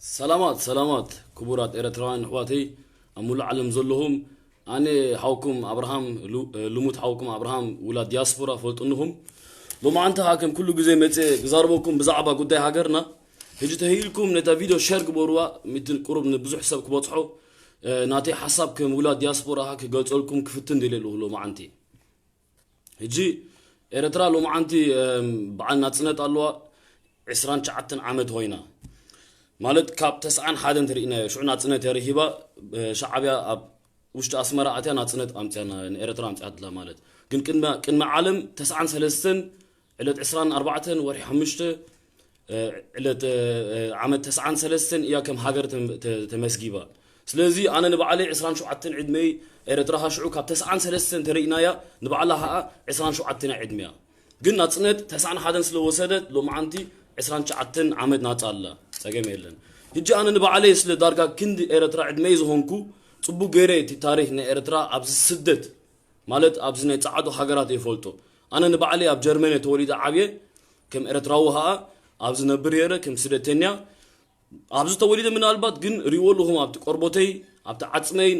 ሰላማት ሰላማት ክቡራት ኤረትራውያን ኣሕዋተይ ኣብ ሙሉእ ዓለም ዘለኹም፣ ኣነ ሓውኩም ኣብርሃም ሉ-፣ ልሙት ሓውኩም ኣብርሃም ውላድ ዲያስፖራ ፈልጥንኹም። ሎማዓንቲ ኸኣ ከም ኩሉ ግዜ መጽየ ክዛረበኩም ብዛዕባ ጉዳይ ሃገርና። ሕጂ ተህኢልኩም ነታ ቪድዮ ሸር ግበሩዋ፣ ምትን ቁሩብ ንብዙሕ ሰብ ክበጽሖ፣ እ፣ ናተይ ሓሳብ ከም ውላድ ዲያስፖራ ክገልጸልኩም ክፍትን ደልየ ኣለኹ ሎማዓንቲ። ሕጂ ኤረትራ ሎማዓንቲ፣ እም፣ በዓል ናጽነት ኣለዋ፣ ዕስራን ትሽዓተን ዓመት ኾይና። ማለት ካብ ተስዓን ሓደን ተርኢናዮ፣ ሽዑ ናጽነት እያ ረኺባ፣ እ፣ ሻዕብያ ኣብ ውሽጢ ኣስመራ ኣትያ ናጽነት ኣምጽያ፣ ና-፣ ንኤረትራ ኣምጽያትላ ማለት። ግን ቅድመ፣ ቅድመ ዓለም ተስዓን ሰለስተን ዕለት ዕስራን ኣርባዕተን ወርሒ ሓሙሽተ፣ እ፣ ዕለት፣ እ፣ እ፣ ዓመት ተስዓን ሰለስተን እያ ከም ሃገር ተም-፣ ተ-፣ ተመስጊባ። ስለዚ ኣነ ንባዕለይ ዕስራን ሸውዓተን ዕድመይ፣ ኤረትራ ኸኣ ሽዑ ካብ ተስዓን ሰለስተን ተርኢናያ፣ ንባዕላ ኸኣ ዕስራን ሸውዓተን እያ ዕድመያ። ግን ናጽነት ተስዓን ሓደን ስለ ወሰደት፣ ሎማዓንቲ ዕስራን ትሽዓተን ዓመት ናጻ ኣላ። ጸገም የለን። ሕጂ ኣነ ንባዕለይ ስለ ዳርጋ ክንዲ ኤረትራ ዕድመይ ዝኾንኩ፣ ጽቡቕ ገይረ እቲ ታሪኽ ናይ ኤረትራ ኣብዚ ስደት፣ ማለት ኣብዚ ናይ ጸዓዱ ሃገራት እየ ፈልጦ። ኣነ ንባዕለይ ኣብ ጀርመን እየ ተወሊደ ዓብየ፣ ከም ኤረትራዊ ኸኣ ኣብዚ ነብር ነይረ፣ ከም ስደተኛ። ኣብዚ ተወሊደ ምናልባት ግን ሪእዎ ኣለኹም ኣብቲ ቆርቦተይ፣ ኣብቲ ዓጽመይ፣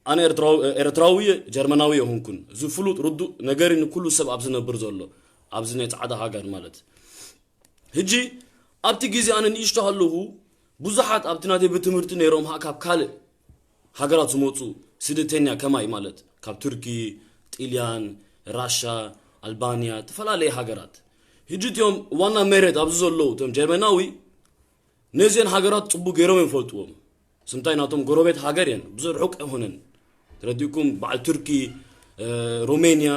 ኣነ ኤርትራዊ፣ ኤርትራዊ እየ፣ ጀርመናዊ ኣይኮንኩን። እዚ ፍሉጥ ርዱእ ነገር እዩ ንኩሉ ሰብ ኣብ ዝነብር ዘሎ፣ ኣብዚ ናይ ጻዕዳ ሃገር ማለት። ሕጂ ኣብቲ ግዜ ኣነ ንእሽቶ ከለኹ ብዙሓት ኣብቲ ናተይ ቤት ትምህርቲ ነይሮም፣ ሃ-፣ ካብ ካልእ ሃገራት ዝመጹ ስደተኛ ከማይ ማለት ካብ ቱርኪ፣ ጢልያን፣ ራሻ፣ ኣልባንያ፣ ዝተፈላለየ ሃገራት። ሕጂ እቲኦም ዋና መሬት ኣብዚ ዘለዉ እቶም ጀርመናዊ ነዚአን ሃገራት ጽቡቅ ገይሮም እዮም ፈልጥዎም። ስምታይ ናቶም ጎረቤት ሃገር እየን፣ ብዙ ርሑቅ ኣይኾነን። ተረዲእኩም፣ በዓል ቱርኪ፣ እ፣ ሮሜንያ፣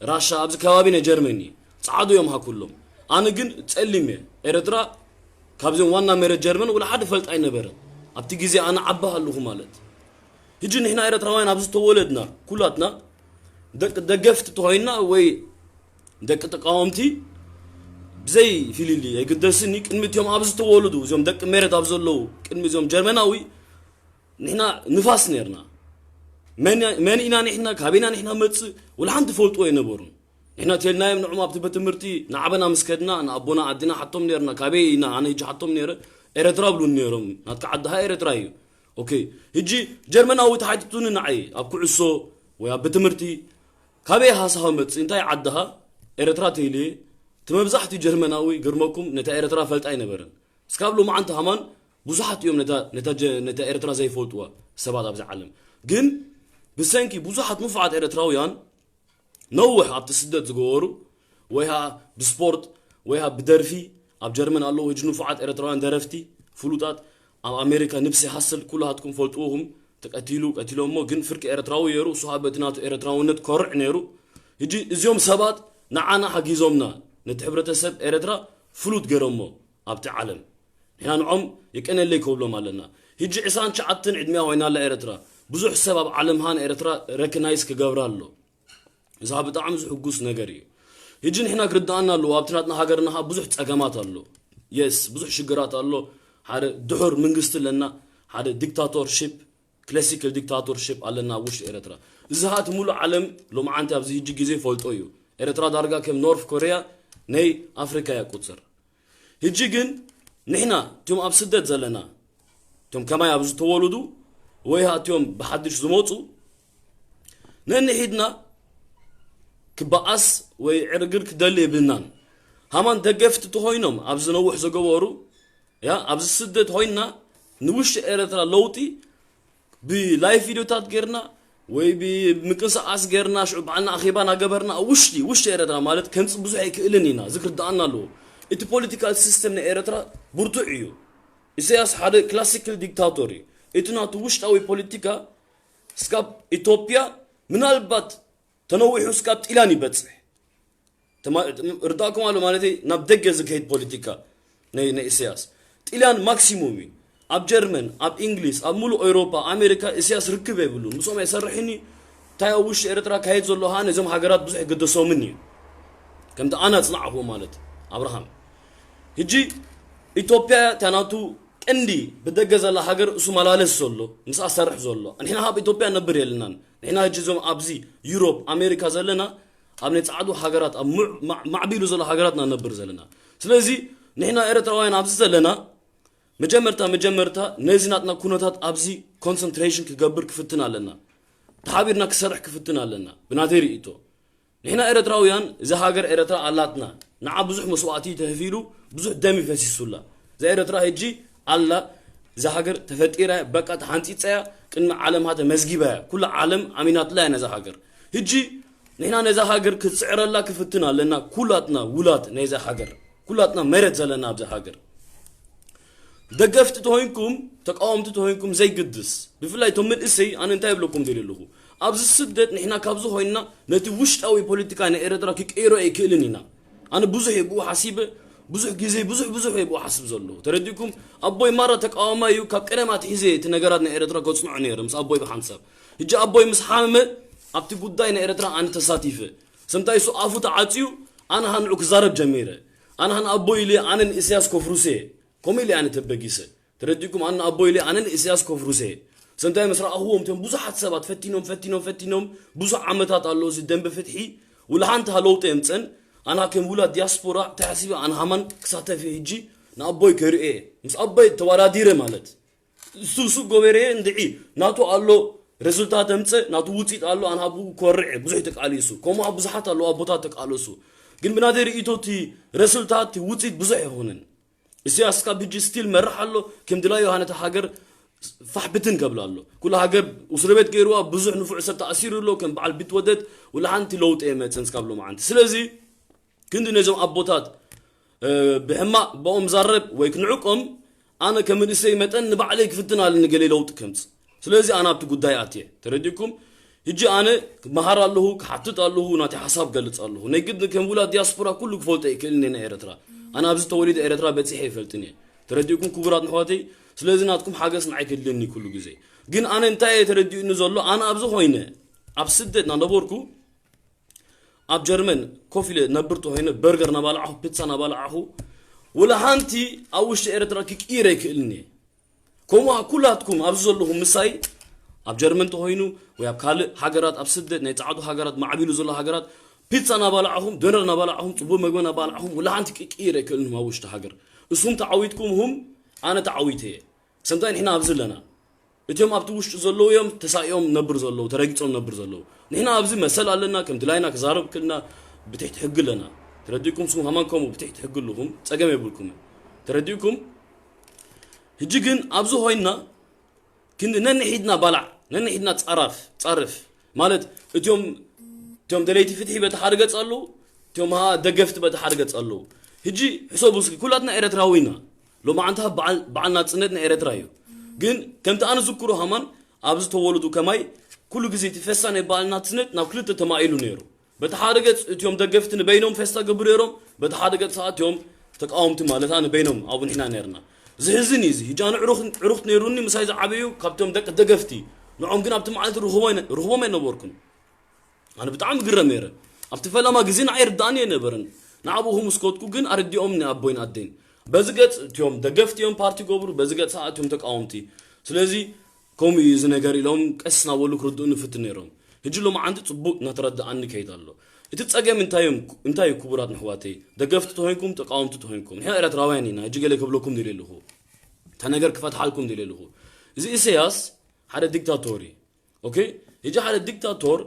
ራሻ ኣብዚ ከባቢ ናይ ጀርመን እዩ። ጻዕዱ እዮም ሃኩሎም። ኣነ ግን ጸሊም እየ። ኤረትራ ካብዚኦም ዋና መሬት ጀርመን ወላ ሓደ ፈልጥ ኣይነበረን። ኣብቲ ግዜ ኣነ ዓቢ ኣለኹ ማለት። ሕጂ ንሕና ኤረትራውያን ኣብዚ ተወለድና፣ ኩላትና ደቂ ደገፍቲ ተኾይንና ወይ ደቂ ተቃወምቲ ብዘይ ፍልልይ ኣይግደስን እዩ። ቅድሚ እቲኦም ኣብዚ ተወለዱ፣ እዚኦም ደቂ መሬት ኣብ ዘለዉ፣ ቅድሚ እዚኦም ጀርመናዊ ንሕና ንፋስ ነርና። መን፣ መን ኢና ንሕና፣ ካበይና ንሕና መጽእ፣ ወላ ሓንቲ ፈልጥዎ ኣይነበሩን። ንሕና ተልናዮም ንዕም ኣብቲ ቤት ትምህርቲ ንዓበና ምስ ከድና ንኣቦና ኣዲና ሓቶም ነርና፣ ካበይ ኢና፣ ኣነ ሕጂ ሓቶም ነረ፣ ኤረትራ ብሉን ነሮም፣ ናትካ ዓድኻ ኤረትራ እዩ። ኦኬ፣ ሕጂ ጀርመናዊ ተሓቲቱኒ ንዓይ ኣብ ኩዕሶ ወይ ኣብ ቤት ትምህርቲ፣ ካበይ ኢኻ ንስኻ መጽእ፣ እንታይ ዓድኻ፣ ኤረትራ ተይልየ፣ እቲ መብዛሕትኡ ጀርመናዊ ግርመኩም ነታ ኤረትራ ፈልጣ ኣይነበረን። እስካብ ሎማዓንቲ ከማን ብዙሓት እዮም ነታ፣ ነታ ጀ-፣ ነታ ኤረትራ ዘይፈልጥዋ ሰባት ኣብዚ ዓለም። ግን ብሰንኪ ብዙሓት ንፉዓት ኤረትራውያን ነውሕ ኣብቲ ስደት ዝገበሩ፣ ወይ ኸዓ ብስፖርት፣ ወይ ኸዓ ብደርፊ፣ ኣብ ጀርመን ኣለዉ ሕጂ ንፉዓት ኤረትራውያን ደረፍቲ፣ ፍሉጣት፣ ኣብ ኣሜሪካ ንብሲ ሃስል ኩላትኩም ፈልጥዎም፣ ተቀቲሉ፣ ቀቲሎሞ፣ ግን ፍርቂ ኤረትራዊ ገይሩ፣ እሱ ኸዓ በቲ ናቱ ኤረትራውነት ኮርዕ ነይሩ። ሕጂ እዚኦም ሰባት ንዓና ሓጊዞምና፣ ነቲ ሕብረተሰብ ኤረትራ ፍሉጥ ገይሮሞ ኣብቲ ዓለም። ንሕና ንዖም የቀነለይ ከብሎም ኣለና። ሕጂ ዕስራን ትሽዓተን ዕድሚያ ኮይና ኣላ ኤረትራ። ብዙሕ ሰብ ኣብ ዓለም ሃን ኤረትራ ረክናይስ ክገብራ ኣሎ። እዚ ኸዓ ብጣዕሚ ዝሕጉስ ነገር እዩ። ሕጂ ንሕና ክርድኣና ኣለዎ፣ ኣብቲ ናትና ሃገርና ኸዓ ብዙሕ ጸገማት ኣሎ። የስ፣ ብዙሕ ሽግራት ኣሎ። ሓደ ድሑር መንግስቲ ኣለና፣ ሓደ ዲክታቶርሺፕ፣ ክላሲካል ዲክታቶርሺፕ ኣለና ኣብ ውሽጢ ኤረትራ። እዚ ኸዓ እቲ ሙሉእ ዓለም ሎማዓንቲ ኣብዚ ሕጂ ግዜ ይፈልጦ እዩ። ኤረትራ ዳርጋ ከም ኖርፍ ኮርያ ናይ ኣፍሪካ እያ ቁጽር። ሕጂ ግን ንሕና እቶም ኣብ ስደት ዘለና፣ እቶም ከማይ ኣብ ዝተወልዱ ወይ ኸዓ እቲኦም ብሓድሽ ዝመጹ፣ ነንሒድና ክበኣስ ወይ ዕርግር ክደሊ የብልናን። ሃማን ደገፍቲ ተኾይኖም ኣብዚ ነውሕ ዝገበሩ፣ ያ፣ ኣብዚ ስደት ኮይንና ንውሽጢ ኤረትራ ለውጢ ብላይቭ ቪድዮታት ጌርና ወይ ብምንቅስቃስ ጌርና ሽዑ ባዕልና ኣኼባ እናገበርና ኣብ ውሽጢ፣ ውሽጢ ኤረትራ ማለት ከምጽእ ብዙሕ ኣይክእልን ኢና፣ እዚ ክርድኣና ኣለዎ። እቲ ፖለቲካል ሲስተም ናይ ኤረትራ ብርቱዕ እዩ። ኢሳያስ ሓደ ክላሲካል ዲክታቶር እዩ። እቲ ናቱ ውሽጣዊ ፖለቲካ እስካብ ኢትዮጵያ ምናልባት ተነዊሑ እስካብ ጢላን ይበጽሕ። ተማ-፣ ርዳእኩም ኣሎ ማለተይ፣ ናብ ደገ ዝከይድ ፖለቲካ ናይ፣ ናይ ኢሳያስ። ጢልያን ማክሲሙም እዩ። ኣብ ጀርመን፣ ኣብ እንግሊዝ፣ ኣብ ሙሉእ ኤውሮጳ፣ ኣሜሪካ ኢሳያስ ርክብ የብሉን። ምስኦም ኣይሰርሕን እዩ። እንታይ ኣብ ውሽጢ ኤርትራ ካየድ ዘሎ ኸኣ ነዞም ሃገራት ብዙሕ ይግደሶምን እዩ። ከምቲ ኣነ ኣጽናዕኹዎ ማለት ኣብርሃም። ሕጂ ኢትዮጵያ እታ ናቱ ቀንዲ ብደገ ዘላ ሃገር እሱ መላለስ ዘሎ፣ ምስኣ ዝሰርሕ ዘሎ። ንሕና ካብ ኢትዮጵያ ነብር የልናን። ንሕና ሕጂ እዞም ኣብዚ ዩሮፕ፣ ኣሜሪካ ዘለና፣ ኣብ ናይ ጻዕዱ ሃገራት፣ ኣብ ምዕ-፣ ማዕ-፣ ማዕቢሉ ዘሎ ሃገራት ኢና ነብር ዘለና። ስለዚ ንሕና ኤርትራውያን ኣብዚ ዘለና፣ መጀመርታ መጀመርታ ነዚ ናትና ኩነታት ኣብዚ ኮንሰንትሬሽን ክገብር ክፍትን ኣለና። ተሓቢርና ክሰርሕ ክፍትን ኣለና። ብናተይ ርእይቶ ንሕና ኤረትራውያን እዛ ሃገር ኤረትራ ኣላትና። ንዓ ብዙሕ መስዋእቲ ተህፊሉ፣ ብዙሕ ደም ይፈሲሱላ። እዛ ኤረትራ ሕጂ ኣላ። እዛ ሃገር ተፈጢራ እያ፣ በቃ ተሓንጺጻ እያ፣ ቅድሚ ዓለም ሃ ተመዝጊባ እያ። ኩላ ዓለም ኣሚናትላ እያ ነዛ ሃገር። ሕጂ ንሕና ነዛ ሃገር ክትስዕረላ ክፍትን ኣለና። ኩላትና ውላት ናይዛ ሃገር፣ ኩላትና መሬት ዘለና ኣብዛ ሃገር። ደገፍቲ ተኾይንኩም፣ ተቃወምቲ ተኾይንኩም ዘይግድስ። ብፍላይ እቶም መንእሰይ፣ ኣነ እንታይ ይብለኩም ደልየ ኣለኹ? ኣብዚ ስደት ንሕና ካብዚ ኮይንና ነቲ ውሽጣዊ ፖለቲካ ናይ ኤረትራ ክቀይሮ ኣይክእልን ኢና። ኣነ ብዙሕ እየ ብኡ ሓሲበ፣ ብዙሕ ግዜ፣ ብዙሕ፣ ብዙሕ እየ ብኡ ሓስብ ዘለኹ። ተረዲእኩም? ኣቦይ ማራ ተቃዋማይ እዩ፣ ካብ ቀደም ኣትሒዘ እቲ ነገራት ናይ ኤረትራ ከጽንዖ ነይረ፣ ምስ ኣቦይ ብሓንሳብ። ሕጂ ኣቦይ ምስ ሓመመ፣ ኣብቲ ጉዳይ ናይ ኤረትራ ኣነ ተሳቲፈ። ሰምታይ እሱ ኣፉ ተዓጽዩ፣ ኣነ ሃ ንዑ ክዛረብ ጀሚረ። ኣነ ሃ ንኣቦይ ኢለ፣ ኣነ ንኢሳያስ ከፍርሶ እየ። ከምኡ ኢለ ኣነ ተበጊሰ። ተረዲእኩም? ኣነ ኣቦይ ኢለ፣ ኣነ ንኢሳያስ ከፍርሶ እየ። ሰምታይ ምስ ረኣኽዎም፣ እቶም ብዙሓት ሰባት ፈቲኖም፣ ፈቲኖም፣ ፈቲኖም፣ ብዙሕ ዓመታት ኣሎ እዚ ደንበ ፍትሒ፣ ውላ ሓንቲ ሃ ለውጢ የምጸን። ኣና ከም ውላድ ዲያስፖራ፣ እንታይ ሓሲበ፣ ኣነ ሃማን ክሳተፍ እየ ሕጂ፣ ንኣቦይ ከርእየ። ምስ ኣቦይ ተወዳዲረ ማለት። እሱ፣ እሱ ጎበሬ እንድዒ፣ ናቱ ኣሎ፣ ሬዙልታት ተምጸ፣ ናቱ ውጽኢት ኣሎ፣ ኣነ ኣብኡ ኮርዕ እየ፣ ብዙሕ ተቃሊሱ። ከምኡ ብዙሓት ኣለዉ፣ ኣቦታት ተቃለሱ። ግን ብናተይ ርእይቶ፣ እቲ ሬዙልታት፣ እቲ ውጽኢት ብዙሕ ኣይኾነን። ኢሳያስ ካብ ሕጂ ስቲል መራሕ ኣሎ፣ ከም ድላዩ ሃነታ ሃገር ፋሕ ብትን ከብላ ኣሎ። ኩሉ ሃገር እስር ቤት ገይርዋ፣ ብዙሕ ንፉዕ ሰብ ተኣሲሩ ኣሎ፣ ከም በዓል ቢትወደድ፣ ውላ ሓንቲ ለውጢ የመጽን እስካብ ሎማዓንቲ። ስለዚ፣ ክንዲ ነዞም ኣቦታት፣ እ፣ ብሕማቕ ብኦም ዛረብ ወይ ክንዕቆም፣ ኣነ ከም መንእሰይ መጠን ንባዕለይ ክፍትን ኣለኒ ገለ ለውጢ ከምጽእ። ስለዚ ኣነ ኣብቲ ጉዳይ ኣትየ። ተረዲእኩም? ሕጂ ኣነ ክመሃር ኣለኹ፣ ክሓትት ኣለኹ፣ ናተይ ሓሳብ ገልጽ ኣለኹ። ናይ ግድን ከም ውላድ ዲያስፖራ ኩሉ ክፈልጦ ኣይክእልን እየ ናይ ኤረትራ። ኣነ ኣብዚ ተወሊደ ኤረትራ በጺሐ ኣይፈልጥን እየ። ተረዲእኩም ክቡራት ኣሕዋተይ? ስለዚ ናትኩም ሓገዝ ንዓይ ከድልየኒ ኩሉ ግዜ። ግን ኣነ እንታይ እየ ተረዲኡኒ ዘሎ? ኣነ ኣብዚ ኮይነ፣ ኣብ ስደት እናነበርኩ፣ ኣብ ጀርመን ኮፍ ኢለ ነብር ተኾይነ በርገር ናባላዕኹ፣ ፒትሳ ናባላዕኹ፣ ወላ ሓንቲ ኣብ ውሽጢ ኤረትራ ክቅይር ኣይክእልን እየ። ከምኡ ኩላትኩም ኣብዚ ዘለኹም ምሳይ ኣብ ጀርመን ተኾይኑ ወይ ኣብ ካልእ ሃገራት ኣብ ስደት ናይ ጻዕዱ ሃገራት ማዕቢሉ ዘሎ ሃገራት ፒትሳ ናባላዕኹም፣ ዶነር ናባላዕኹም፣ ጽቡቕ መግቢ ናባላዕኹም፣ ወላ ሓንቲ ክቅይር ኣይክእልን ኣብ ውሽጢ ሃገር። እሱም ተዓዊትኩም ሁም ኣነ ተዓዊተ እየ። ሰምታይ ንሕና ኣብዚ ኣለና። እቲኦም ኣብቲ ውሽጢ ዘለዉ እዮም ተሳኢዮም ነብር ዘለዉ፣ ተረጊጾም ነብር ዘለዉ። ንሕና ኣብዚ መሰል ኣለና፣ ከም ድላይና ክዛረብ ክልና ብትሕቲ ሕጊ ኣለና። ተረዲእኩም? ስሙ ሃማን ከምኡ ብትሕቲ ሕጊ ኣለኹም፣ ጸገም የብልኩምን። ተረዲእኩም? ሕጂ ግን ኣብዚ ኮይንና ክንዲ ነንሒድና ባላዕ፣ ነንሒድና ጻራፍ፣ ጻርፍ። ማለት እቲኦም፣ እቲኦም ደለይቲ ፍትሒ በቲ ሓደ ገጽ ኣለዉ፣ እቲኦም ሃ ደገፍቲ በቲ ሓደ ገጽ ኣለዉ። ሕጂ ሕሰቡ እስኪ፣ ኩላትና ኤረትራዊ ኢና። ሎማዓንቲ በዓል፣ በዓል ናጽነት ናይ ኤረትራ እዩ። ግን ከምቲ ኣነ ዝክሮ ሃማን ኣብዚ ተወለዱ ከማይ ኩሉ ግዜ እቲ ፈሳ ናይ በዓል ናጽነት ናብ ክልተ ተማኢሉ ነይሩ። በቲ ሓደ ገጽ እቲኦም ደገፍቲ ንበይኖም ፈስታ ገብሩ ነይሮም፣ በቲ ሓደ ገጽ ሰዓት እቲኦም ተቃወምቲ ማለት ንበይኖም ኣብኡ ንሕና ነይርና። ዝሕዝን እዩ እዚ። ሕጂ ኣነ ዕሩኽ፣ ዕሩኽት ነይሩኒ ምሳይ ዝዓበዩ ካብቶም ደቂ ደገፍቲ። ንዖም ግን ኣብቲ መዓልቲ ርኽቦ ኣይነ-፣ ርኽቦም ኣይነበርኩን። ኣነ ብጣዕሚ ግረም ነይረ። ኣብቲ ፈለማ ግዜ ንዓይ ርዳእኒ ኣይነበረን። ንዓብኡ ምስ ከድኩ ግን ኣረዲኦም ንኣቦይን ኣደይን። በዚ ገጽ እቲኦም ደገፍቲ እዮም ፓርቲ ገብሩ፣ በዚ ገጽ ሰዓት እቲኦም ተቃወምቲ። ስለዚ ከምኡ እዩ እዚ ነገር ኢሎም ቀስ እናበሉ ክርድኡኒ ይፍትኑ ነይሮም። ሕጂ ሎማዓንቲ ጽቡቕ እናተረድኣኒ ይከይድ ኣሎ። እቲ ጸገም እንታይ እዮም፣ እንታይ እዩ ክቡራት ኣሕዋተይ? ደገፍቲ ተኾይንኩም፣ ተቃወምቲ ተኾይንኩም፣ ንሕና ኤርትራውያን ኢና። ሕጂ ገለ ክብለኩም ደልየ ኣለኹ። እታ ነገር ክፈትሓልኩም ደልየ ኣለኹ። እዚ ኢሳያስ ሓደ ዲክታቶር እዩ። ኦኬ? ሕጂ ሓደ ዲክታቶር፣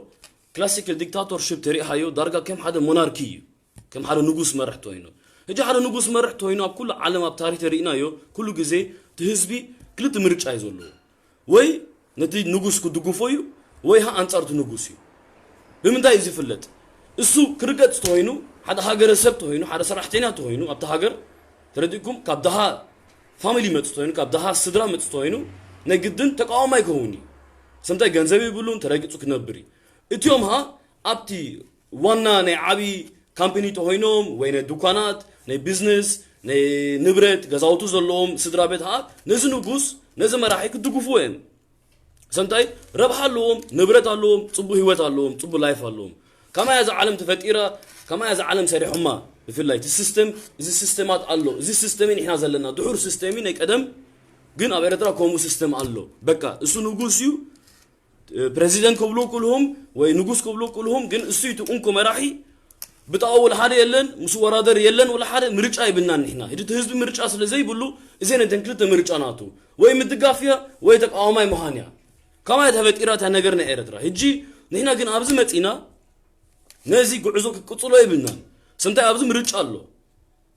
ክላሲካል ዲክታቶርሺፕ ተሪኢኻዮ፣ ዳርጋ ከም ሓደ ሞናርኪ እዩ። ከም ሓደ ንጉስ መርሕ ተኾይኑ። ሕጂ ሓደ ንጉስ መርሕ ተኾይኑ ኣብ ኩሉ ዓለም ኣብ ታሪኽ ተሪእናዮ፣ ኩሉ ግዜ እቲ ህዝቢ ክልተ ምርጫ እዩ ዘለዎ። ወይ ነቲ ንጉስ ክድግፎ እዩ፣ ወይ ሃ ኣንጻር እቲ ንጉስ እዩ። ብምንታይ እዩ ዝፍለጥ? እሱ ክርገጽ ተኾይኑ፣ ሓደ ሃገረሰብ ተኾይኑ፣ ሓደ ሰራሕተኛ ተኾይኑ፣ ኣብቲ ሃገር ተረዲእኩም፣ ካብ ደሃ ፋሚሊ መጽ ተኾይኑ፣ ካብ ደሃ ስድራ መጽ ተኾይኑ፣ ናይ ግድን ተቃዋማይ ክኸውን እዩ። ሰምታይ ገንዘብ የብሉን፣ ተረጊጹ ክነብር እዩ። እቲኦም ሃ ኣብቲ ዋና ናይ ዓቢ ካምፓኒ ተኾይኖም፣ ወይ ናይ ዱኳናት፣ ናይ ቢዝነስ፣ ናይ ንብረት፣ ገዛውቱ ዘለዎም ስድራ ቤት ሃ ነዚ ንጉስ፣ ነዚ መራሒ ክድግፍዎ እዮም። ሰምታይ ረብሓ ኣለዎም፣ ንብረት ኣለዎም፣ ጽቡቕ ህይወት ኣለዎም፣ ጽቡቕ ላይፍ ኣለዎም። ከማይ እዛ ዓለም ተፈጢራ፣ ከማይ እዛ ዓለም ሰሪሖማ። ብፍላይ እቲ ሲስተም፣ እዚ ሲስተማት ኣሎ። እዚ ሲስተም ንሕና ዘለና፣ ድሑር ሲስተም ናይ ቀደም፣ ግን ኣብ ኤርትራ ከምኡ ሲስተም ኣሎ። በቃ፣ እሱ ንጉስ እዩ፣ ፕረዚደንት ክብሉ ክልሁም፣ ወይ ንጉስ ክብሉ ክልሁም፣ ግን እሱ እቲ እንኮ መራሒ፣ ብጣው ወላ ሓደ የለን፣ ምስ ወራደር የለን ወላ ሓደ። ምርጫ ይብልናን ንሕና። ሕጂ እቲ ህዝቢ ምርጫ ስለ ዘይብሉ፣ እዘን እተን ክልተ ምርጫ ናቱ፣ ወይ ምድጋፍ እያ ወይ ተቃዋማይ ምዃን እያ። ከማይ ተፈጢራ እታ ነገር ናይ ኤርትራ። ሕጂ ንሕና ግን ኣብዚ መጺና ነዚ ጉዕዞ ክቅጽሎ ይብልናን። ስምታይ ኣብዚ ምርጫ ኣሎ።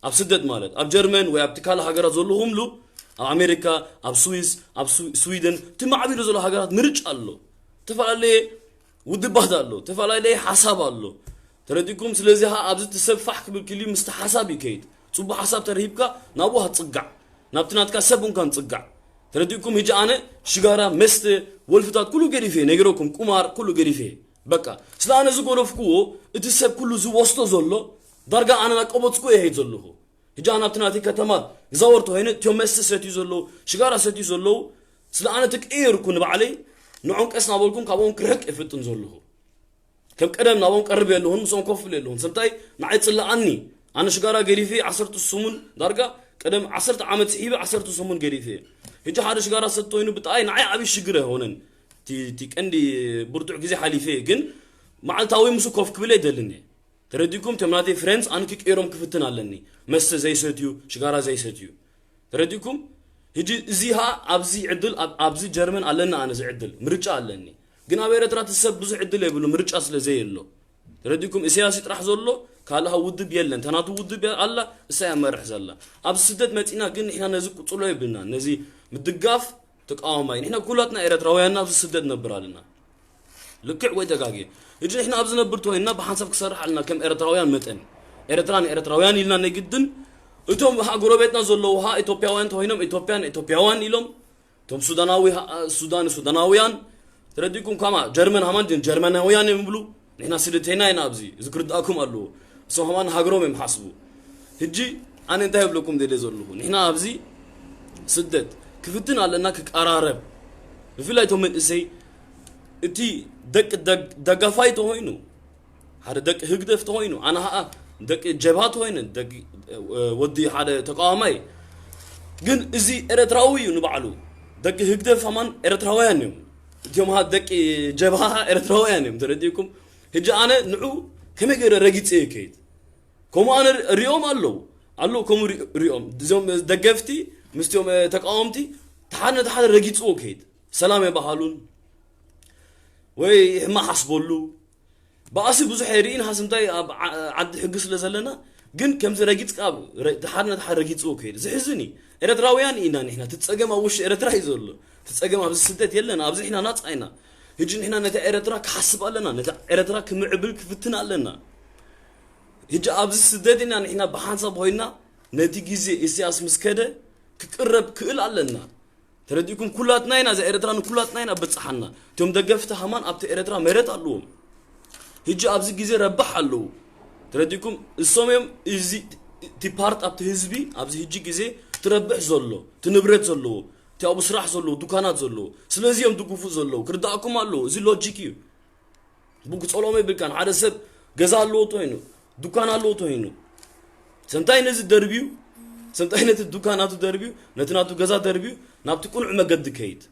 ኣብ ስደት ማለት ኣብ ጀርመን ወይ ኣብቲ ካልእ ሃገራት ዘለኹምሉ፣ ኣብ ኣሜሪካ፣ ኣብ ስዊስ፣ ኣብ ስዊ- ስዊደን፣ እቲ ማዕቢሉ ዘሎ ሃገራት ምርጫ ኣሎ። ዝተፈላለየ ውድባት ኣሎ፣ ዝተፈላለየ ሓሳብ ኣሎ። ተረዲእኩም? ስለዚ ኸዓ ኣብዚ እቲ ሰብ ፋሕ ክብል ክልዩ ምስቲ ሓሳብ ይከይድ። ጽቡቕ ሓሳብ ተረሂብካ ናብኡ ሃትጽጋዕ፣ ናብቲ ናትካ ሰብ እንኳን ጽጋዕ። ተረዲእኩም? ሕጂ ኣነ ሽጋራ፣ መስተ፣ ወልፍታት ኩሉ ገዲፈ፣ ነጊረኩም፣ ቁማር ኩሉ ገዲፈ። በቃ ስለ ኣነ ዝጎደፍክዎ፣ እቲ ሰብ ኩሉ ዝወስዶ ዘሎ ዳርጋ ኣነ ናቀበጽኩ እየ ሄድ ዘለኹ። ሕጂ ኣነ ኣብቲ ናተይ ከተማ ክዛወር ተኮይነ፣ እቲኦም መስተ ሰትዩ ዘለዉ፣ ሽጋራ ሰትዩ ዘለዉ፣ ስለ ኣነ ተቀየርኩ ንባዕለይ፣ ንዖም ቀስ ናበልኩም ካብኦም ክርሕቅ እፍጥን ዘለኹ። ከም ቀደም ናብኦም ቀርብ የለኹን፣ ምስኦም ኮፍ ብል የለኹን። ሰምታይ ንዓይ ጽላኣኒ፣ ኣነ ሽጋራ ገዲፈ ዓሰርተ ሰሙን ዳርጋ፣ ቀደም ዓሰርተ ዓመት ስሒበ ዓሰርተ ሰሙን ገዲፈ። ሕጂ ሓደ ሽጋራ ሰት ኮይኑ ብጣይ ንዓይ ዓቢ ሽግር ኣይሆነን። እቲ እቲ ቀንዲ ብርቱዕ ግዜ ሓሊፈ፣ ግን መዓልታዊ ምስ ኮፍ ክብል ኣይደልን እየ። ተረዲኩም? እቶም ናተይ ፍሬንድስ ኣነ ክቀይሮም ክፍትን ኣለኒ። መስተ ዘይሰትዩ፣ ሽጋራ ዘይሰትዩ። ተረዲኩም? ሕጂ እዚ ኸዓ ኣብዚ ዕድል፣ ኣብ- ኣብዚ ጀርመን ኣለና፣ ኣነ እዚ ዕድል፣ ምርጫ ኣለኒ። ግን ኣብ ኤርትራ እቲ ሰብ ብዙሕ ዕድል የብሉ፣ ምርጫ ስለ ዘየሎ። ተረዲኩም? ኢሳያስ ጥራሕ ዘሎ፣ ካልእ ውድብ የለን። ተናቱ ውድብ ኣላ፣ እሳ እያ መርሕ ዘላ። ኣብ ስደት መጺና ግን ንሕና ነዚ ቁጽሎ የብልና። ነዚ ምድጋፍ ተቃዋማይ። ንሕና ኩላትና ኤርትራውያን ኣብዚ ስደት ነብር ኣለና። ልክዕ ወይ ተጋግየ? ሕጂ ንሕና ኣብዚ ነብር ተኮይንና ብሓንሳብ ክሰርሕ ኣለና ከም ኤርትራውያን መጠን። ኤርትራ ንኤርትራውያን ኢልና ናይ ግድን እቶም ሃ- ጎረቤትና ዘለዉ ሃ ኢትዮጵያውያን ተኮይኖም ኢትዮጵያን ኢትዮጵያውያን ኢሎም፣ እቶም ሱዳናዊ ሃ- ሱዳን ሱዳናውያን፣ ተረዲኩም? ከማ ጀርመን ሃማን ጀርመናውያን እዮም ይብሉ። ንሕና ስደተይና ኢና ኣብዚ፣ እዚ ክርድኣኩም ኣለዎ። እሶም ሃማን ሃገሮም እዮም ሓስቡ። ሕጂ ኣነ እንታይ ይብለኩም ደለ ዘለኹ፣ ንሕና ኣብዚ ስደት ክፍትን ኣለና ክቀራረብ። ብፍላይ እቶም መንእሰይ፣ እቲ ደቂ ደግ- ደጋፋይ ተኮይኑ፣ ሓደ ደቂ ህግደፍ ተኮይኑ፣ ኣነ ኸዓ ደቂ ጀብሃ ተኮይነ፣ ደቂ ወዲ ሓደ ተቃዋማይ፣ ግን እዚ ኤርትራዊ እዩ ንባዕሉ። ደቂ ህግደፍ ሃማን ኤርትራውያን እዮም። እቲኦም ኸዓ ደቂ ጀብሃ ኤርትራውያን እዮም። ተረዲእኩም? ሕጂ ኣነ ንዑ ከመይ ገይረ ረጊጸ ይከይድ? ከምኡ ኣነ ሪኦም ኣለዉ። ኣለዉ ከምኡ ሪ- ሪኦም። እዞም ደገፍቲ ምስቲኦም ተቃወምቲ ተሓደ ነቲ ሓደ ረጊጽዎ ከይድ። ሰላም የባሃሉን ወይ ሕማቕ ሓስበሉ። ብኣሲ ብዙሕ ኣይርኢን ሃስምታይ ኣብ ዓ- ዓዲ ሕጊ ስለ ዘለና፣ ግን ከምዚ ረጊጽካ ኣብ ረ- ተሓደ ነቲ ሓደ ረጊጽዎ ከይድ። ዝሕዝን እዩ። ኤርትራውያን ኢና ንሕና። እቲ ጸገም ኣብ ውሽጢ ኤርትራ እዩ ዘሎ። እቲ ጸገም ኣብዚ ስደት የለን። ኣብዚ ንሕና ናጻ ኢና። ሕጂ ንሕና ነታ ኤርትራ ክሓስብ ኣለና። ነታ ኤርትራ ክምዕብል ክፍትን ኣለና። ሕጂ ኣብዚ ስደት ኢና ንሕና ብሓንሳብ ኮይና ነቲ ግዜ ኢሳያስ ምስ ከደ ክቅረብ ክእል ኣለና። ተረዲእኩም? ኩላትና ኢና፣ እዛ ኤርትራ ንኩላትና ኢና በጽሓና። እቶም ደገፍቲ ሃማን ኣብቲ ኤርትራ መሬት ኣለዎም። ሕጂ ኣብዚ ግዜ ረባሕ ኣለዉ። ተረዲእኩም? እሶም እዮም እዚ እቲ ፓርት ኣብቲ ህዝቢ ኣብዚ ሕጂ ግዜ ትረብሕ ዘሎ፣ እቲ ንብረት ዘለዎ፣ እቲ ኣብኡ ስራሕ ዘለዎ፣ ዱካናት ዘለዎ። ስለዚ እዮም ድግፉ ዘለዉ። ክርዳእኩም ኣለዎ። እዚ ሎጂክ እዩ። ብክጸልኦም የብልካን። ሓደ ሰብ ገዛ ኣለዎ ተኮይኑ፣ ዱካን ኣለዎ ተኮይኑ፣ ሰምታይ ነዚ ደርብዩ፣ ሰምታይ ነቲ ዱካን ናቱ ደርብዩ፣ ነቲ ናቱ ገዛ ደርብዩ፣ ናብቲ ቅኑዕ መገዲ ከይድ።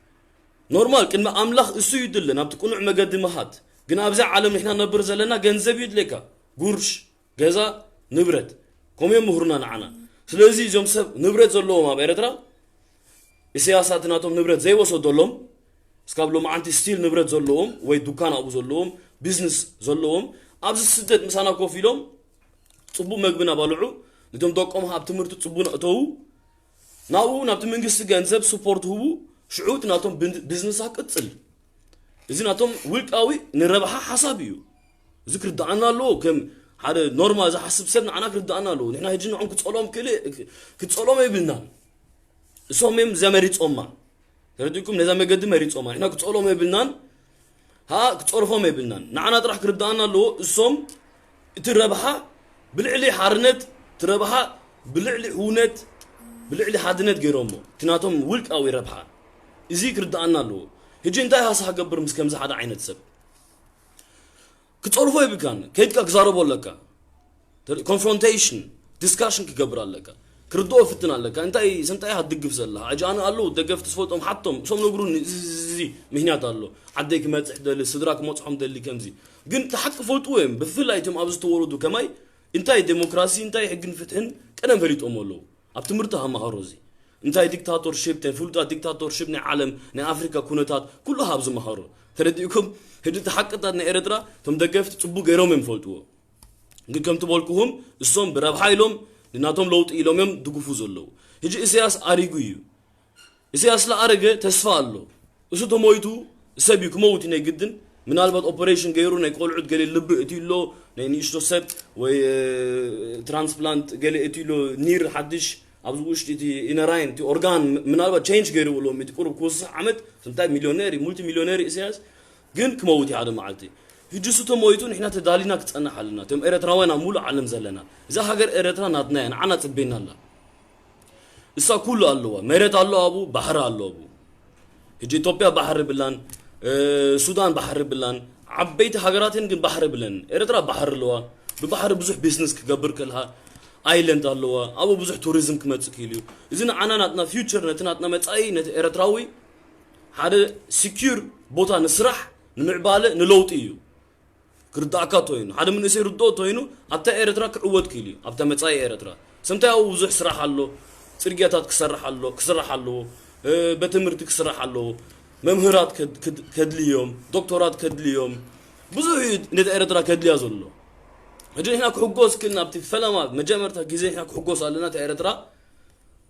ኖርማል፣ ቅድሚ ኣምላኽ እሱ እዩ ድለ ናብቲ ቅኑዕ መገዲ ምኻድ። ግን ኣብዛ ዓለም ንሕና ነብር ዘለና ገንዘብ እዩ ድሌካ። ጉርሽ፣ ገዛ፣ ንብረት። ከምኡ እዮም ምሁርና ንዓና። ስለዚ እዞም ሰብ ንብረት ዘለዎም ኣብ ኤርትራ፣ ኢሳያስ እቲ ናቶም ንብረት ዘይወሰደሎም፣ እስካብ ሎማዓንቲ ስቲል ንብረት ዘለዎም ወይ ዱካን ኣብኡ ዘለዎም፣ ቢዝነስ ዘለዎም፣ ኣብዚ ስደት ምሳና ኮፍ ኢሎም ጽቡቕ መግቢ ናባልዑ፣ ነቶም ደቆም ኣብ ትምህርቲ ጽቡቕ ነእተዉ፣ ናብኡ ናብቲ መንግስቲ ገንዘብ ስፖርት ህቡ፣ ሽዑ እቲ ናቶም ብን- ቢዝነሳ ቅጽል። እዚ ናቶም ውልቃዊ ንረብሓ ሓሳብ እዩ። እዚ ክርድኣና ኣለዎ። ከም ሓደ ኖርማል ዝሓስብ ሰብ ንዓና ክርድኣና ኣለዎ። ንሕና ሕጂ ንዖም ክጸሎም ክእል- ክጸሎም የብልናን። እሶም እዮም እዚኣ መሪጾማ። ተረዲእኩም? ነዛ መገዲ መሪጾማ። ንሕና ክጸሎም የብልናን። ሃ ክጸርፎም የብልናን። ንዓና ጥራሕ ክርድኣና ኣለዎ። እሶም እቲ ረብሓ ብልዕሊ ሓርነት፣ እቲ ረብሓ ብልዕሊ ሕውነት፣ ብልዕሊ ሓድነት ገይሮሞ። እቲ ናቶም ውልቃዊ ረብሓ። እዚ ክርድኣና ኣለዎ። ሕጂ እንታይ ሃሳ ክገብር ምስ ከምዚ ሓደ ዓይነት ሰብ? ክጸርፎ የብልካን። ከይድካ ክዛረቦ ኣለካ። ኮንፍሮንቴሽን፣ ዲስካሽን ክገብር ኣለካ። ክርድኦ ፍትን ኣለካ። እንታይ ሰምታይ ሃ ድግፍ ዘላ? ሕጂ ኣነ ኣለዉ ደገፍቲ ዝፈልጦም ሓቶም፣ እሶም ነግሩኒ፣ እዚ፣ እዚ፣ እዚ ምክንያት ኣሎ። ዓደይ ክመጽሕ ደሊ፣ ስድራ ክመጽሖም ደሊ ከምዚ። ግን እቲ ሓቂ ፈልጥዎ እዮም። ብፍላይ እቶም ኣብዚ ዝተወለዱ ከማይ እንታይ ዴሞክራሲ፣ እንታይ ሕግን ፍትሕን ቀደም ፈሊጦም ኣለዉ። ኣብ ትምህርቲ ሃመሃሮ እዚ እንታይ ዲክታቶርሽፕ፣ ተን ፍሉጣት ዲክታቶርሽፕ ናይ ዓለም፣ ናይ ኣፍሪካ ኩነታት ኩሉ ሃብ ዝመሃሮ። ተረዲእኩም? ሕጂ እቲ ሓቅታት ናይ ኤርትራ እቶም ደገፍቲ ጽቡቅ ገይሮም እዮም ፈልጥዎ። ግን ከምቲ በልኩኹም እሶም ብረብሓ ኢሎም ንናቶም ለውጢ ኢሎም እዮም ድግፉ ዘለዉ። ሕጂ ኢሳያስ ኣሪጉ እዩ። ኢሳያስ ለኣረገ ተስፋ ኣሎ። እሱ ተሞይቱ ሰብ እዩ ክመውት ናይ ግድን። ምናልባት ኦፐሬሽን ገይሩ ናይ ቆልዑት ገለ ልቢ እቲ ኣሎ ናይ ንእሽቶ ሰብ ወይ ትራንስፕላንት ገለ እቲ ኣሎ ኒር ሓድሽ ኣብዚ ውሽጢ እቲ ኢነራይን እቲ ኦርጋን ምናልባት ቼንጅ ገይሩ ኣሎ እቲ ቁሩብ ክውስኽ ዓመት ስንታይ ሚሊዮነር ሙልቲ ሚሊዮነር ኢሳያስ ግን ክመውት ሓደ መዓልቲ። ሕጂ እሱ ተሞይቱ ንሕና ተዳሊና ክጸናሕ ኣለና። እቶም ኤርትራውያን ኣብ ሙሉእ ዓለም ዘለና እዛ ሃገር ኤርትራ ናትና እያ፣ ንዓና ጽቤና ኣላ። እሳ ኩሉ ኣለዋ። መሬት ኣሎ ኣብኡ፣ ባሕሪ ኣሎ ኣብኡ። ሕጂ ኢትዮጵያ ባሕሪ ብላን፣ ሱዳን ባሕሪ ብላን፣ ዓበይቲ ሃገራትን ግን ባሕሪ ብለን። ኤርትራ ባሕሪ ኣለዋ። ብባሕሪ ብዙሕ ቢዝነስ ክገብር ከልሃ ኣይለንድ ኣለዋ። ኣብኡ ብዙሕ ቱሪዝም ክመጽእ ክኢሉ እዩ። እዚ ንዓና ናትና ፊውቸር፣ ነቲ ናትና መጻኢ፣ ነቲ ኤርትራዊ ሓደ ሲኪር ቦታ ንስራሕ፣ ንምዕባለ፣ ንለውጢ እዩ። ክርዳእካ ተይኑ ሓደ መንእሰይ ርድኦ ተይኑ ኣብታ ኤርትራ ክዕወት ክኢሉ እዩ። ኣብታ መጻኢ ኤርትራ ሰምታይ ኣብኡ ብዙሕ ስራሕ ኣሎ። ጽርግያታት ክሰርሕ ኣሎ ክስራሕ ኣለዎ። በትምህርቲ ክስራሕ ኣለዎ። መምህራት ከድልዮም፣ ዶክተራት ከድልዮም፣ ብዙሕ እዩ ነቲ ኤርትራ ከድልያ ዘሎ። ሕጂ ንሕና ክሕጎስ ክልና ኣብቲ ፈለማ መጀመርታ ግዜ ንሕና ክሕጎስ ኣለና። እታ ኤርትራ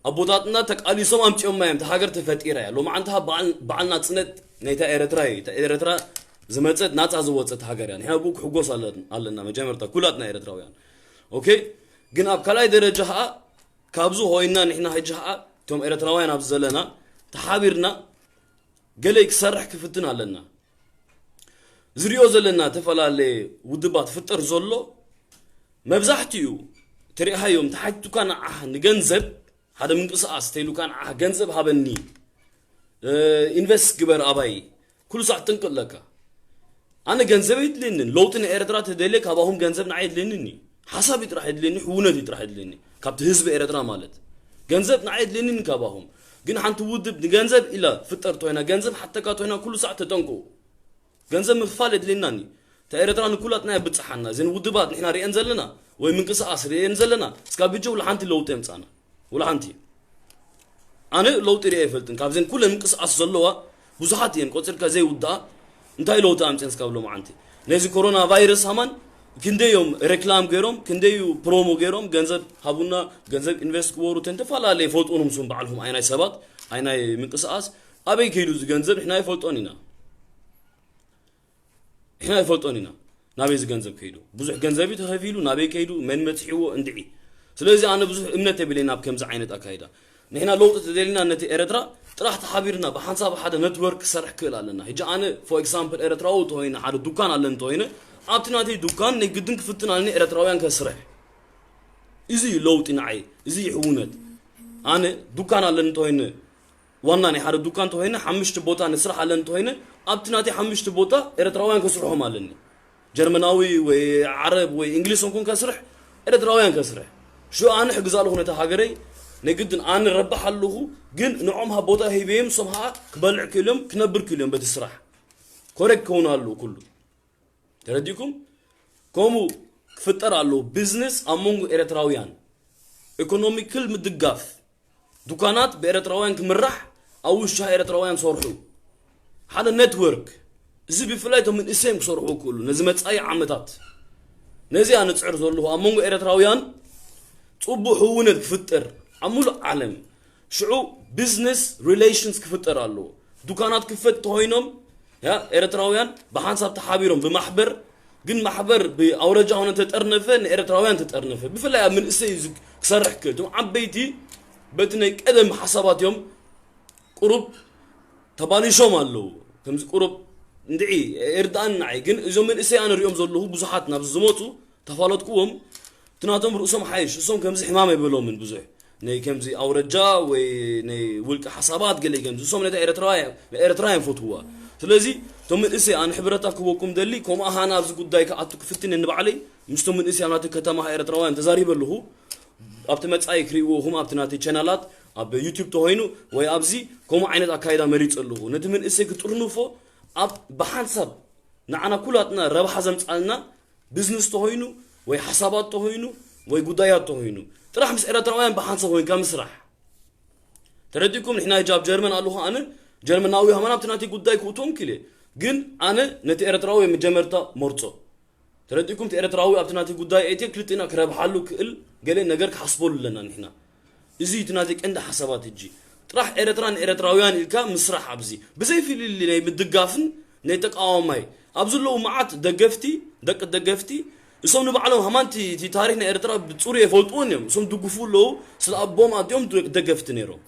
ኣቦታትና ተቃሊሶም ኣምጺኦማ እዮም። እታ ሃገር ተፈጢራ እያ። ሎማዓንቲ በዓል ናጽነት ናይታ ኤርትራ እዩ። እታ ኤርትራ ዝመጸት ናጻ ዝወጸት ሃገር እያ። ንሕና ብኡ ክሕጎስ ኣለና መጀመርታ ኩላትና ኤርትራውያን። ኦኬ፣ ግን ኣብ ካልኣይ ደረጃ ኸኣ ካብዚ ኮይና ንሕና ሕጂ ኸኣ እቶም ኤርትራውያን ኣብዚ ዘለና ተሓቢርና ገለ ክሰርሕ ክፍትን ኣለና። ዝሪኦ ዘለና ተፈላለየ ውድባት ፍጠር ዘሎ መብዛሕትኡ ተሪእሃዮም ተሓቲቱካ ንዓህ ንገንዘብ ሓደ ምንቅስቃስ ተይሉካ ንዓህ ገንዘብ ሃበኒ ኢንቨስት ግበር ኣባይ ኩሉ ሳዕ ጥንቅ ኣለካ። ኣነ ገንዘብ የድልየንን ለውጢ ንኤርትራ ተደልየ ካባኹም ገንዘብ ንዓይ የድልየንን እዩ። ሓሳብ እዩ ጥራሕ የድልየኒ፣ ሕውነት እዩ ጥራሕ የድልየኒ ካብቲ ህዝቢ ኤርትራ ማለት። ገንዘብ ንዓይ የድልየንን ካባኹም። ግን ሓንቲ ውድብ ንገንዘብ ኢላ ፍጠር ተኮይና ገንዘብ ሓተካ ተኮይና ኩሉ ሳዕ ተጠንቅቁ። ገንዘብ ምክፋል የድልየናኒ። እታ ኤርትራ ንኩላትና እያ ብጽሓና። እዘን ውድባት ንሕና ሪአን ዘለና ወይ ምንቅስቃስ ሪአን ዘለና እስካብ ብጀው ለሓንቲ ለውጢ የምጻና። ወላ ሓንቲ ኣነ ለውጢ ሪአ ኣይፈልጥን። ካብዘን ኩለን ምንቅስቃስ ዘለዋ ብዙሓት እየን ቆፂርካ ዘይውዳኣ። እንታይ ለውጢ ኣምፅን እስካብ ሎማዓንቲ? ነዚ ኮሮና ቫይረስ ሃማን ክንደይ እዮም ሬክላም ገይሮም፣ ክንደይ እዩ ፕሮሞ ገይሮም፣ ገንዘብ ሃቡና፣ ገንዘብ ኢንቨስት ግበሩ፣ ተን ተፈላለየ ፈልጥዎም እሱም ባዕልኹም ኣይናይ ሰባት ኣይናይ ምንቅስቃስ ኣበይ ከይዱ እዚ ገንዘብ ንሕና ኣይፈልጦን ኢና። ንሕና ኣይፈልጦን ኢና ናበይ እዚ ገንዘብ ከይዱ። ብዙሕ ገንዘብ እዩ ተኸፊሉ፣ ናበይ ከይዱ፣ መን መፅሒዎ እንድዒ። ስለዚ ኣነ ብዙሕ እምነት የብለይን ኣብ ከምዚ ዓይነት ኣካይዳ። ንሕና ለውጢ ተደሊና ነቲ ኤረትራ ጥራሕ ተሓቢርና ብሓንሳብ ሓደ ነትወርክ ክሰርሕ ክእል ኣለና። ሕጂ ኣነ for example ኤረትራዊ ተኾይነ ሓደ ዱካን ኣለኒ ተኾይነ ኣብቲ ናተይ ዱካን ናይ ግድን ክፍትን ኣለኒ ኤረትራውያን ከስርሕ። እዚ እዩ ለውጢ ንዓይ፣ እዚ እዩ ሕውነት። ኣነ ዱካን ኣለኒ ተኾይነ ዋና ናይ ሓደ ዱካን ተኾይነ ሓምሽቲ ቦታ ንስራሕ ኣለኒ ተኾይነ ኣብቲ ናተይ ሓምሽቲ ቦታ ኤረትራውያን ከስርሖም ኣለኒ። ጀርመናዊ ወይ ዓረብ ወይ እንግሊዝ እንኩን ከስርሕ ኤረትራውያን ከስርሕ። ሽዑ ኣነ ሕግዝ ኣለኹ ነታ ሃገረይ። ናይ ግድን ኣነ ረባሕ ኣለኹ። ግን ንዖም ሃብ ቦታ ሂበዮም ሶም ኸዓ ክበልዕ ክእልዮም ክነብር ክእልዮም በቲ ስራሕ ኮሬክት ክኸውን ኣለዎ ኩሉ። ተረዲእኩም? ከምኡ ክፍጠር ኣለዎ ቢዝነስ ኣብ መንጎ ኤረትራውያን። ኢኮኖሚክል ምድጋፍ ዱካናት ብኤረትራውያን ክምራሕ ኣብ ውሽጢ ኤረትራውያን ሰርሑ ሓደ ኔትወርክ። እዚ ብፍላይ እቶም መንእሰዮም ክሰርሑ ክእሉ ነዚ መጻኢ ዓመታት ነዚ ኣነ ጽዕር ዘለኹ ኣብ መንጎ ኤረትራውያን ጽቡቕ ህውነት ክፍጠር ኣብ ሙሉእ ዓለም ሽዑ ቢዝነስ ሪሌሽንስ ክፍጠር ኣለዎ። ዱካናት ክፈት ተኾይኖም ያ ኤረትራውያን ብሓንሳብ ተሓቢሮም ብማሕበር ግን ማሕበር ብኣውረጃ ሆነ ተጠርነፈ ንኤረትራውያን ተጠርነፈ ብፍላይ ኣብ መንእሰይ ክሰርሕ ክእል እቶም ዓበይቲ በቲ ናይ ቀደም ሓሳባት እዮም ቁሩብ ተባሊሾም ኣለዉ። ከምዚ ቁሩብ እንድዒ ኤርድኣን ንዓይ ግን እዞም መንእሰይ ኣነ ሪኦም ዘለኹ ብዙሓት ናብዚ ዝመፁ ተፋለጥኩዎም። እቲ ናቶም ርእሶም ሓይሽ እሶም ከምዚ ሕማም ኣይበሎምን ብዙሕ ናይ ከምዚ ኣውረጃ ወይ ናይ ውልቂ ሓሳባት ገለ ከምዚ እሶም ነታ ኤርትራውያን ፈትውዋ። ስለዚ እቶም መንእሰይ ኣነ ሕብረታ ክበኩም ደሊ ከምኡ ኣሃና ኣብዚ ጉዳይ ክኣቱ ክፍትን ንባዕለይ ምስቶም መንእሰይ ኣብ ናተይ ከተማ ኤርትራውያን ተዛሪበ ኣለኹ። ኣብቲ መጻኢ ክርእይዎ ኹም ኣብቲ ናተይ ቻናላት ኣብ ዩቲዩብ ተኾይኑ ወይ ኣብዚ ከምኡ ዓይነት ኣካይዳ መሪጽ ኣለኹ ነቲ መንእሰይ ክጥርንፎ ኣብ ብሓንሳብ ንዓና ኩላትና ረብሓ ዘምጻልና ቢዝነስ ተኾይኑ ወይ ሓሳባት ተኾይኑ ወይ ጉዳያት ተኾይኑ ጥራሕ ምስ ኤረትራውያን ብሓንሳብ ኮይንካ ምስራሕ። ተረዲእኩም? ንሕና ሕጂ ኣብ ጀርመን ኣለኹ ኣነ፣ ጀርመናዊ ሃማን ኣብቲ ናተይ ጉዳይ ክእትዎም ክኢለ። ግን ኣነ ነቲ ኤረትራዊ መጀመርታ መርጾ። ተረዲእኩም? እቲ ኤረትራዊ ኣብቲ ናተይ ጉዳይ ኣእትየ ክልቲና ክረብሓሉ ክእል ገለ ነገር ክሓስበሉ ኣለና ንሕና። እዚ እቲ ናተይ ቀንዲ ሓሳባት ሕጂ። ጥራሕ ኤረትራ ንኤረትራውያን ኢልካ ምስራሕ ኣብዚ። ብዘይ ፍልልይ ናይ ምድጋፍን ናይ ተቃዋማይ። ኣብ ዘለዉ መዓት ደገፍቲ፣ ደቂ ደገፍቲ፣ እሶም ንባዕሎም ሃማን እቲ፣ እቲ ታሪኽ ናይ ኤረትራ ብጽሩይ ኣይፈልጥዎን እዮም። እሶም ድግፉ ኣለዉ፣ ስለ ኣቦም ኣዲኦም ደ-፣ ደገፍቲ ነይሮም።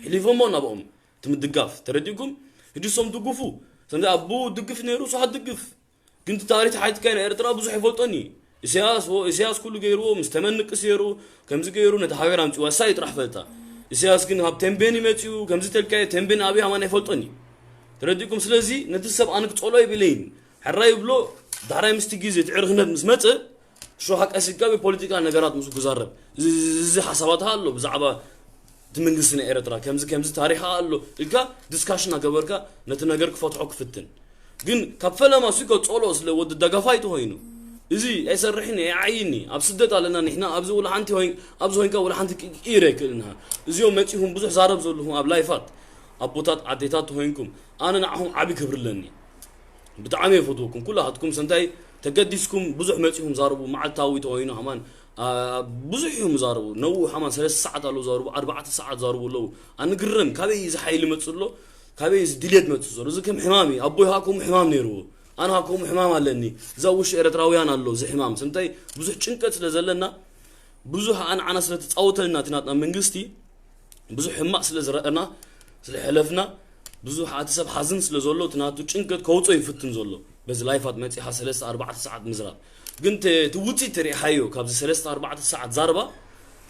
ሕሊፎሞ ናብኦም እቲ ምድጋፍ። ተረዲእኩም? ሕጂ እሶም ድግፉ። ሰምዚ ኣቦ ድግፍ ነይሩ፣ እሱ ሃ ድግፍ። ግን እቲ ታሪኽ ሓቲትካዮ ናይ ኤርትራ ብዙሕ ኣይፈልጦን እዩ። ኢሳያስ፣ ዎ፣ ኢሳያስ ኩሉ ገይርዎ፣ ምስ ተመን ንቅስ ገይሩ፣ ከምዚ ገይሩ ነቲ ሃገር ኣምጺዋ፣ እሳ እዩ ጥራሕ ፈልጣ። ኢሳያስ ግን ካብ ተንቤን እዩ መጺኡ፣ ከምዚ ተልካዮ ተንቤን ኣብይ ሃማን ኣይፈልጦን እዩ። ተረዲእኩም? ስለዚ ነቲ ሰብ ኣነ ክጸሎ ይብለይን። ሕራይ ይብሎ፣ ዳሕራይ ምስቲ ግዜ እቲ ዕርክነት ምስ መጸ፣ ሽውሃ ቀስ ኢልካ ብፖለቲካ ነገራት ምስ ክዛረብ። እዚ፣ እዚ፣ እዚ ሓሳባት ኣሎ ብዛዕባ እቲ መንግስቲ ናይ ኤርትራ፣ ከምዚ፣ ከምዚ ታሪኽ ኣሎ ኢልካ ዲስካሽን እናገበርካ ነቲ ነገር ክፈትሖ ክፍትን። ግን ካብ ፈለማ እሱ ከጸሎ ስለ ወዲ ደጋፋይ ተኾይኑ፣ እዚ ኣይሰርሕን እዩ፣ ኣይዓይን እዩ። ኣብ ስደት ኣለና ንሕና፣ ኣብዚ ወላ ሓንቲ ሆይ-፣ ኣብዚ ሆይንካ ወላ ሓንቲ ክቅይር ኣይክእልን ኢኻ። እዚኦም መጺኹም ብዙሕ ዛረብ ዘለኹም ኣብ ላይፋት፣ ኣቦታት፣ ኣዴታት ተኾይንኩም፣ ኣነ ንዓኹም ዓቢ ክብሪ ኣለኒ። ብጣዕሚ እየ ፈትወኩም ኩላትኩም፣ ሰንታይ ተገዲስኩም ብዙሕ መጺኹም ዛረቡ፣ መዓልታዊ ተኾይኑ ሃማን፣ ኣ፣ ብዙሕ እዮም ዛረቡ። ነዊሕ ሃማን ሰለስተ ሰዓት ኣለዉ ዛረቡ፣ ኣርባዕተ ሰዓት ዛረቡ ኣለዉ። ኣነ ግረም፣ ካበይ እዩ እዚ ሓይሊ መጽእ ኣሎ? ካበይ እዚ ድልየት መጽእ ዘሎ? እዚ ከም ሕማም እዩ። ኣቦይ ሃ ከምኡ ሕማም ነይርዎ። ኣነ ሃ ከምኡ ሕማም ኣለኒ። እዛ ውሽጢ ኤርትራውያን ኣሎ እዚ ሕማም። ሰንታይ ብዙሕ ጭንቀት ስለ ዘለና፣ ብዙሕ ኣንዓና ስለ ተጻወተልና እቲ ናትና መንግስቲ፣ ብዙሕ ሕማቕ ስለ ዝረኣና፣ ስለ ሕለፍና፣ ብዙሕ ኣቲ ሰብ ሓዝን ስለ ዘሎ፣ እቲ ናቱ ጭንቀት ከውጾ ይፍትን ዘሎ። በዚ ላይፋት መጺኻ ሰለስተ ኣርባዕተ ሰዓት ምዝራብ። ግን ተ-፣ እቲ ውጽኢት ተሪእኻዮ፣ ካብዚ ሰለስተ ኣርባዕተ ሰዓት ዛረባ፣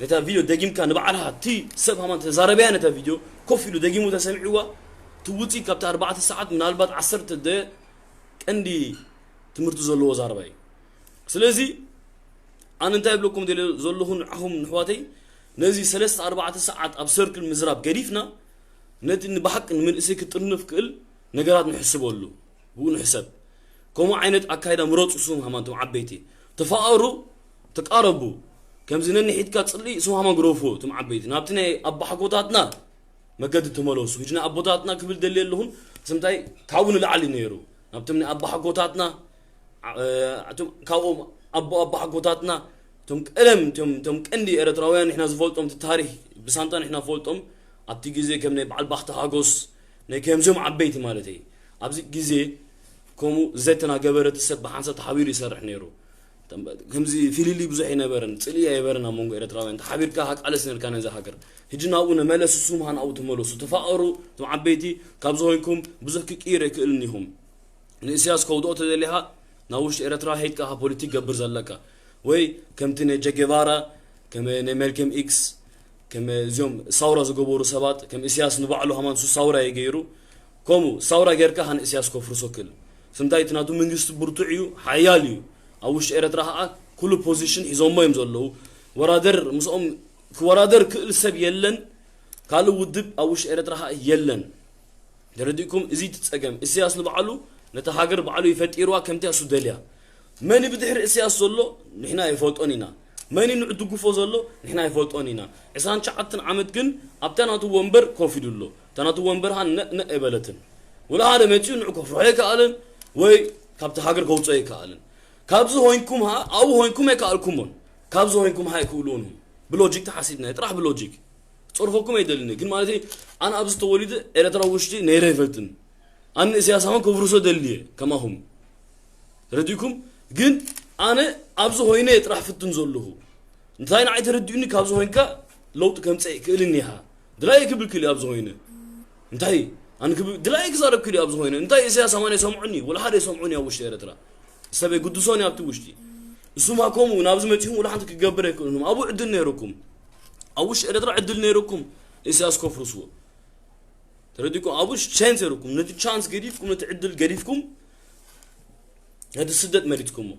ነታ ቪድዮ ደጊምካ ንባዕልኻ፣ እቲ ሰብ ሃማን ተዛረበያ ነታ ቪድዮ፣ ኮፍ ኢሉ ደጊሙ ተሰሚዕዋ፣ እቲ ውጽኢት ካብቲ ኣርባዕተ ሰዓት ምናልባት ዓሰርተ ደ-፣ ቀንዲ ትምህርቲ ዘለዎ ዛረባ እዩ። ስለዚ ኣነ እንታይ እብለኩም ደልየ ዘለኹ ንዓኹም ንሕዋተይ፣ ነዚ ሰለስተ ኣርባዕተ ሰዓት ኣብ ሰርክል ምዝራብ ገዲፍና፣ ነቲ ንብሓቂ ንምንእሰይ ክጥርንፍ ክእል ነገራት ንሕስበሉ፣ ብኡ ንሕሰብ። ከምኡ ዓይነት ኣካይዳ ምረጹ። ስም ሃማንቶም ዓበይቲ ተፋቐሩ፣ ተቃረቡ። ከምዚ ነንሒትካ ጽልኢ ስም ሃማን ግረፉ። እቶም ዓበይቲ ናብቲ ናይ ኣባሓጎታትና መገዲ ተመለሱ። ሕጂ ንኣቦታትና ክብል ደልየ ኣለኹን፣ ስምታይ ካብኡ ንላዕሊ ነይሩ። ናብቶም ናይ ኣባሓጎታትና፣ ዓ-፣ እ፣ እቶም ካብኦም ኣቦ ኣባሓጎታትና፣ እቶም ቀደም፣ እቶም፣ እቶም ቀንዲ ኤርትራውያን ንሕና ዝፈልጦም፣ እቲ ታሪኽ ብሳንጣ ንሕና ፈልጦም፣ ኣብቲ ግዜ ከም ናይ በዓል ባኽቲ ሃጎስ፣ ናይ ከምዚኦም ዓበይቲ ማለተይ፣ ኣብዚ ግዜ ከምኡ ዘተናገበረ እቲ ሰብ ብሓንሳብ ተሓቢሩ ይሰርሕ ነይሩ። ከምዚ ፍልልይ ብዙሕ ኣይነበረን፣ ጽልኢ ኣይነበረን ኣብ መንጎ ኤርትራውያን። ተሓቢርካ ሃቃለስ ነርካ ነዛ ሃገር። ሕጂ ናብኡ ንመለስ፣ እሱም ሃ ናብኡ ተመለሱ። ተፋቐሩ፣ እቶም ዓበይቲ፣ ካብ ዝኾንኩም ብዙሕ ክቅይር ኣይክእልን ኢኹም። ንእስያስ ከውድኦ ተደሊኻ፣ ናብ ውሽጢ ኤርትራ ሄድካ ኢኻ ፖለቲክ ገብር ዘለካ። ወይ ከምቲ ናይ ጀጌቫራ፣ ከም ናይ መልከም ኢክስ፣ ከም እዚኦም ሳውራ ዝገበሩ ሰባት፣ ከም እስያስ ንባዕሉ ሃማን እሱ ሳውራ እዩ ገይሩ። ከምኡ ሳውራ ጌርካ ሃን እስያስ ከፍርሶ ክእል። ስምታይ እቲ ናቱ መንግስቲ ብርቱዕ እዩ፣ ሓያል እዩ። ኣብ ውሽጢ ኤርትራ ኸዓ ኩሉ ፖዚሽን ሒዞሞ እዮም ዘለዉ። ወራደር ምስኦም ክወራደር ክእል ሰብ የለን። ካልእ ውድብ ኣብ ውሽጢ ኤርትራ ኸዓ የለን። ተረዲእኩም? እዚ እቲ ጸገም። እስያስ ንባዕሉ ነታ ሃገር ባዕሉ ይፈጢርዋ ከምቲ እሱ ደልያ። መን እዩ ብድሕሪ እስያስ ዘሎ? ንሕና ኣይፈልጦን ኢና። መን እዩ ንዕድግፎ ዘሎ? ንሕና ኣይፈልጦን ኢና። ዕስራን ትሽዓተን ዓመት ግን ኣብታ ናቱ ወንበር ኮፍ ኢሉ ኣሎ። እታ ናቱ ወንበር ሃ ነእ ነእ ኣይበለትን። ወላ ሓደ መጺኡ ንዑ ከፍርሖ ኣይከኣለን ወይ ካብቲ ሃገር ከውጽኦ ኣይከኣለን። ካብዚ ሆይንኩም ሃ፣ ኣብኡ ሆይንኩም ኣይከኣልኩሞን። ካብዚ ሆይንኩም ሃ ኣይክእልዎን እዮም። ብሎጂክ ተሓሲብና፣ ጥራሕ ብሎጂክ። ጸርፈኩም ኣይደልን። ግን ማለት ኣነ ኣብዚ ተወሊደ ኤርትራ ውሽጢ ነይረ ኣይፈልጥን። ኣነ እስያስ ሃማን ከፍርሶ ደልየ ከማኹም። ተረዲእኩም? ግን ኣነ ኣብዚ ሆይነ ጥራሕ ፍትን ዘለኹ። እንታይ ንዓይ ተረዲኡኒ፣ ካብዚ ሆይንካ ለውጢ ከምጽእ ይክእል እኒኻ። ድላይ ክብል ክእል ኣብዚ ሆይነ። እንታይ? ኣነ ክብል፣ ድላይ ክዛረብ ክእል ኣብዚ ሆይነ። እንታይ እስያስ ሃማን ይሰምዑኒ? ወላ ሓደ ይሰምዑኒ ኣብ ውሽጢ ኤርትራ። ሰበይ ግዱሶን ኣብ ውሽጢ። እሱማ ከምኡ ናብዚ መጺኹም ወላ ሓንቲ ክገብር ኣይክእሉን። ኣብኡ ዕድል ነይሩኩም። ኣብ ውሽጢ ኤርትራ ዕድል ነይሩኩም። እስያስ ከፍርስዎ። ተረዲእኩም? ኣብኡ ቻንስ ነይሩኩም። ነቲ ቻንስ ገዲፍኩም፣ ነቲ ዕድል ገዲፍኩም፣ ነቲ ስደት መሪጽኩሞ።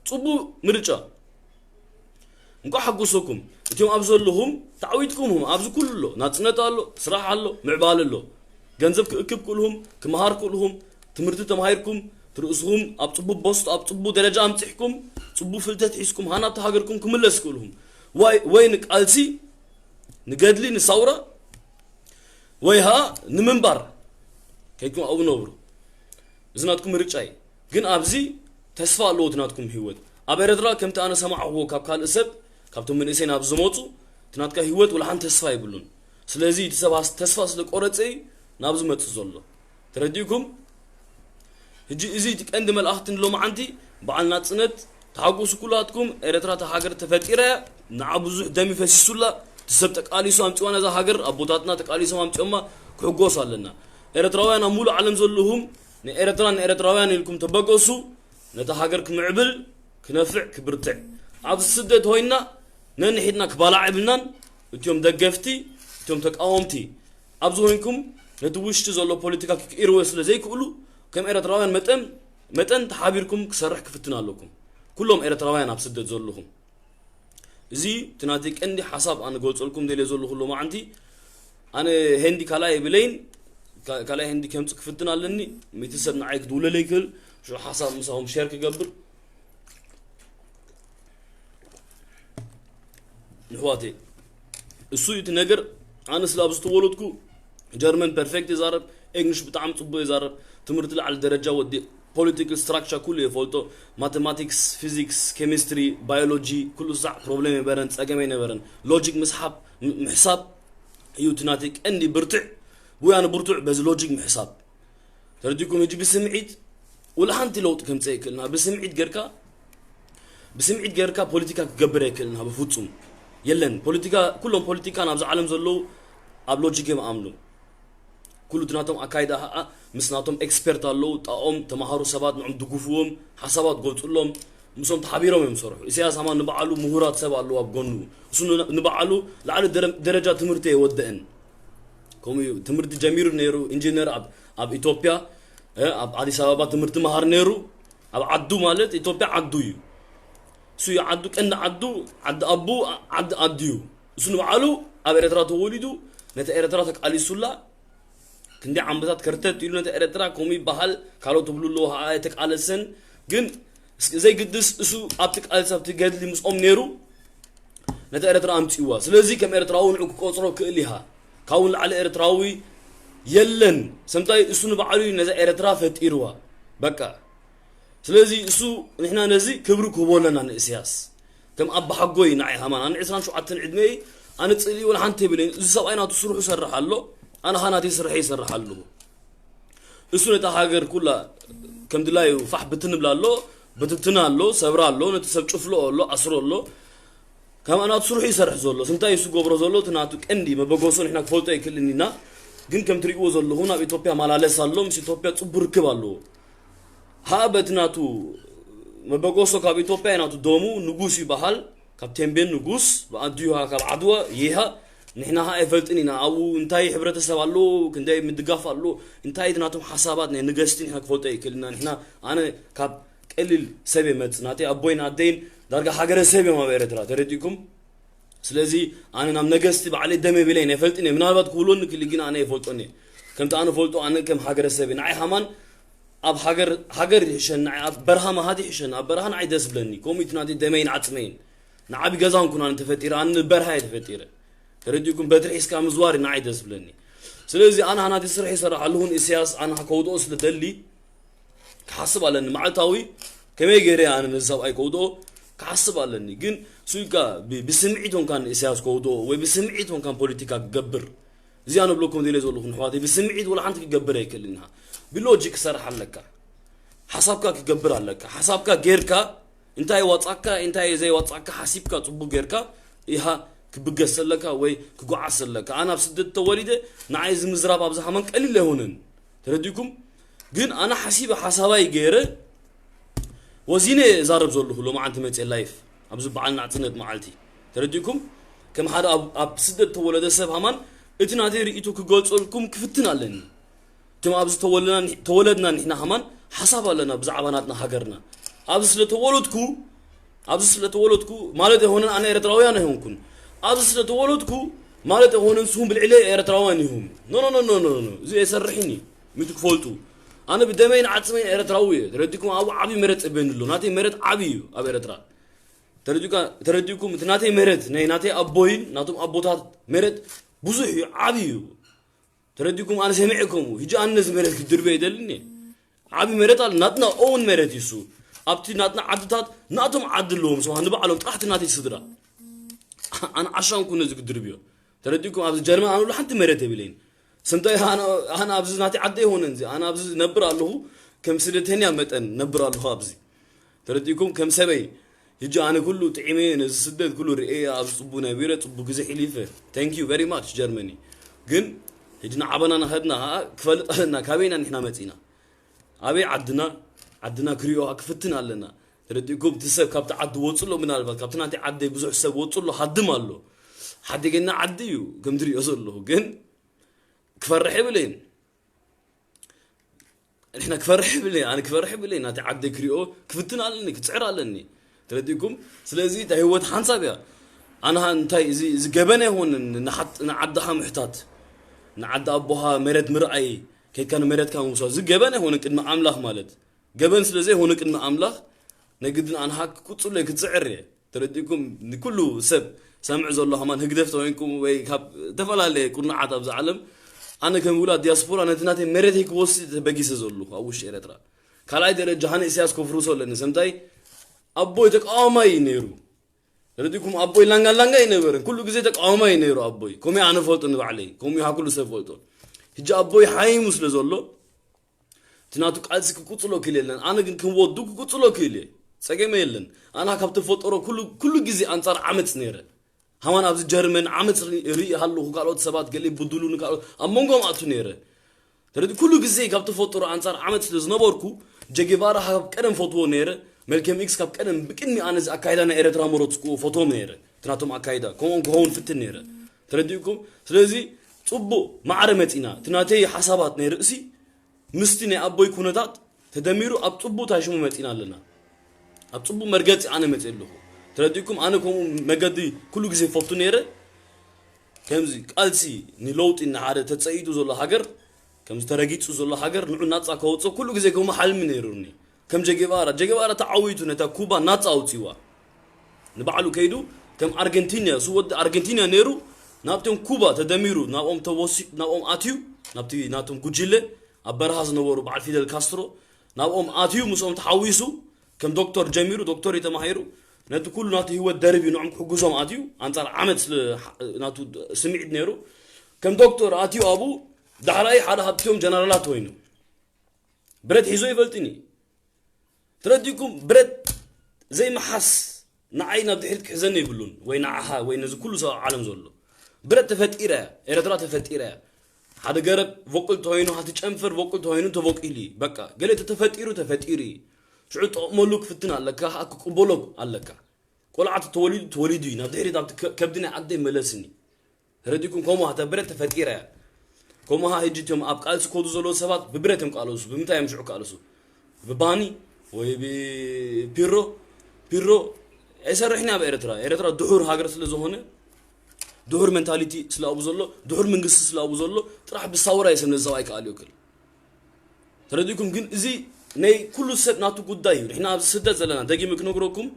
ጽቡቕ ምርጫ። እንኳዕ ሓጎሰኩም። እቲኦም ኣብ ዘለኹም ተዓዊትኩም ሁም። ኣብዚ ኩሉ ኣሎ። ናጽነት ኣሎ፣ ስራሕ ኣሎ፣ ምዕባለ ኣሎ። ገንዘብ ክእክብ ክእልኹም፣ ክመሃር ክእልኹም፣ ትምህርቲ ተማሂርኩም፣ ትርእስኹም ኣብ ጽቡብ ቦስት ኣብ ጽቡብ ደረጃ ኣምጺሕኩም ጽቡብ ፍልተት ሒዝኩም ሃና ኣብቲ ሃገርኩም ክምለስ ክእልኹም ወይ ወይ ንቃልሲ ንገድሊ ንሳውራ ወይ ሃ ንምንባር ከይኩም ኣብኡ ነብሩ። እዚ ናትኩም ምርጫ እዩ። ግን ኣብዚ ተስፋ ኣለዎ እቲ ናትኩም ህይወት። ኣብ ኤረትራ ከምቲ ኣነ ሰማዕዎ ካብ ካልእ ሰብ ካብቶም መንእሰይ ናብ ዝመፁ እቲ ናትካ ህይወት ወላ ሓንቲ ተስፋ የብሉን። ስለዚ እቲ ሰብ ተስፋ ስለ ቆረፀ እዩ ናብዚ መፅእ ዘሎ። ተረዲእኩም? ሕጂ እዚ እቲ ቀንዲ መልእኽቲ ንሎማዓንቲ በዓል ናጽነት ተሓጎሱ ኩላትኩም። ኤረትራ እታ ሃገር ተፈጢራ እያ። ንዓ ብዙሕ ደም ይፈሲሱላ። እቲ ሰብ ተቃሊሱ ኣምጺዋ ነዛ ሃገር ኣቦታትና ተቃሊሶም ኣምጺኦማ ክሕጎሱ ኣለና። ኤረትራውያን ኣብ ሙሉእ ዓለም ዘለኹም ንኤረትራ ንኤረትራውያን ኢልኩም ተበገሱ። ነታ ሃገር ክምዕብል ክነፍዕ ክብርትዕ ኣብዚ ስደት ሆይና ነንሒድና ክባላዕ የብልናን። እትዮም ደገፍቲ እትዮም ተቃወምቲ ኣብዚ ኮይንኩም ነቲ ውሽጢ ዘሎ ፖለቲካ ክቅይርዎ ስለ ዘይክእሉ ከም ኤረትራውያን መጠን መጠን ተሓቢርኩም ክሰርሕ ክፍትን ኣለኩም። ኩሎም ኤረትራውያን ኣብ ስደት ዘለኹም እዚ እቲ ናተይ ቀንዲ ሓሳብ ኣነ ገልጸልኩም ደልየ ዘለኹ ሎማዓንቲ። ኣነ ሄንዲ ካልኣይ የብለይን። ካልኣይ ሄንዲ ከምጽእ ክፍትን ኣለኒ። ሚቲ ሰብ ንዓይ ክድውለለይ ይክእል። ሽዑ ሓሳብ ምሳኹም ሸር ክገብር ንሕዋተይ እሱ እዩ እቲ ነገር። ኣነ ስለ ኣብ ዝተወለድኩ ጀርመን ፐርፌክት ይዛረብ፣ ኤንግሊሽ ብጣዕሚ ጽቡቅ ይዛረብ፣ ትምህርቲ ላዕሊ ደረጃ ወዲ ፖለቲካል ስትራክቸር ኩሉ የፈልጦ፣ ማቴማቲክስ፣ ፊዚክስ፣ ኬሚስትሪ፣ ባዮሎጂ ኩሉ ሳዕ ፕሮብሌም የበረን ጸገም ኣይነበረን። ሎጂክ ምስሓብ ምሕሳብ እዩ እቲ ናተይ ቀንዲ ብርትዕ። ብውያነ ብርቱዕ በዚ ሎጂክ ምሕሳብ ተረዲኩም። ሕጂ ብስምዒት ውላ ሓንቲ ለውጢ ከምፀእ ይክእልና ብስምዒት ገርካ ብስምዒት ገርካ ፖለቲካ ክገብር ኣይክእልና ብፍፁም የለን። ፖለቲካ ኩሎም ፖለቲካ ናብዚ ዓለም ዘለዉ ኣብ ሎጂክ እዮም ኣምኑ። ኩሉ እቲ ናቶም ኣካይዳ ከዓ ምስ ናቶም ኤክስፐርት ኣለዉ ጣኦም ተማሃሩ ሰባት ንዕም ድጉፍዎም ሓሳባት ጎልፅሎም ምስኦም ተሓቢሮም እዮም ዝሰርሑ። ኢሳያስ ኣማ ንባዕሉ ምሁራት ሰብ ኣለዉ ኣብ ጎኑ እሱ ንባዕሉ ላዕሊ ደረጃ ትምህርቲ የወደአን። ከምኡ እዩ ትምህርቲ ጀሚሩ ነይሩ ኢንጂነር ኣብ ኢትዮጵያ ኣብ ኣዲስ ኣበባ ትምህርቲ መሃር ነይሩ። ኣብ ዓዱ ማለት ኢትዮጵያ ዓዱ እዩ። እሱ እዩ ዓዱ ቀንዲ ዓዱ ዓዲ ኣቡ ዓዲ ኣዱ እዩ። እሱ ንባዕሉ ኣብ ኤረትራ ተወሊዱ ነቲ ኤረትራ ተቃሊሱላ ክንዲ ዓምብታት ከርተት ኢሉ ነቲ ኤረትራ ከምኡ ይበሃል ካልኦት ትብሉ ኣለዎ ከዓ ኣይተቃለሰን። ግን ዘይግድስ እሱ ኣብቲ ቃልሲ ኣብቲ ገድሊ ምስኦም ነይሩ ነታ ኤረትራ ኣምጺእዋ። ስለዚ ከም ኤረትራዊ ንዑ ክቆጽሮ ክእል ኢኻ። ካብኡ ንላዕሊ ኤረትራዊ የለን። ሰምታይ እሱ ንባዕሉ እዩ ነዛ ኤረትራ ፈጢርዋ። በቃ ስለዚ እሱ ንሕና ነዚ ክብሪ ክህቦ ኣለና ንእስያስ ከም ኣባሓጎይ ንዓይ ሃማን ኣነ ዕስራን ሸውዓተን ዕድመይ ኣነ ጽልኢ ወላ ሓንቲ የብለይን። እዚ ሰብኣይ ናቱ ስርሑ ይሰርሕ ኣሎ ኣነ ኻ ናተይ ስርሐ ይሰርሕ ኣለኹ። እሱ ነታ ሃገር ኩላ ከም ድላዩ ፋሕ ብትን ብላ ኣሎ፣ ብትትና ኣሎ፣ ሰብራ ኣሎ፣ ነቲ ሰብ ጭፍልኦ ኣሎ፣ ኣስሮ ኣሎ። ከም ናቱ ስርሑ ይሰርሕ ዘሎ። ስንታይ እሱ ገብሮ ዘሎ እቲ ናቱ ቀንዲ መበገሶ ንሕና ክፈልጦ ኣይክእልን ኢና። ግን ከም ትሪእዎ ዘለኹም ኣብ ኢትዮጵያ ማላለስ ኣሎ፣ ምስ ኢትዮጵያ ጽቡር ርክብ ኣለዎ። ሃ በቲ ናቱ መበገሶ ካብ ኢትዮጵያ ናቱ ደሙ ንጉስ ይበሃል። ካብ ቴምቤን ንጉስ ብኣንቱ ይሃ ካብ ዓድዋ ይሃ ንሕና ሃ ኣይፈልጥን ኢና ኣብኡ እንታይ ሕብረተሰብ ኣሎ ክንደይ ምድጋፍ ኣሎ እንታይ ናቶም ሓሳባት ናይ ንገስቲ ንሕና ክፈልጦ ይክእልና ንሕና ኣነ ካብ ቀሊል ሰብ የመጽእ ናተይ ኣቦይን ኣደይን ዳርጋ ሃገረ ሰብ እዮም ኣብ ኤረትራ ተረዲእኩም ስለዚ ኣነ ናብ ነገስቲ ባዕለይ ደም የብለይን ኣይፈልጥን እየ ምናልባት ክብሎኒ ክሊ ግን ኣነ ኣይፈልጦን እየ ከምቲ ኣነ ፈልጦ ኣነ ከም ሃገረ ሰብ እየ ንዓይ ሃማን ኣብ ሃገር ሃገር ይሕሸኒ ንዓይ ኣብ በረኻ መሃድ ይሕሸኒ ኣብ በረኻ ንዓይ ደስ ብለኒ ከምኡ እቲ ናተይ ደመይን ዓጽመይን ንዓቢ ገዛ እንኩን ኣነ ተፈጢረ ኣነ በረኻ እየ ተፈጢረ ተረዲእኩም በትሪ ሒዝካ ምዝዋር ንዓይ ደስ ብለኒ ስለዚ ኣነ ሃናቲ ስራሕ ይሰርሕ ኣለኹን ኢሳያስ ኣነ ከውድኦ ስለ ደሊ ክሓስብ ኣለኒ መዓልታዊ ከመይ ገይረ ኣነ ነዚ ሰብኣይ ከውድኦ ክሓስብ ኣለኒ ግን ሱልካ ብስምዒት ሆንካ ንኢሳያስ ከውድኦ ወይ ብስምዒት ሆንካ ፖለቲካ ክገብር እዚኣ ንብለኩም ደለ ዘለኹ ንሕዋተይ ብስምዒት ወላ ሓንቲ ክገብር ኣይክእልን ኢኻ ብሎጂክ ክሰርሕ ኣለካ ሓሳብካ ክገብር ኣለካ ሓሳብካ ጌርካ እንታይ ዋጻካ እንታይ ዘይዋጻካ ሓሲብካ ጽቡቅ ጌርካ ኢኻ ክብገስ ኣለካ ወይ ክጓዓስ ኣለካ ኣነ ኣብ ስደት ተወሊደ ንዓይ እዚ ምዝራብ ኣብዚ ሃማን ቀሊል ኣይሆነን ተረዲኩም ግን ኣነ ሓሲበ ሓሳባይ ገይረ ወዚነ ዛረብ ዘለኹ ሎማዓንቲ መፅየ ላይፍ ኣብዚ በዓል ናፅነት መዓልቲ ተረዲእኩም ከም ሓደ ኣብ ስደት ተወለደ ሰብ ሃማን እቲ ናተይ ርእይቶ ክገልፀልኩም ክፍትን ኣለኒ እቶም ኣብዚ ተወለድና ንሕና ሃማን ሓሳብ ኣለና ብዛዕባ ናትና ሃገርና ኣብዚ ስለተወለድኩ ኣብዚ ስለተወለድኩ ማለት ኣይሆነን ኣነ ኤርትራውያን ኣይሆንኩን ኣብዚ ስለተወለድኩ ማለት ኣይሆነን ንስኹም ብልዕለ ኤርትራውያን ኢኹም ኖ ኖ ኖ ኖ እዚ ኣይሰርሕን እዩ ሚቱ ክፈልጡ ኣነ ብደመይን ዓፅመይን ኤረትራዊ እየ። ተረዲኩም? ኣብ ዓብዪ መሬት ፀበኒ ኣሎ። ናተይ መሬት ዓብዪ እዩ ኣብ ኤረትራ። ተረዲኡካ- ተረዲኡኩም? እቲ ናተይ መሬት ናይ ናተይ ኣቦይን ናቶም ኣቦታት መሬት ብዙሕ እዩ፣ ዓብዪ እዩ። ተረዲኩም? ኣነ ሰሚዐ ከምኡ። ሕጂ ኣነ ነዚ መሬት ክድርበ ይደልን እየ። ዓብዪ መሬት ኣሎ፣ ናትና ኦውን መሬት እዩ እሱ። ኣብቲ ናትና ዓድታት ናቶም ዓዲ ኣለዎም፣ ስማ ንባዕሎም ጥራሕ እቲ ናተይ ስድራ። ኣነ ዓሻንኩ ነዚ ክድርብዮ። ተረዲኩም? ኣብዚ ጀርመን ኣነ ሓንቲ መሬት የብለይን። ስምታይ ኣነ ኣነ ኣብዚ ናተይ ዓዲ ኣይሆነን፣ እዚ ኣነ ኣብዚ ነብር ኣለኹ፣ ከም ስደተኛ መጠን ነብር ኣለኹ ኣብዚ። ተረዲኩም? ከም ሰበይ ሕጂ ኣነ ኩሉ ጥዒመ፣ ነዚ ስደት ኩሉ ርእየ፣ ኣብ ጽቡ ነቢረ፣ ጽቡ ግዜ ሕሊፈ። Thank you very much ጀርመኒ። ግን ሕጂ ንዓበና ናኸድና ክፈልጥ ኣለና፣ ካበይና ንሕና መጺና፣ ኣበይ ዓድና፣ ዓድና ክሪኦ ክፍትን ኣለና። ተረዲኩም? እቲ ሰብ ካብቲ ዓዲ ወጽሎ፣ ምናልባት ካብቲ ናተይ ዓዲ ብዙሕ ሰብ ወጽሎ ሃድም ኣሎ። ሓደገና ዓዲ እዩ ከም ትሪኦ ዘለኹ፣ ግን ክፈርሕ የብለይን። ንሕና ክፈርሕ የብለይ፣ ኣነ ክፈርሕ የብለይ። ናተይ ዓደይ ክሪኦ ክፍትን ኣለኒ፣ ክጽዕር ኣለኒ። ተረዲእኩም? ስለዚ እታ ህይወት ሓንሳብ እያ። ኣነ እንታይ እዚ እዚ ገበን ኣይኮንን፣ ንሓጥ ንዓድኻ ምሕታት፣ ንዓዲ ኣቦኻ መሬት ምርኣይ፣ ከይድካ ንመሬትካ ምውሳድ፣ እዚ ገበን ኣይኮንን ቅድሚ ኣምላኽ ማለት። ገበን ስለ ዘይኮነ ቅድሚ ኣምላኽ፣ ናይ ግድን ኣንሃ ክጽሎ ክጽዕር እየ። ተረዲእኩም? ንኩሉ ሰብ ሰምዕ ዘሎ ከማን ህግደፍ ተኮይንኩም ወይ ካብ ዝተፈላለየ ቁርናዓት ኣብዚ ዓለም፣ ኣነ ከም ውላድ ዲያስፖራ ነቲ ናተይ መሬተይ ክወስድ ተበጊሰ ዘለኹ ኣብ ውሽጢ ኤረትራ። ካልኣይ ደረጃ ሃነ ኢሳያስ ከፍርሶ ኣለኒ። ሰምታይ ኣቦይ ተቃዋማይ ነይሩ። ተረዲእኩም? ኣቦይ ላንጋ ላንጋ ኣይነበረን። ኩሉ ግዜ ተቃዋማይ ነይሩ ኣቦይ። ኮሚ ኣነ ፈልጦ ንባዕለይ። ኮሚ ሃ ኩሉ ሰብ ፈልጦ። ሕጂ ኣቦይ ሓይሙ ስለ ዘሎ፣ እቲ ናቱ ቃልሲ ክቁጽሎ ክእል የለን። ኣነ ግን ክወዱ ክቁጽሎ ክእል እየ። ጸገመ የለን። ኣና ካብ ተፈጠሮ ኩሉ፣ ኩሉ ግዜ ኣንጻር ዓመጽ ነይረ። ሃማን ኣብዚ ጀርመን ዓመጽ ርኢ፣ ርኢ ሃለኹ፣ ካልኦት ሰባት ገለ ይብድሉ፣ ንካልኦት ኣብ መንጎም ኣቱ ነይረ። ተረዲ ኩሉ ግዜ ካብ ተፈጠሮ ኣንጻር ዓመጽ ስለ ዝነበርኩ፣ ጀጌቫራ ካብ ቀደም ፈትዎ ነይረ። መልከም ኢክስ ካብ ቀደም ብቅድሚ ኣነ እዚ ኣካይዳ ናይ ኤረትራ መረጽኩዎ፣ ፈትዎም ነይረ። እቲ ናቶም ኣካይዳ ከምኦም ክኸውን ፍትን ነይረ። ተረዲእኩም? ስለዚ ጽቡቕ ማዕረ መጺና። እቲ ናተይ ሓሳባት ናይ ርእሲ ምስቲ ናይ ኣቦይ ኩነታት ተደሚሩ ኣብ ጽቡቕ ታሽሙ መጺና ኣለና። ኣብ ጽቡቕ መርገጺ ኣነ መጺእ ኣለኹ። ተረዲእኩም? ኣነ ከምኡ መገዲ ኩሉ ግዜ ፈቱ ነይረ። ከምዚ ቃልሲ ንለውጢ ንሓደ ተጸይዱ ዘሎ ሃገር፣ ከምዚ ተረጊጹ ዘሎ ሃገር ንዑ ናጻ ከወጽኦ ኩሉ ግዜ ከምኡ ሓልሚ ነይሩኒ። ከም ጀጌባራ፣ ጀጌባራ ተዓዊቱ ነታ ኩባ ናጻ ኣውጺዋ። ንባዕሉ ከይዱ ከም ኣርገንቲና፣ እሱ ወዲ ኣርገንቲና ነይሩ፣ ናብቶም ኩባ ተደሚሩ፣ ናብኦም ተወሲ-፣ ናብኦም ኣትዩ፣ ናብቲ ናቶም ጉጅለ፣ ኣብ በረኻ ዝነበሩ በዓል ፊደል ካስትሮ፣ ናብኦም ኣትዩ፣ ምስኦም ተሓዊሱ፣ ከም ዶክተር ጀሚሩ፣ ዶክተር እዩ ተማሂሩ፣ ነቲ ኩሉ ናቱ ህይወት ደርብዩ ንዖም ክሕግዞም ኣትዩ፣ ኣንጻር ዓመት ስለ ናቱ ስምዒት ነይሩ፣ ከም ዶክተር ኣትዩ ኣብኡ፣ ዳሕራይ ሓደ ሃብትዮም ጀነራላት ኮይኑ፣ ብረት ሒዞ ይፈልጥኒ። ተረዲኩም? ብረት ዘይመሓስ ንዓይ ናብ ድሕሪት ክሕዘኒ የብሉን፣ ወይ ንዓኻ ወይ ነዚ ኩሉ ሰብ ኣብ ዓለም ዘሎ። ብረት ተፈጢረ፣ ኤረትራ ተፈጢረ። ሓደ ገረብ ቮቅል ተኮይኑ፣ ሃቲ ጨንፈር ቮቅል ተኮይኑ ተቮቂሉ እዩ። በቃ፣ ገለ ተተፈጢሩ ተፈጢሩ እዩ። ሽዑ ጠቕመሉ ክፍትን ኣለካ፣ ከዓ ክቅበሎ ኣለካ። ቆልዓ ተወሊዱ ተወሊዱ እዩ፣ ናብ ድሕሪት ኣብቲ ከ-፣ ከብዲ ናይ ዓደይ መለስኒ። ተረዲኩም? ከምኡ ሃ ተብረት ተፈጢረ። ከምኡ ሃ ህጂ እቶም ኣብ ቃልሲ ኮዱ ዘለዉ ሰባት ብብረት እዮም ቃለሱ። ብምንታይ እዮም ሽዑ ቃለሱ? ብባኒ ወይ ብፒሮ? ፒሮ ኣይሰርሕን ኣብ ኤርትራ። ኤርትራ ድሑር ሃገር ስለ ዝኾነ፣ ድሑር ሜንታሊቲ ስለ ኣብኡ ዘሎ፣ ድሑር መንግስቲ ስለ ኣብኡ ዘሎ፣ ጥራሕ ብሳውራ እዩ ሰብ ነዚ ሰብኣይ ክኣልዮ ክእል። ተረዲኩም? ግን እዚ ናይ ኩሉ ሰብ ናቱ ጉዳይ እዩ። ንሕና ኣብዚ ስደት ዘለና፣ ደጊመ ክነግረኩም፣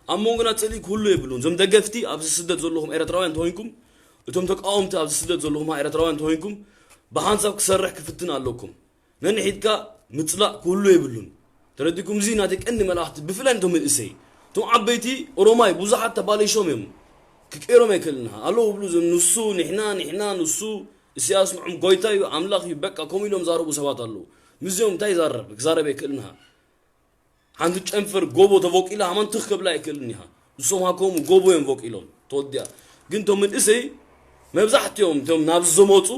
ኣብ መንጎና ጽልኢ ክህሉ የብሉን። እዞም ደገፍቲ ኣብዚ ስደት ዘለኹም ኤርትራውያን እንተኾይንኩም፣ እቶም ተቃወምቲ ኣብዚ ስደት ዘለኹም ኤርትራውያን እንተኾይንኩም፣ ብሓንሳብ ክሰርሕ ክፍትን ኣለኩም። ነንሒድካ ምጽላእ ክህሉ የብሉን። ተረዲኩም? እዚ ናተይ ቀንዲ መልእኽቲ፣ ብፍላይ ነቶም መንእሰይ። እቶም ዓበይቲ ኦሮማይ ብዙሓት ተባሊሾም እዮም። ክቀይሮም ኣይክእልን። ኣለዉ ብሉ፣ እዞም ንሱ፣ ንሕና፣ ንሕና፣ ንሱ፣ ኢሳያስ ንዖም ጎይታ እዩ፣ ኣምላኽ እዩ፣ በቃ፣ ከምኡ ኢሎም ዛረቡ ሰባት ኣለዉ። ምስዚኦም እንታይ ይዛረብ? ክዛረብ ኣይክእልን። ሓንቲ ጨንፈር ጎቦ ተቦቂላ ሃማን ትኽ ከብላ ኣይክእልን ኢኻ። ንሶም ሃ ከምኡ ጎቦ እዮም ቦቂሎም፣ ተወዲኣ። ግን እቶም መንእሰይ መብዛሕትኦም እቶም ናብዚ ዝመፁ፣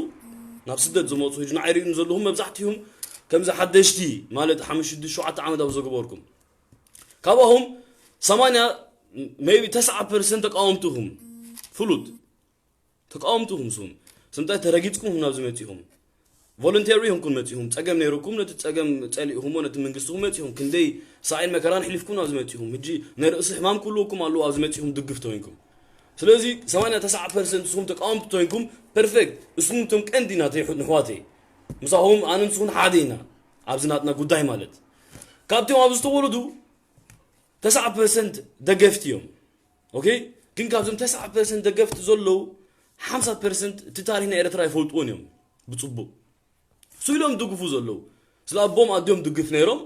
ናብ ስደት ዝመፁ፣ ሕጂ ንዓይ ርእዩኒ ዘለኹም መብዛሕትኦም ከምዚ ሓደሽቲ ማለት ሓሙሽተ፣ ሽዱሽተ፣ ሸውዓተ ዓመት ኣብ ዘገበርኩም። ካባኹም ሰማንያ፣ maybe ተስዓ ፐርሰንት ተቃወምቲ ኢኹም። ፍሉጥ። ተቃወምቲ ኢኹም ስኹም። ስምታይ ተረጊጽኩም ናብዚ መጺኹም። ቮለንተሪ ኢኹም መጺኹም። ጸገም ነይሩኩም፣ ነቲ ጸገም ጸሊእኹሞ፣ ነቲ መንግስቲ ኢኹም መጺኹም። ክንደይ ሳይን መከራን ሕሊፍኩም ናብዚ መጺኹም። ሕጂ ናይ ርእሲ ሕማም ክህልወኩም ኣለዎ ኣብዚ መጺኹም ድግፍ ተኮይንኩም። ስለዚ ሰማንያ ተስዓ ፐርሰንት ንስኹም ተቃወምቲ ተኮይንኩም፣ ፐርፌክት። ንስኹም እቶም ቀንዲ ናተይ ኣሕዋተይ። ምሳኹም ኣነ ንስኹም ሓደ ኢና። ኣብዚ ናትና ጉዳይ ማለት ካብቶም ኣብዚ ዝተወለዱ ተስዓ ፐርሰንት ደገፍቲ እዮም። ኦኬ፣ ግን ካብዞም ተስዓ ፐርሰንት ደገፍቲ ዘለዉ ሓምሳ ፐርሰንት እቲ ታሪኽ ናይ ኤርትራ ኣይፈልጥዎን እዮም ብጽቡቕ። እሱ ኢሎም ድግፉ ዘለዉ ስለ ኣቦም ኣዲኦም ድግፍ ነይሮም።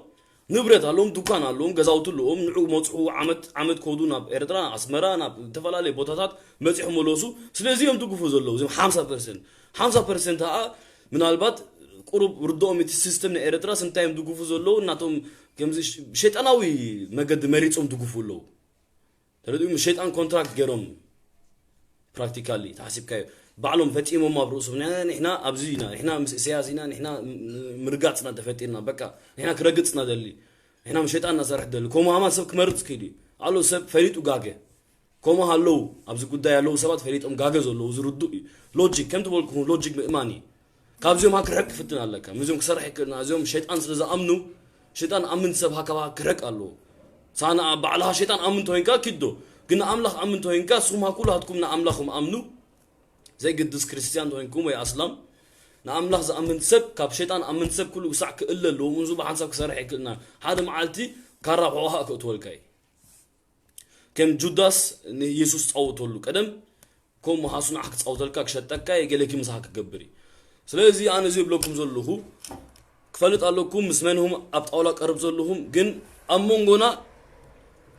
ንብረት ኣለዎም፣ ድኳን ኣለዎም፣ ገዛውቲ ኣለዎም። ንዑ መፅኡ ዓመት ዓመት ከዱ ናብ ኤርትራ ኣስመራ ናብ ዝተፈላለዩ ቦታታት መፂሖም መለሱ። ስለዚ እዮም ድግፉ ዘለዉ እዚም ሓምሳ ፐርሰንት። ሓምሳ ፐርሰንት ከዓ ምናልባት ቁሩብ ርድኦም እቲ ሲስተም ናይ ኤርትራስ እንታይ እዮም ድግፉ ዘለዉ እናቶም ከምዚ ሸይጣናዊ መገዲ መሪፆም ድግፉ ኣለዉ። ተረዲኡ ምስ ሸይጣን ኮንትራክት ገይሮም ፕራክቲካሊ ተሓሲብካዮ ባዕሎም ፈፂሞም ኣብ ርእሶም ንሕና ኣብዚ ኢና ንሕና ምስ እስያስ ኢና ንሕና ምርጋፅና ተፈጢርና በቃ ንሕና ክረግፅና ደሊ ንሕና ምስ ሸይጣን እናሰርሕ ደሊ ከምኡ ሃማን ሰብ ክመርፅ ክኢሉ እዩ ኣሎ ሰብ ፈሊጡ ጋገ ከምኡ ኣለዉ ኣብዚ ጉዳይ ኣለዉ ሰባት ፈሊጦም ጋገ ዘለዉ ዝርዱእ እዩ ሎጂክ ከም ትበልኩ ሎጂክ ምእማን እዩ ካብዚኦም ክርሕቅ ክፍትን ኣለካ ምስዚኦም ክሰርሕ ይክእልና እዚኦም ሸይጣን ስለ ዝኣምኑ ሸይጣን ኣምን ሰብ ሃካባ ክርሕቅ ኣለዎ ሳና ባዕልኻ ሸይጣን ኣምን ተወይንካ ኪዶ ግን ንኣምላኽ ኣምን ተወይንካ ስኹም ኩላትኩም ንኣምላኽም ኣምኑ ዘይግድስ ክርስትያን ተወይንኩም ወይ ኣስላም ንኣምላኽ ዝኣምን ሰብ ካብ ሸይጣን ኣምን ሰብ ኩሉ ክሳዕ ክእለ ኣለዎ ምንዙ ብሓንሳብ ክሰርሕ ይክእልና ሓደ መዓልቲ ካራ ብሕቑኻ ክእትወልካ እዩ ከም ጁዳስ ንየሱስ ጻወተሉ ቀደም ከም መሃሱ ንዓኽ ክጻወተልካ ክሸጠካ የገለኪ ምሳኻ ክገብር እዩ ስለዚ ኣነ እዚ ይብለኩም ዘለኹ ክፈልጥ ኣለኩም ምስ መንሁም ኣብ ጣውላ ቀርብ ዘለኹም ግን ኣብ መንጎና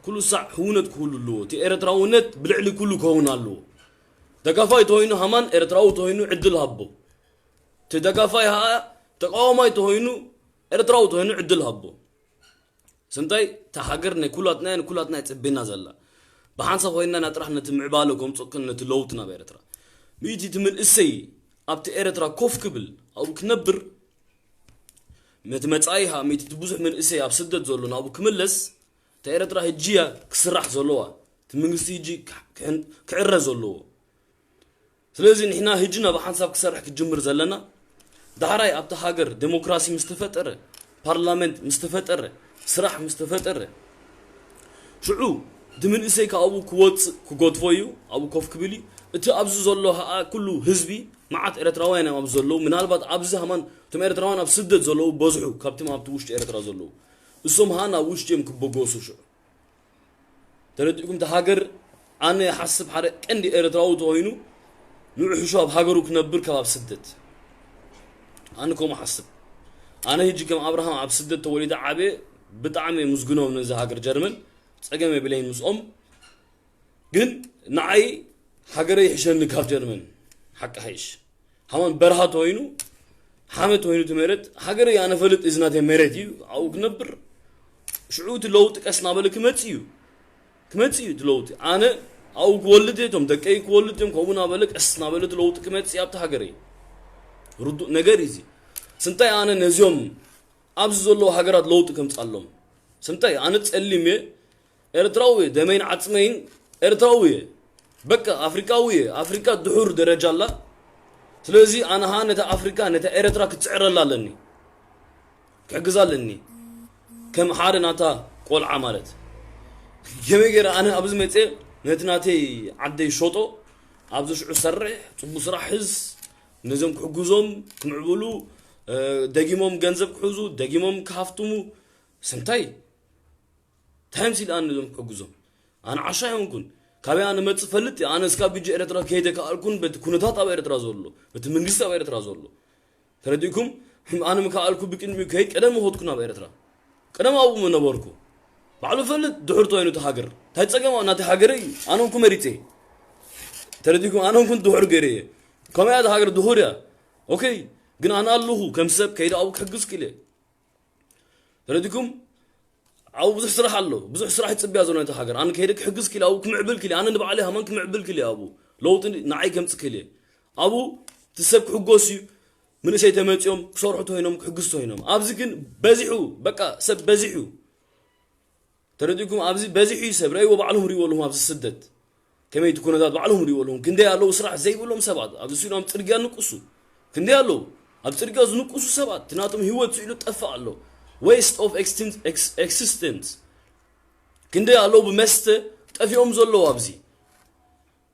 ኩሉ ሳዕ ህውነት ክህሉ ኣለዎ እቲ ኤርትራውነት ብልዕሊ ኩሉ ክኸውን ኣለዎ ደጋፋይ ተሆይኑ ሃማን ኤርትራዊ ተሆይኑ ዕድል ሃቦ እቲ ደጋፋይ ሃኣ ተቃዋማይ ተሆይኑ ኤርትራዊ ተሆይኑ ዕድል ሃቦ ስምታይ እታ ሃገር ናይ ኩላትና እያ ንኩላትና እያ ጽቤና ዘላ ብሓንሳብ ኮይንና ኢና ጥራሕ ነቲ ምዕባለ ከምጽእ ነቲ ለውጢ ናብ ኤርትራ ሚእቲ እቲ መንእሰይ ኣብቲ ኤርትራ ኮፍ ክብል ኣብኡ ክነብር ነቲ መጻኢ ሃ ሚእቲ እቲ ብዙሕ መንእሰይ ኣብ ስደት ዘሎ ናብኡ ክምለስ እታ ኤርትራ ህጂ እያ ክስራሕ ዘለዋ እቲ መንግስቲ ህጂ ክዕረ ዘለዎ ስለዚ ንሕና ህጂ ናብ ሓንሳብ ክሰርሕ ክጅምር ዘለና ዳሕራይ ኣብቲ ሃገር ዴሞክራሲ ምስ ተፈጠረ ፓርላመንት ምስ ተፈጠረ ስራሕ ምስ ተፈጠረ ሽዑ እቲ መንእሰይ ካብኡ ክወፅእ ክገድፎ እዩ ኣብኡ ኮፍ ክብል እዩ እቲ ኣብዚ ዘሎ ከዓ ኩሉ ህዝቢ መዓት ኤርትራውያን እዮም ኣብዚ ዘለዉ ምናልባት ኣብዚ ሃማን እቶም ኤርትራውያን ኣብ ስደት ዘለዉ በዝሑ ካብቶም ኣብቲ ውሽጢ ኤርትራ ዘለዉ እሶም ሃ ናብ ውሽጢ እዮም ክበገሱ ሽዑ ተረዲእኩም እቲ ሃገር ኣነ ይሓስብ ሓደ ቀንዲ ኤርትራዊ ተኮይኑ ንዑ ሕሹ ኣብ ሃገሩ ክነብር ካብ ኣብ ስደት ኣነ ከምኡ ሓስብ ኣነ ህጂ ከም ኣብርሃም ኣብ ስደት ተወሊደ ዓብየ ብጣዕሚ ምስግኖም ነዚ ሃገር ጀርመን ፀገም የብለይን ምስኦም ግን ንዓይ ሃገረይ ይሕሸኒ ካብ ጀርመን ሓቂ ሓይሽ ሃማን በረኻ ተኮይኑ ሓመድ ተኮይኑ እቲ መሬት ሃገረይ ኣነ ፈልጥ እዚ ናተይ መሬት እዩ ኣብኡ ክነብር ሽዑ እቲ ለውጢ ቀስ እናበለ ክመፅእ እዩ ክመፅእ እዩ እቲ ለውጢ ኣነ ኣብኡ ክወልድ እየ እቶም ደቀይ ክወልድ እዮም ከምኡ እናበለ ቀስ እናበለ እቲ ለውጢ ክመፅእ እዩ ኣብቲ ሃገረይ ርዱእ ነገር እዩ እዚ ስንታይ ኣነ ነዚኦም ኣብዚ ዘለዉ ሃገራት ለውጢ ከምፅኣሎም ስንታይ ኣነ ፀሊም እየ ኤርትራዊ እየ ደመይን ዓፅመይን ኤርትራዊ እየ በቃ ኣፍሪቃዊ እየ ኣፍሪቃ ድሑር ደረጃ ኣላ ስለዚ ኣነሃ ነታ ኣፍሪቃ ነታ ኤርትራ ክትፅዕረላ ኣለኒ ክሕግዛ ኣለኒ ከም ሓደ ናታ ቆልዓ ማለት ከመይ ገይረ ኣነ ኣብዚ መፅየ ነቲ ናተይ ዓደይ ሸጦ ኣብዚ ሽዑ ሰርሕ ፅቡቅ ስራሕ ሕዝ ነዞም ክሕግዞም ክምዕብሉ ደጊሞም ገንዘብ ክሕዙ ደጊሞም ክሃፍትሙ ስንታይ እንታይ ምስ ኢልኣኒ እዞም ክሕግዞም ኣነ ዓሻ ይሆንኩን ካበይ ኣነ መጽእ ፈልጥ ኣነ እስካብ ብጂ ኤርትራ ከይደ ከኣልኩን በቲ ኩነታት ኣብ ኤርትራ ዘሎ በቲ መንግስቲ ኣብ ኤርትራ ዘሎ ተረዲእኩም ኣነ ምከኣልኩ ብቅድሚኡ ከይድ ቀደም ሆትኩ ናብ ኤርትራ ቀደም ኣብኡ ነበርኩ ባዕሉ ፈልጥ ድሑር ተወይኑ እቲ ሃገር እንታይ ጸገም ናቲ ሃገር እዩ ኣነ ሆንኩ መሪጸ ተረዲእኩም ኣነ ሆንኩን ድሑር ገይረ እየ ከመይ እያ ሃገር ድሁር እያ ኦኬ ግን ኣነ ኣለኹ ከም ሰብ ከይደ ኣብኡ ክሕግዝ ክኢለ ተረዲኩም ኣብኡ ብዙሕ ስራሕ ኣሎ ብዙሕ ስራሕ ይፅብያ ዘሎ ነቲ ሃገር ኣነ ከይደ ክሕግዝ ክኢለ ኣብኡ ክምዕብል ክኢለ ኣነ ንባዕለይ ሃማን ክምዕብል ክኢለ ኣብኡ ለውጢ ንዓይ ከምፅ ክኢለ ኣብኡ እቲ ሰብ ክሕጎስ እዩ ምንእሰይ ተመፂኦም ክሰርሑ ተኮይኖም ክሕግዝ ተኮይኖም ኣብዚ ግን በዚሑ በቃ ሰብ በዚሑ ተረዲእኩም ኣብዚ በዚሑ እዩ ሰብ ረእይዎ ባዕሎም ሪእዎ ኣለኹም ኣብዚ ስደት ከመይ እቲ ኩነታት ባዕሎም ሪእዎ ኣለኹም ክንደይ ኣለዉ ስራሕ ዘይብሎም ሰባት ኣብዚ ስኢኖም ኣብ ፅርግያ ንቅሱ ክንደይ ኣለዉ ኣብ ፅርግያ ዝንቅሱ ሰባት እቲ ናቶም ህይወት ስኢሉ ጠፍእ ኣሎ waste of existence ክንደይ ኣለዉ ብመስተ ጠፊኦም ዘለዉ ኣብዚ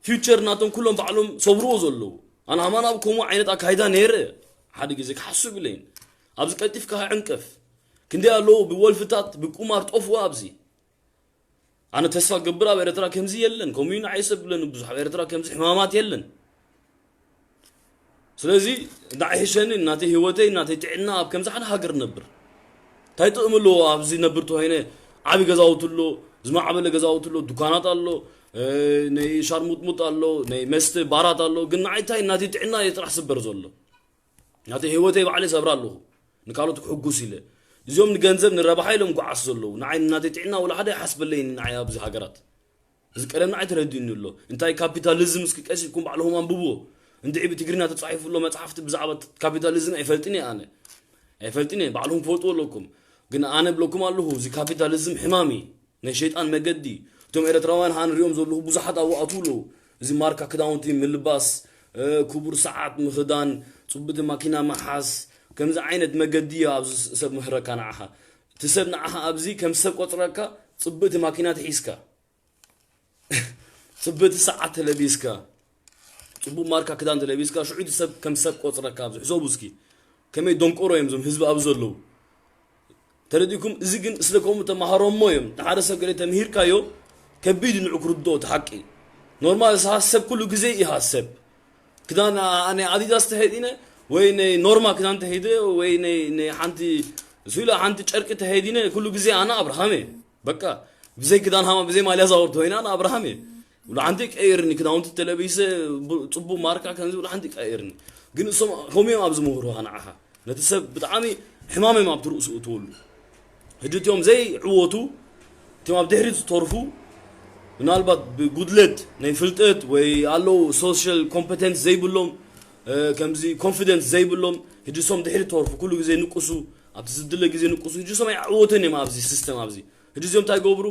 ፊውቸር ናቶም ኩሎም ባዕሎም ሰብርዎ ዘለዉ ኣነ ሃማን ኣብ ከምኡ ዓይነት ኣካይዳ ነይረ ሓደ ግዜ ክሓስብ ኢለይን ኣብዚ ቀልጢፍካ ዕንቀፍ። ክንደይ ኣለዉ ብወልፍታት ብቁማር ጠፍኡ ኣብዚ። ኣነ ተስፋ ገብር ኣብ ኤርትራ ከምዚ የለን፣ ከምኡ እዩ ንዓይ ሰብ ብለኒ ብዙሕ፣ ኣብ ኤርትራ ከምዚ ሕማማት የለን። ስለዚ ንዓይ ሕሸኒ፣ ናተይ ህይወተይ፣ ናተይ ጥዕና ኣብ ከምዚ ሓደ ሃገር ነብር እንታይ ጥቕሚ ኣለዎ? ኣብዚ ነብር ተኾይነ ዓቢ ገዛውቲ ኣሎ፣ ዝማዕበለ ገዛውቲ ኣሎ፣ ዱካናት ኣሎ፣ ናይ ሻርሙጥሙጥ ኣሎ፣ ናይ መስተ ባራት ኣሎ። ግን ንዓይ እንታይ ናተይ ጥዕና እየ ጥራሕ ስበር ዘሎ። ናተይ ህይወተይ ባዕለ ሰብራ ኣለኹ ንካልኦት ክሕጉስ ኢለ። እዚኦም ንገንዘብ ንረብሓ ኢሎም ጓዓስ ዘለዉ፣ ንዓይ ናተይ ጥዕና ወላ ሓደ ይሓስበለይን። ንዓይ ኣብዚ ሃገራት እዚ ቀደም ንዓይ ተረዲኡኒ ኣሎ። እንታይ ካፒታሊዝም እስኪ ቀስ ኢልኩም ባዕልኹም ኣንብብዎ። እንድዒ ብትግርኛ ተጻሒፉ ኣሎ መጽሓፍቲ ብዛዕባ ካፒታሊዝም ኣይፈልጥን እየ ኣነ። ኣይፈልጥን እየ፣ ባዕልኹም ክፈልጥዎ ኣለኩም። ግን ኣነ ብለኩም ኣለኹ፣ እዚ ካፒታሊዝም ሕማም እዩ። ናይ ሸይጣን መገዲ። እቶም ኤርትራውያን ሃ ንሪኦም ዘለኹ ብዙሓት ኣብኡ ኣትዉ ኣለዉ። እዚ ማርካ ክዳውንቲ ምልባስ፣ ክቡር ሰዓት ምኽዳን፣ ጽቡቲ ማኪና ምሓዝ፣ ከምዚ ዓይነት መገዲ እዩ ኣብዚ ሰብ ምህረካ ንዓኻ። እቲ ሰብ ንዓኻ ኣብዚ ከም ሰብ ቆጽረካ፣ ጽብእቲ ማኪና ተሒዝካ፣ ጽብእቲ ሰዓት ተለቢስካ፣ ጽቡእ ማርካ ክዳን ተለቢስካ፣ ሽዑ እቲ ሰብ ከም ሰብ ቆጽረካ ኣብዚ። ሕሰቡ እስኪ ከመይ ደንቆሮ እዮም እዞም ህዝቢ ኣብዚ ዘለዉ። ተረዲእኩም? እዚ ግን ስለ ከምኡ ተማሃሮሞ እዮም። ንሓደ ሰብ ገለ ተምሂርካዮ ከቢድ ንዑ ክርድኦ እቲ ሓቂ። ኖርማል እዚ ሃሰብ ኩሉ ግዜ እዩ ሃሰብ። ክዳን ኣ- ናይ ኣዲዳስ ተሄዲነ ወይ ናይ ኖርማ ክዳን ተሄደ ወይ ናይ ናይ ሓንቲ ስለ ሓንቲ ጨርቂ ተሄዲነ ኩሉ ግዜ ኣነ ኣብርሃም እየ። በቃ ብዘይ ክዳን ሃማ ብዘይ ማልያ ዛወርት ኮይና ኣነ ኣብርሃም እየ። ብሉ ሓንቲ ቀይርኒ ክዳውንቲ ተለቢሰ ብ- ጽቡቅ ማርካ ከምዚ ብሉ ሓንቲ ቀይርኒ። ግን እሶም ከምኡ እዮም ኣብዚ ምህሩ ንዓኻ። ነቲ ሰብ ብጣዕሚ ሕማም እዮም ኣብቲ ርእሱ እትወሉ። ሕጂ እቲኦም ዘይዕወቱ፣ እቲኦም ኣብ ድሕሪት ዝተርፉ፣ ምናልባት ብጉድለት ናይ ፍልጠት ወይ ኣለዉ ሶሻል ኮምፐተንስ ዘይብሎም፣ ከምዚ ኮንፊደንስ ዘይብሎም፣ ሕጂ እሶም ድሕሪት ተርፉ። ኩሉ ግዜ ንቁሱ፣ ኣብቲ ዝድለ ግዜ ንቁሱ። ሕጂ እሶም ኣይዕወቱን እዮም ኣብዚ ሲስተም ኣብዚ። ሕጂ እዚኦም እንታይ ይገብሩ?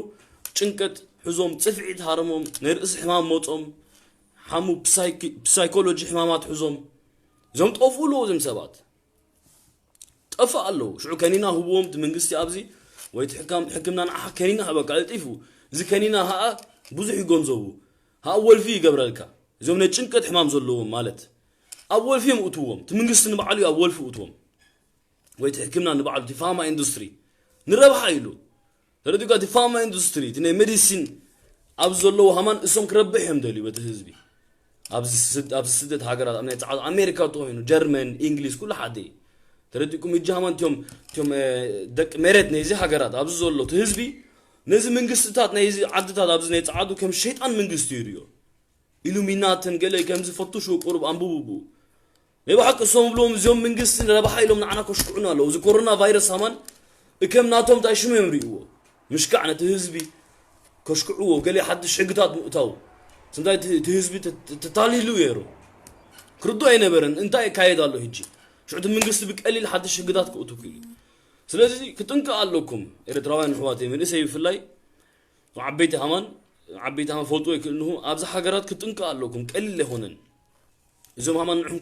ጭንቀት ሕዞም፣ ጽፍዒት ሃረሞም፣ ናይ ርእሲ ሕማም መጾም፣ ሓሙ ሳይኮሎጂ ሕማማት ሕዞም፣ እዞም ጠፍኡ ኣለዉ እዞም ሰባት። ጠፋ ኣለዉ። ሽዑ ከኒና ህብዎም እቲ መንግስቲ ኣብዚ ወይ እቲ ሕካም ሕክምና ንዓኻ ከኒና ህበካ ቀልጢፉ። እዚ ከኒና ኸኣ ብዙሕ እዩ ገንዘቡ። ኸኣ ወልፊ ይገብረልካ። እዞም ናይ ጭንቀት ሕማም ዘለዎም ማለት ኣብ ወልፊ እዮም እትዎም። እቲ መንግስቲ ንባዕሉ እዩ ኣብ ወልፊ እትዎም። ወይ እቲ ሕክምና ንባዕሉ እቲ ፋርማ ኢንዱስትሪ ንረብሓ ኢሉ ተረዲእካ። እቲ ፋርማ ኢንዱስትሪ እቲ ናይ ሜዲሲን ኣብ ዘለዉ ሃማን እሶም ክረብሕ እዮም ደልዩ በቲ ህዝቢ። ኣብዚ ስደት ሃገራት ኣብ ናይ ፃዕዱ ኣሜሪካ ተኮይኑ ጀርመን ኢንግሊዝ ኩሉ ሓደ እዩ። ተረዲእኩም? እጃ ሃማን እቲኦም እቲኦም ደቂ መሬት ነዚ ሃገራት ኣብዚ ዘሎ እቲ ህዝቢ ነዚ መንግስትታት ናይዚ ዓድታት ኣብዚ ናይ ፃዕዱ ከም ሸይጣን መንግስቲ ይርእዮ። ኢሉሚናትን ገለ ከምዚ ፈትሹ ቁሩብ ኣንብቡ ብኡ። ናይ ብሓቂ እሶም ብሎም እዚኦም መንግስቲ ንረብሓ ኢሎም ንዓና ከሽክዑና ኣለዉ። እዚ ኮሮና ቫይረስ ሃማን እከም ናቶም እንታይ ሽሙ እዮም ርእይዎ? ምሽካዕ ነቲ ህዝቢ ከሽክዕዎ ገለ ሓድሽ ሕግታት ምእታው ስንታይ እቲ ህዝቢ ተታሊሉ ገይሩ ክርዶ ኣይነበረን። እንታይ ይካየድ ኣሎ ሕጂ? ሽዑቲ መንግስቲ ብቀሊል ሓድሽ ሕግታት ክእቱ ክኢሉ። ስለዚ ክጥንቀ ኣለኩም ኤርትራውያን ኣሕዋተይ መንእሰይ ብፍላይ ዓበይቲ ሃማን ዓበይቲ ሃማን ፈልጥዎ ይክእል ንኹ ኣብዚ ሃገራት ክጥንቀ ኣለኩም ቀሊል ኣይኮነን። እዞም ሃማን ንዕኹም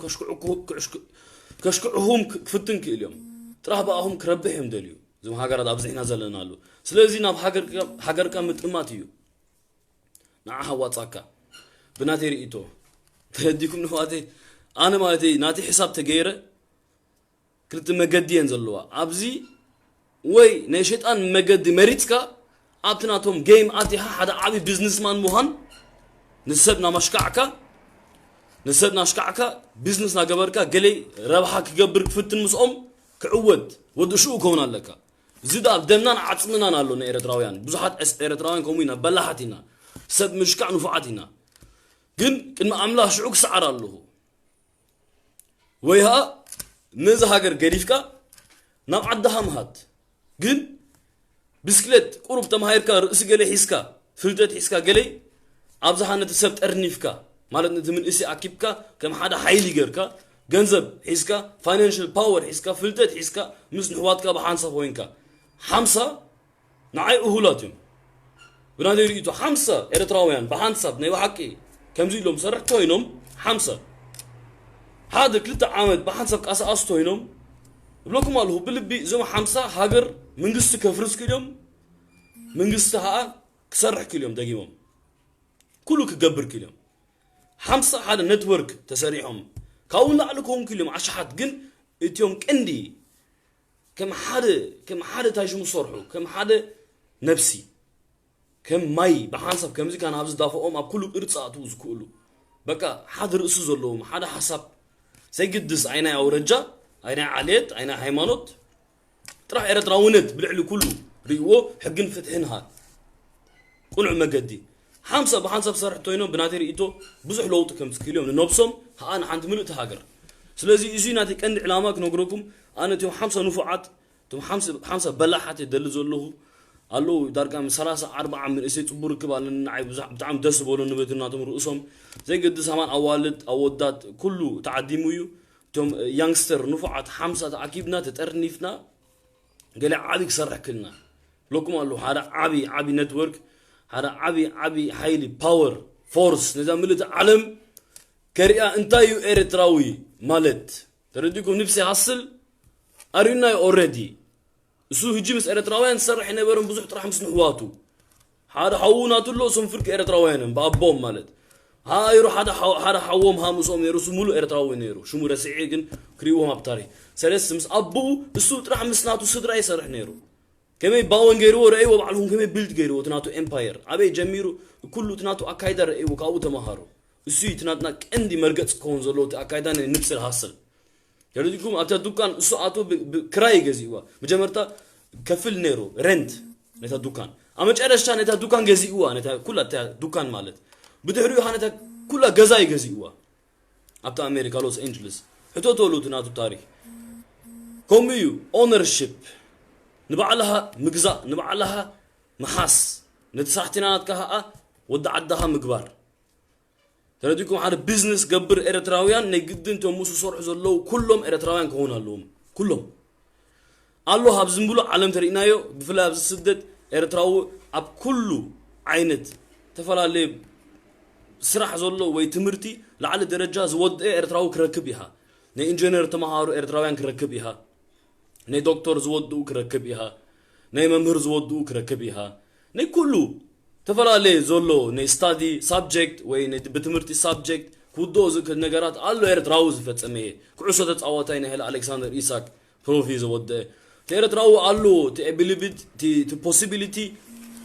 ከሽክዕኩም ክፍትን ክእል እዮም። ጥራሕ ብኣኹም ክረብሕ እዮም ደልዩ። እዞም ሃገራት ኣብዚሕና ዘለና ኣሉ። ስለዚ ናብ ሃገርካ ምጥማት እዩ ንዓኻ ዋጻካ። ብናተይ ርእይቶ ተረዲኩም ንዋተይ ኣነ ማለተይ ናተይ ሕሳብ ተገይረ ክልተ መገዲ እየን ዘለዋ ኣብዚ ወይ ናይ ሸጣን መገዲ መሪጽካ ኣብቲ ናቶም ጌም ኣቲኻ ሓደ ዓቢ ቢዝነስማን ምዃን ንሰብ ናማሽካዕካ ንሰብ ናሽካዕካ ቢዝነስ ናገበርካ ገለይ ረብሓ ክገብር ክፍትን ምስኦም ክዕወት ወዲ ሽኡ ከውን ኣለካ። እዚ ዳ ኣብ ደምናን ዓጽምናን ኣሎ ንኤርትራውያን ብዙሓት ኤርትራውያን ከምኡ ኢና በላሓት ኢና ሰብ ምሽካዕ ንፉዓት ኢና። ግን ቅድሚ ኣምላኽ ሽዑ ክሰዓር ኣለኹ። ወይ ኸኣ ነዚ ሃገር ገዲፍካ ናብ ዓድኻ ምሃት። ግን ብስክሌት ቁሩብ ተማሂርካ ርእሲ ገለ ሒዝካ ፍልጠት ሒዝካ ገለ ኣብዝሓ ነቲ ሰብ ጠርኒፍካ ማለት ነቲ ምንእሲ ኣኪብካ ከም ሓደ ሓይሊ ገርካ ገንዘብ ሒዝካ ፋይናንሽል ፓወር ሒዝካ ፍልጠት ሒዝካ ምስ ንሕዋትካ ብሓንሳብ ኮይንካ ሓምሳ ንዓይ እሁላት እዮም። ብናተይ ርእይቶ ሓምሳ ኤርትራውያን ብሓንሳብ ናይ ብሓቂ ከምዚ ኢሎም ሰርሕ ኮይኖም ሓምሳ ሓደ ክልተ ዓመት ብሓንሳብ ቃሳኣስ ኮይኖም እብለኩም ኣለኹ ብልቢ እዞም ሓምሳ ሃገር መንግስቲ ከፍርስ ክኢሎም መንግስቲ ከዓ ክሰርሕ ክኢሎም ደጊሞም ኩሉ ክገብር ክኢሎም ሓምሳ ሓደ ነትወርክ ተሰሪሖም ካብኡ ንላዕሊ ክኸውን ክኢሎም ኣሽሓት ግን እትዮም ቀንዲ ከም ሓደ ከም ሓደ እንታይ ሽሙ ዝሰርሑ ከም ሓደ ነብሲ ከም ማይ ብሓንሳብ ከምዚ ካን ኣብዚ ዳፈኦም ኣብ ኩሉ ቅርፂ ኣትዉ ዝክእሉ በቃ ሓደ ርእሲ ዘለዎም ሓደ ሓሳብ ዘይግድስ ኣይናይ ኣውረጃ ኣይናይ ዓሌት ኣይናይ ሃይማኖት ጥራሕ ኤረትራውነት ብልዕሊ ኩሉ ርእዎ ሕግን ፍትሕን ሃ ቁኑዕ መገዲ ሓምሳ ብሓንሳብ ሰርሕ ኮይኖም ብናተይ ርእቶ ብዙሕ ለውጢ ከም ትክእል እዮም ንነብሶም ከዓ ንሓንቲ ምልእቲ ሃገር ስለዚ እዚ ናተይ ቀንዲ ዕላማ ክነግረኩም ኣነ እቶም ሓምሳ ንፉዓት እቶም ሓምሳ በላሓት የደሊ ዘለኹ ኣለዉ ዳርጋ ምስ ሰላሳ ኣርባዓ መንእሰይ ፅቡቅ ርክብ ኣለኒ ንዓይ ብጣዕሚ ደስ ዝበሉ ንበቲ ናቶም ርእሶም ዘይገድስ ሃማን ኣዋልድ ኣወዳት ኩሉ ተዓዲሙ እዩ እቶም ያንግስተር ንፉዓት ሓምሳ ተኣኪብና ተጠርኒፍና ገለ ዓቢ ክሰርሕ ክልና ብለኩም ኣለዉ ሓደ ዓቢ ዓቢ ኔትወርክ ሓደ ዓቢ ዓቢ ሓይሊ ፓወር ፎርስ ነዛ ምልእቲ ዓለም ከሪኣ እንታይ እዩ ኤርትራዊ ማለት ተረዲኩም ንብሲ ሃስል ኣርዩናይ ኦረዲ እሱ ህጂ ምስ ኤርትራውያን ዝሰርሕ የነበረን ብዙሕ ጥራሕ ምስ ንሕዋቱ ሓደ ሓዉ ናቱ ኣሎ እሶም ፍርቂ ኤርትራውያንን ብኣቦም ማለት ሃይሩ ሓደ ሓዎም ሃምሶም ነይሩ እሱ ሙሉእ ኤርትራዊ ነይሩ ሽሙ ረሲዐ ግን ክሪእዎም ኣብ ታሪክ ሰለስተ ምስ ኣቦኡ እሱ ጥራሕ ምስ ናቱ ስድራ ይሰርሕ ነይሩ ከመይ ባወን ገይርዎ ረእይዎ ባዕልኹም ከመይ ቢልድ ገይርዎ እቲ ናቱ ኤምፓየር ኣበይ ጀሚሩ ኩሉ እቲ ናቱ ኣካይዳ ረእይዎ ካብኡ ተመሃሩ እሱ እዩ እቲ ናትና ቀንዲ መርገፅ ክኸውን ዘለዎ እቲ ኣካይዳ ናይ ንብስል ሃስል ተረዲኩም ኣብታ ዱካን እሱ ኣቶ ክራይ ገዚእዋ መጀመርታ ከፍል ነይሩ ረንት ነታ ዱካን ኣብ መጨረሽታ ነታ ዱካን ገዚእዋ ነታ ኩላ እታ ዱካን ማለት ብድሕሪኡ ነታ ኩላ ገዛ እዩ ገዚእዋ ኣብታ ኣሜሪካ ሎስ ኤንጀለስ ሕተተሉ እቲ ናቱ ታሪክ ከምኡ እዩ ኦነርሽፕ ንባዕልኻ ምግዛእ ንባዕልኻ ምሓስ ነቲ ሳሕቲና ናትካ ከዓ ወዲ ዓድኻ ምግባር ተረዲኩም ሓደ ቢዝነስ ገብር ኤርትራውያን ናይ ግድን እቶም ምስ ዝሰርሑ ዘለዉ ኩሎም ኤርትራውያን ክኾኑ ኣለዎም ኩሎም ኣሎ ካብ ዝንብሉ ዓለም ተሪእናዮ ብፍላይ ኣብዚ ስደት ኤርትራዊ ኣብ ኩሉ ዓይነት ዝተፈላለየ ስራሕ ዘሎ ወይ ትምህርቲ ላዕሊ ደረጃ ዝወደአ ኤርትራዊ ክረክብ ኢኻ ናይ ኢንጀነር ተምሃሩ ኤርትራውያን ክረክብ ኢኻ ናይ ዶክተር ዝወድኡ ክረክብ ኢኻ ናይ መምህር ዝወድኡ ክረክብ ኢኻ ናይ ኩሉ ዝተፈላለየ ዘሎ ናይ ስታዲ ሳብጀክት ወይ ብትምህርቲ ሳብጀክት ክውድኦ ዝክእል ነገራት ኣሎ ኤርትራዊ ዝፈጸመ እየ ኩዕሶ ተጻዋታይ ናይ ሄለ ኣሌክሳንደር ኢሳክ ፕሮፊ ዘወደአ እቲ ኤርትራዊ ኣሎ እቲ ability እቲ possibility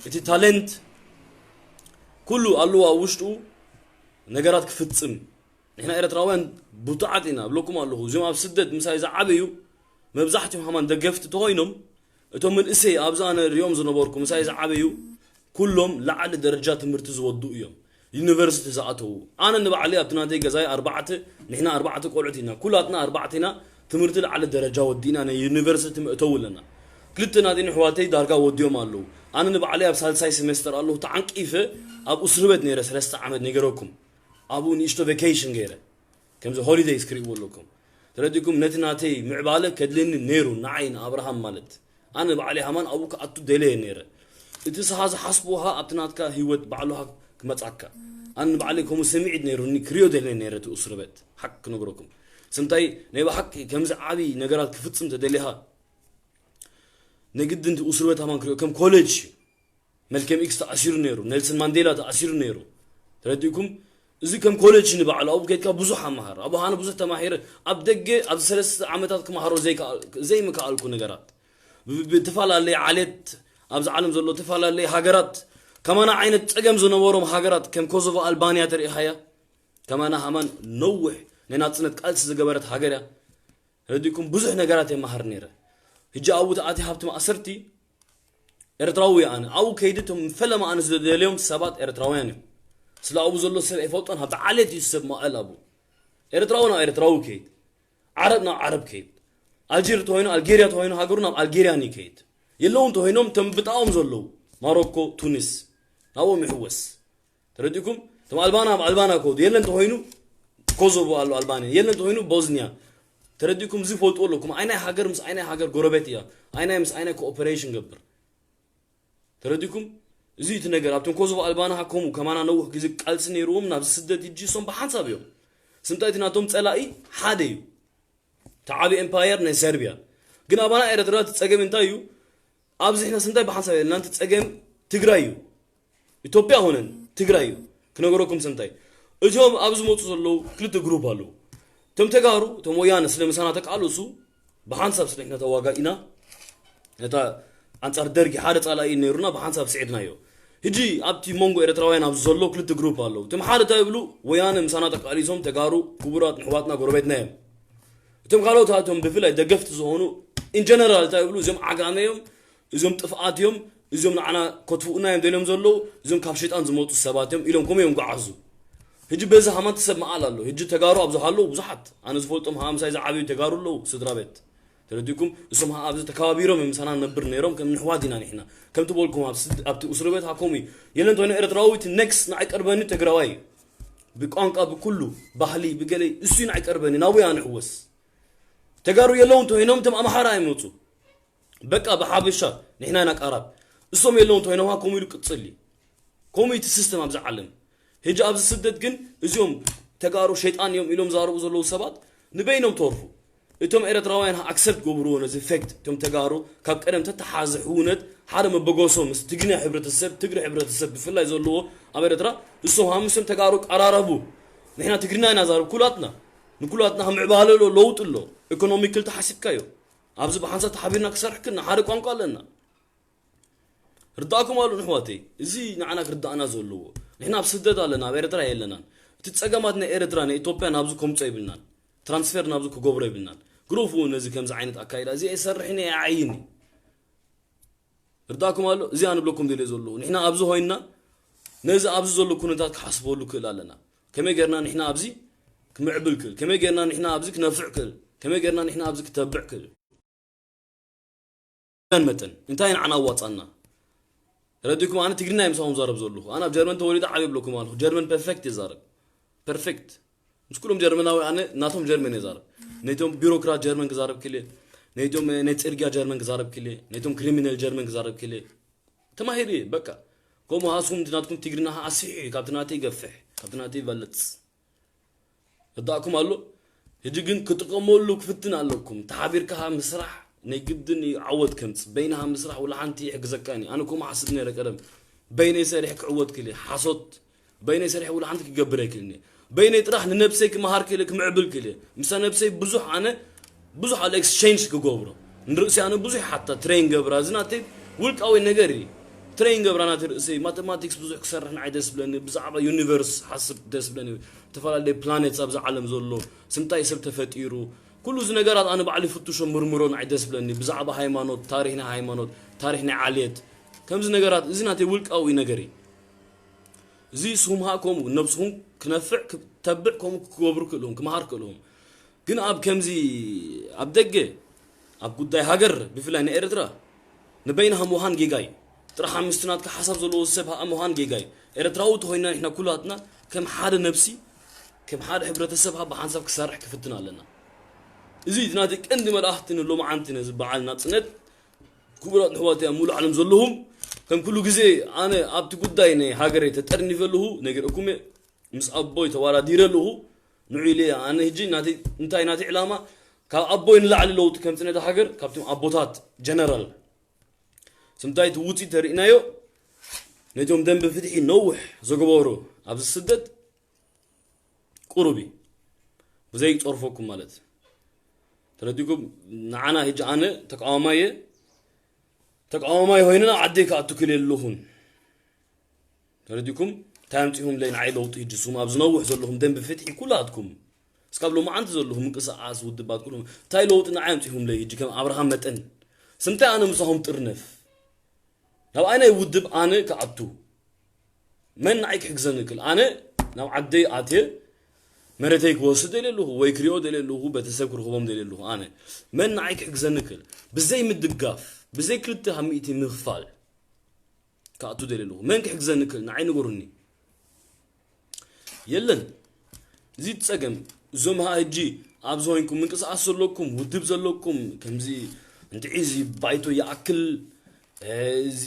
እቲ ታለንት ኩሉ ኣለዎ ኣብ ውሽጡ ነገራት ክፍጽም ንሕና ኤርትራውያን ብቱዓት ኢና እብለኩም ኣለኹ እዚኦም ኣብ ስደት ምሳይ ዝዓበዩ መብዛሕትኦም ሃማን ደገፍቲ ተኾይኖም እቶም መንእሰይ ኣብዛ ኣነ ሪኦም ዝነበርኩ ምሳይ ዝዓበዩ ኩሎም ላዕሊ ደረጃ ትምህርቲ ዝወድኡ እዮም ዩኒቨርሲቲ ዝኣተዉ ኣነ ንባዕለይ ኣብቲ ናተይ ገዛይ ኣርባዕተ ንሕና ኣርባዕተ ቆልዑት ኢና ኩላትና ኣርባዕተ ኢና ትምህርቲ ላዕሊ ደረጃ ወዲእና ናይ ዩኒቨርሲቲ ምእተው ኣለና ክልተ ናተይ ንሕዋተይ ዳርጋ ወዲኦም ኣለዉ ኣነ ንባዕለይ ኣብ ሳልሳይ ሴሜስተር ኣለኹ ተዓንቂፈ ኣብ እስርበት ነይረ ሰለስተ ዓመት ነገረኩም ኣብኡ ንእሽቶ ቬኬሽን ገይረ ከምዚ ሆሊደይስ ክርእይዎ ኣለኩም ተረዲኩም ነቲ ናተይ ምዕባለ ከድልየኒ ነይሩ ንዓይ ንኣብርሃም ማለት ኣነ ባዕለይ ሃማን ኣብኡ ክኣቱ ደለየ ነይረ እቲ ስኻ ዝሓስብኻ ኣብቲ ናትካ ህይወት ባዕሉኻ ክመጻካ ኣነ ንባዕለይ ከምኡ ስምዒት ነይሩኒ ክሪዮ ደለየ ነይረ እቲ እስርበት ሓቂ ክነግረኩም ስንታይ ናይ ብሓቂ ከምዚ ዓብዪ ነገራት ክፍጽም ተደሊኻ ናይ ግድን እቲ እስርበት ሃማን ክሪኦ ከም ኮሌጅ እዩ መልከም ኢክስ ተኣሲሩ ነይሩ ኔልሰን ማንዴላ ተኣሲሩ ነይሩ ተረዲእኩም እዚ ከም ኮሌጅ ንባዕሉ ኣብኡ ከድካ ብዙሕ ኣመሃር ኣብኡ ሃነ ብዙሕ ተማሂረ ኣብ ደገ ኣብዚ ሰለስተ ዓመታት ክመሃሮ ዘይምከኣልኩ ነገራት ብተፈላለየ ዓሌት ኣብዚ ዓለም ዘሎ ተፈላለየ ሃገራት ከማና ዓይነት ፀገም ዝነበሮም ሃገራት ከም ኮሶቮ ኣልባንያ ተሪኢኻያ ከማና ሃማን ነውሕ ናይ ናፅነት ቃልሲ ዝገበረት ሃገር እያ ረዲኩም ብዙሕ ነገራት የመሃር ነይረ ሕጂ ኣብኡ ተኣቲ ሃብቲ ማእሰርቲ ኤርትራዊ ኣነ ኣብኡ ከይዲ እቶም ፈለማ ኣነ ዝደልዮም ሰባት ኤርትራውያን እዮም ስለ ኣብኡ ዘሎ ሰብ ኣይፈልጦን ሃብቲ ዓሌት እዩ ሰብ ማእል ኣብኡ ኤርትራዊ ናብ ኤርትራዊ ከይድ ዓረብ ናብ ዓረብ ከይድ ኣልጀር ተኮይኑ ኣልጌርያ ተኮይኑ ሃገሩ ናብ ኣልጌርያን ይከይድ የለውን ተኮይኖም እቶም ብጣኦም ዘለዉ ማሮኮ ቱኒስ ናብኦም ይሕወስ ተረዲእኩም እቶም ኣልባና ኣብ ኣልባና ከወዱ የለን ተኮይኑ ኮዞቮ ኣሎ ኣልባንያ የለን ተኮይኑ ቦዝኒያ ተረዲእኩም እዚ ፈልጡ ኣለኩም ኣይናይ ሃገር ምስ ኣይናይ ሃገር ጎረቤት እያ ኣይናይ ምስ ኣይናይ ኮኦፐሬሽን ገብር ተረዲእኩም እዚ እቲ ነገር ኣብቶም ኮዞቮ ኣልባና ከምኡ ከማና ነውሕ ግዜ ቃልሲ ነይርዎም ናብ ስደት ይጂ ሶም ብሓንሳብ እዮም ስንታይ እቲ ናቶም ፀላኢ ሓደ እዩ ተዓቢ ኤምፓየር ናይ ሰርቢያ ግን ኣባና ኤረትራ እቲ ፀገም እንታይ እዩ ኣብዚ ሕና ስንታይ ብሓንሳብ የለና እቲ ፀገም ትግራይ እዩ ኢትዮጵያ ሆነን ትግራይ እዩ ክነገረኩም ስንታይ እዚኦም ኣብ ዝመፁ ዘለዉ ክልተ ግሩፕ ኣለዉ እቶም ተጋሩ እቶም ወያነ ስለ ምሳና ተቃለሱ ብሓንሳብ ስለ ሕና ተዋጋ ኢና ነታ ኣንጻር ደርጊ ሓደ ጻላኢ ነይሩና፣ ብሓንሳብ ስዒድናዮ። ሕጂ ኣብቲ መንጎ ኤርትራውያን ኣብዚ ዘሎ ክልተ ግሩፕ ኣለዉ። እቶም ሓደ እንታይ ይብሉ? ወያነ ምሳና ተቃሊሶም፣ ተጋሩ ክቡራት ንሕዋትና ጎረቤትና እዮም። እቶም ካልኦት እቶም ብፍላይ ደገፍቲ ዝኾኑ ኢን ጀነራል እንታይ ይብሉ? እዚኦም ዓጋመ እዮም፣ እዚኦም ጥፍኣት እዮም፣ እዚኦም ንዓና ከጥፍኡና እዮም ደልዮም ዘለዉ፣ እዚኦም ካብ ሸይጣን ዝመፁ ሰባት እዮም ኢሎም ከምኡ እዮም ጓዓዙ። ሕጂ በዚ ሃማን ሰብ መዓል ኣሎ። ሕጂ ተጋሩ ኣብዚ ሃለዉ ብዙሓት፣ ኣነ ዝፈልጦም ሃምሳይ ዝዓብዩ ተጋሩ ኣለዉ፣ ስድራ ቤት። ተረዲእኩም? እሶም ኣብዚ ተከባቢሮም ምሳና ነብር ነይሮም፣ ከም ንሕዋት ኢና ንሕና። ከም ትበልኩም ኣብ ስድ-፣ ኣብቲ እስሪ ቤት ሃኮም እዩ። የለን ተይነ ኤርትራዊ እቲ ኔክስት ንዓይ ቀርበኒ ትግራዋይ እዩ። ብቋንቋ፣ ብኩሉ፣ ባህሊ፣ ብገለይ፣ እሱ እዩ ንዓይ ቀርበኒ፣ ናብኡ እያ ንሕወስ። ተጋሩ የለውን ተይኖም፣ እቶም ኣምሓራ ኣይመፁ። በቃ ብሓበሻ ንሕና ኢና ቃራብ። እሶም የለውን ተይኖም ሃኮም ኢሉ ቅፅል እዩ። ከምኡ እቲ ሲስተም ኣብዚ ዓለም። ሕጂ ኣብዚ ስደት ግን እዚኦም ተጋሩ ሸይጣን እዮም ኢሎም ዛረቡ ዘለዉ ሰባት ንበይኖም ተርፉ። እቶም ኤርትራውያን ኣክሰፕት ገብርዎ ነዚ ፌክት። እቶም ተጋሩ ካብ ቀደም ተተሓዘ ሕውነት ሓደ መበገሶ ምስ ትግርኛ ሕብረተሰብ፣ ትግሪ ሕብረተሰብ ብፍላይ ዘለዎ ኣብ ኤርትራ እሶም ሃምሶም ተጋሩ ቀራረቡ። ንሕና ትግርኛ ኢና ዛረብ ኩላትና። ንኩላትና ምዕባለ ኣሎ፣ ለውጢ ኣሎ። ኢኮኖሚክል ተሓሲብካዮ። ኣብዚ ብሓንሳብ ተሓቢርና ክሰርሕ ክልና ሓደ ቋንቋ ኣለና። ርዳእኩም ኣሎ ንሕዋተይ፣ እዚ ንዓና ክርዳእና ዘለዎ። ንሕና ኣብ ስደት ኣለና፣ ኣብ ኤርትራ የለናን። እቲ ጸገማት ናይ ኤርትራ ንኢትዮጵያ ናብዚ ከምጾ ይብልናን። ትራንስፌር ናብዚ ክገብሮ ይብልናን። ግረፉ ነዚ ከምዚ ዓይነት ኣካይዳ እዚ ኣይሰርሕን እየ ኣይዓይን እዩ። ርዳእኩም ኣሎ፣ እዚ ኣነ ብለኩም ደልየ ዘለኹ። ንሕና ኣብዚ ኮይንና ነዚ ኣብዚ ዘሎ ኩነታት ክሓስበሉ ክእል ኣለና። ከመይ ጌርና ንሕና ኣብዚ ክምዕብል ክእል፣ ከመይ ጌርና ንሕና ኣብዚ ክነፍዕ ክእል፣ ከመይ ጌርና ንሕና ኣብዚ ክተብዕ ክእል። መጠን እንታይ ንዓና ኣዋጻና? ረዲኩም ኣነ ትግርኛ ምሳኹም ዛረብ ዘለኹ። ኣነ ኣብ ጀርመን ተወሊደ ዓብየ ብለኩም ኣለኹ። ጀርመን ፐርፌክት ይዛረብ። ፐርፌክት። ምስ ኩሎም ጀርመናዊ ኣነ ናቶም ጀርመን ይዛረብ። ነቶም ቢሮክራት ጀርመን ክዛረብ ክልየ፣ ነቶም ናይ ጽርግያ ጀርመን ክዛረብ ክልየ፣ ነቶም ክሪሚናል ጀርመን ክዛረብ ክልየ። ተማሂሩ እየ በቃ። ከምኡ ሃስኩም ናትኩም ትግርና ኣስሒሑ እዩ፣ ካብቲ ናተይ ይገፍሕ፣ ካብቲ ናተይ ይበልጽ። ርዳእኩም ኣሎ። ሕጂ ግን ክጥቀመሉ ክፍትን ኣለኩም። ተሓቢርካ ምስራሕ ናይ ግድን እዩ ዓወት ከምጽእ። በይንኻ ምስራሕ ወላ ሓንቲ ይሕግዘካን እዩ። ኣነ ከምኡ ሓስብ ነይረ ቀደም። በይነይ ሰሪሕ ክዕወት ክእል እየ። ሓሶት። በይነይ ሰሪሕ ወላ ሓንቲ ክገብር ኣይክእልን እየ። በይነይ ጥራሕ ንነብሰይ ክመሃር ክእል እየ፣ ክምዕብል ክእል እየ። ምሳ ነብሰይ ብዙሕ ኣነ ብዙሕ ኣሎ ኤክስቼንጅ ክገብሮ። ንርእሲ ኣነ ብዙሕ ሓታ ትሬን ገብራ። እዚ ናተይ ውልቃዊ ነገር እዩ። ትሬን ገብራ ናተይ ርእሰይ። ማቴማቲክስ ብዙሕ ክሰርሕ ንዓይ ደስ ብለኒ። ብዛዕባ ዩኒቨርስ ሓስብ ደስ ብለኒ። ዝተፈላለዩ ፕላኔትስ ኣብዚ ዓለም ዘሎ፣ ስምታይ ሰብ ተፈጢሩ፣ ኩሉ እዚ ነገራት ኣነ ባዕሉ ፍትሾ ምርምሮ ንዓይ ደስ ብለኒ። ብዛዕባ ሃይማኖት፣ ታሪኽ ናይ ሃይማኖት፣ ታሪኽ ናይ ዓሌት፣ ከምዚ ነገራት፣ እዚ ናተይ ውልቃዊ ነገር እዩ። እዚ ስኹም ሃ ከምኡ ነብስኹም ክነፍዕ፣ ክተብዕ ከምኡ ክገብሩ ክእልኹም፣ ክመሃር ክእልኹም። ግን ኣብ ከምዚ ኣብ ደገ፣ ኣብ ጉዳይ ሃገር፣ ብፍላይ ናይ ኤርትራ፣ ንበይንኻ ምውሃን ጌጋ እዩ። ጥራሕ ምስቲ ናትካ ሓሳብ ዘለዎ ሰብ ሃ ምውሃን ጌጋ እዩ። ኤርትራዊ ተኾይንና ንሕና ኩላትና ከም ሓደ ነብሲ፣ ከም ሓደ ሕብረተሰብ ሃ ብሓንሳብ ክሰርሕ ክፍትን ኣለና። እዚ እቲ ናተይ ቀንዲ መልእኽቲ ንሎማዓንቲ ነዚ በዓል ናጽነት፣ ክቡራት ኣሕዋተይ ኣብ ሙሉእ ዓለም ዘለኹም፣ ከም ኩሉ ግዜ ኣነ ኣብቲ ጉዳይ ናይ ሃገረይ ተጠርኒፈ ኣለኹ፣ ነጊረኩም እየ። ምስ ኣቦይ ተዋዳዲረ ኣለኹ። ንዑ ኢለ እየ ኣነ ሕጂ ናተይ፣ እንታይ ናተይ ዕላማ፣ ካብ ኣቦይ ንላዕሊ ለውጢ ከምጽእ ነታ ሃገር፣ ካብቶም ኣቦታት ጀነራል ስምታይ እቲ ውጽኢት ተርእናዮ፣ ነቶም ደንበ ፍትሒ ነውሕ ዝገበሩ ኣብዚ ስደት ቁሩብ እዩ። ብዘይ ጸርፈኩም ማለት። ተረዲኩም? ንዓና ሕጂ ኣነ ተቃዋማይ እየ። ተቃዋማይ ኮይነ ናብ ዓደይ ክኣቱ ክእል የለኹን። ተረዲኩም? እንታይ ኣምጺኹምለይ ንዓይ ለውጢ ሕጂ? ስም ኣብ ዝነውሕ ዘለኹም ደንቢ ፍትሒ ኩላትኩም። እስካብ ሎማዓንቲ ዘለኹም ምንቅስቃስ ውድባት ኩሎም እንታይ ለውጢ ንዓይ ኣምጺኹምለይ ሕጂ ከም ኣብርሃም መጠን? ስምታይ ኣነ ምሳኹም ጥርነፍ? ናብ ኣይናይ ውድብ ኣነ ክኣቱ? መን ንዓይ ክሕግዘኒ ይክእል? ኣነ ናብ ዓደይ ኣትየ መሬተይ ክወስድ ደልየ ኣለኹ፣ ወይ ክሪኦ ደልየ ኣለኹ፣ ቤተሰብ ክርኽቦም ደልየ ኣለኹ። ኣነ መን ንዓይ ክሕግዘኒ ይክእል? ብዘይ ምድጋፍ፣ ብዘይ ክልተ ካብ ሚእቲ ምኽፋል ክኣቱ ደልየ ኣለኹ። መን ክሕግዘኒ ይክእል? ንዓይ ንገሩኒ። የለን። እዚ ጸገም፣ እዞም ሃ ሕጂ ኣብዚ ኮይንኩም ምንቅስቃስ ዘለኩም፣ ውድብ ዘለኩም፣ ከምዚ እንድዒ እዚ ባይቶ ይኣክል፣ እ፣ እዚ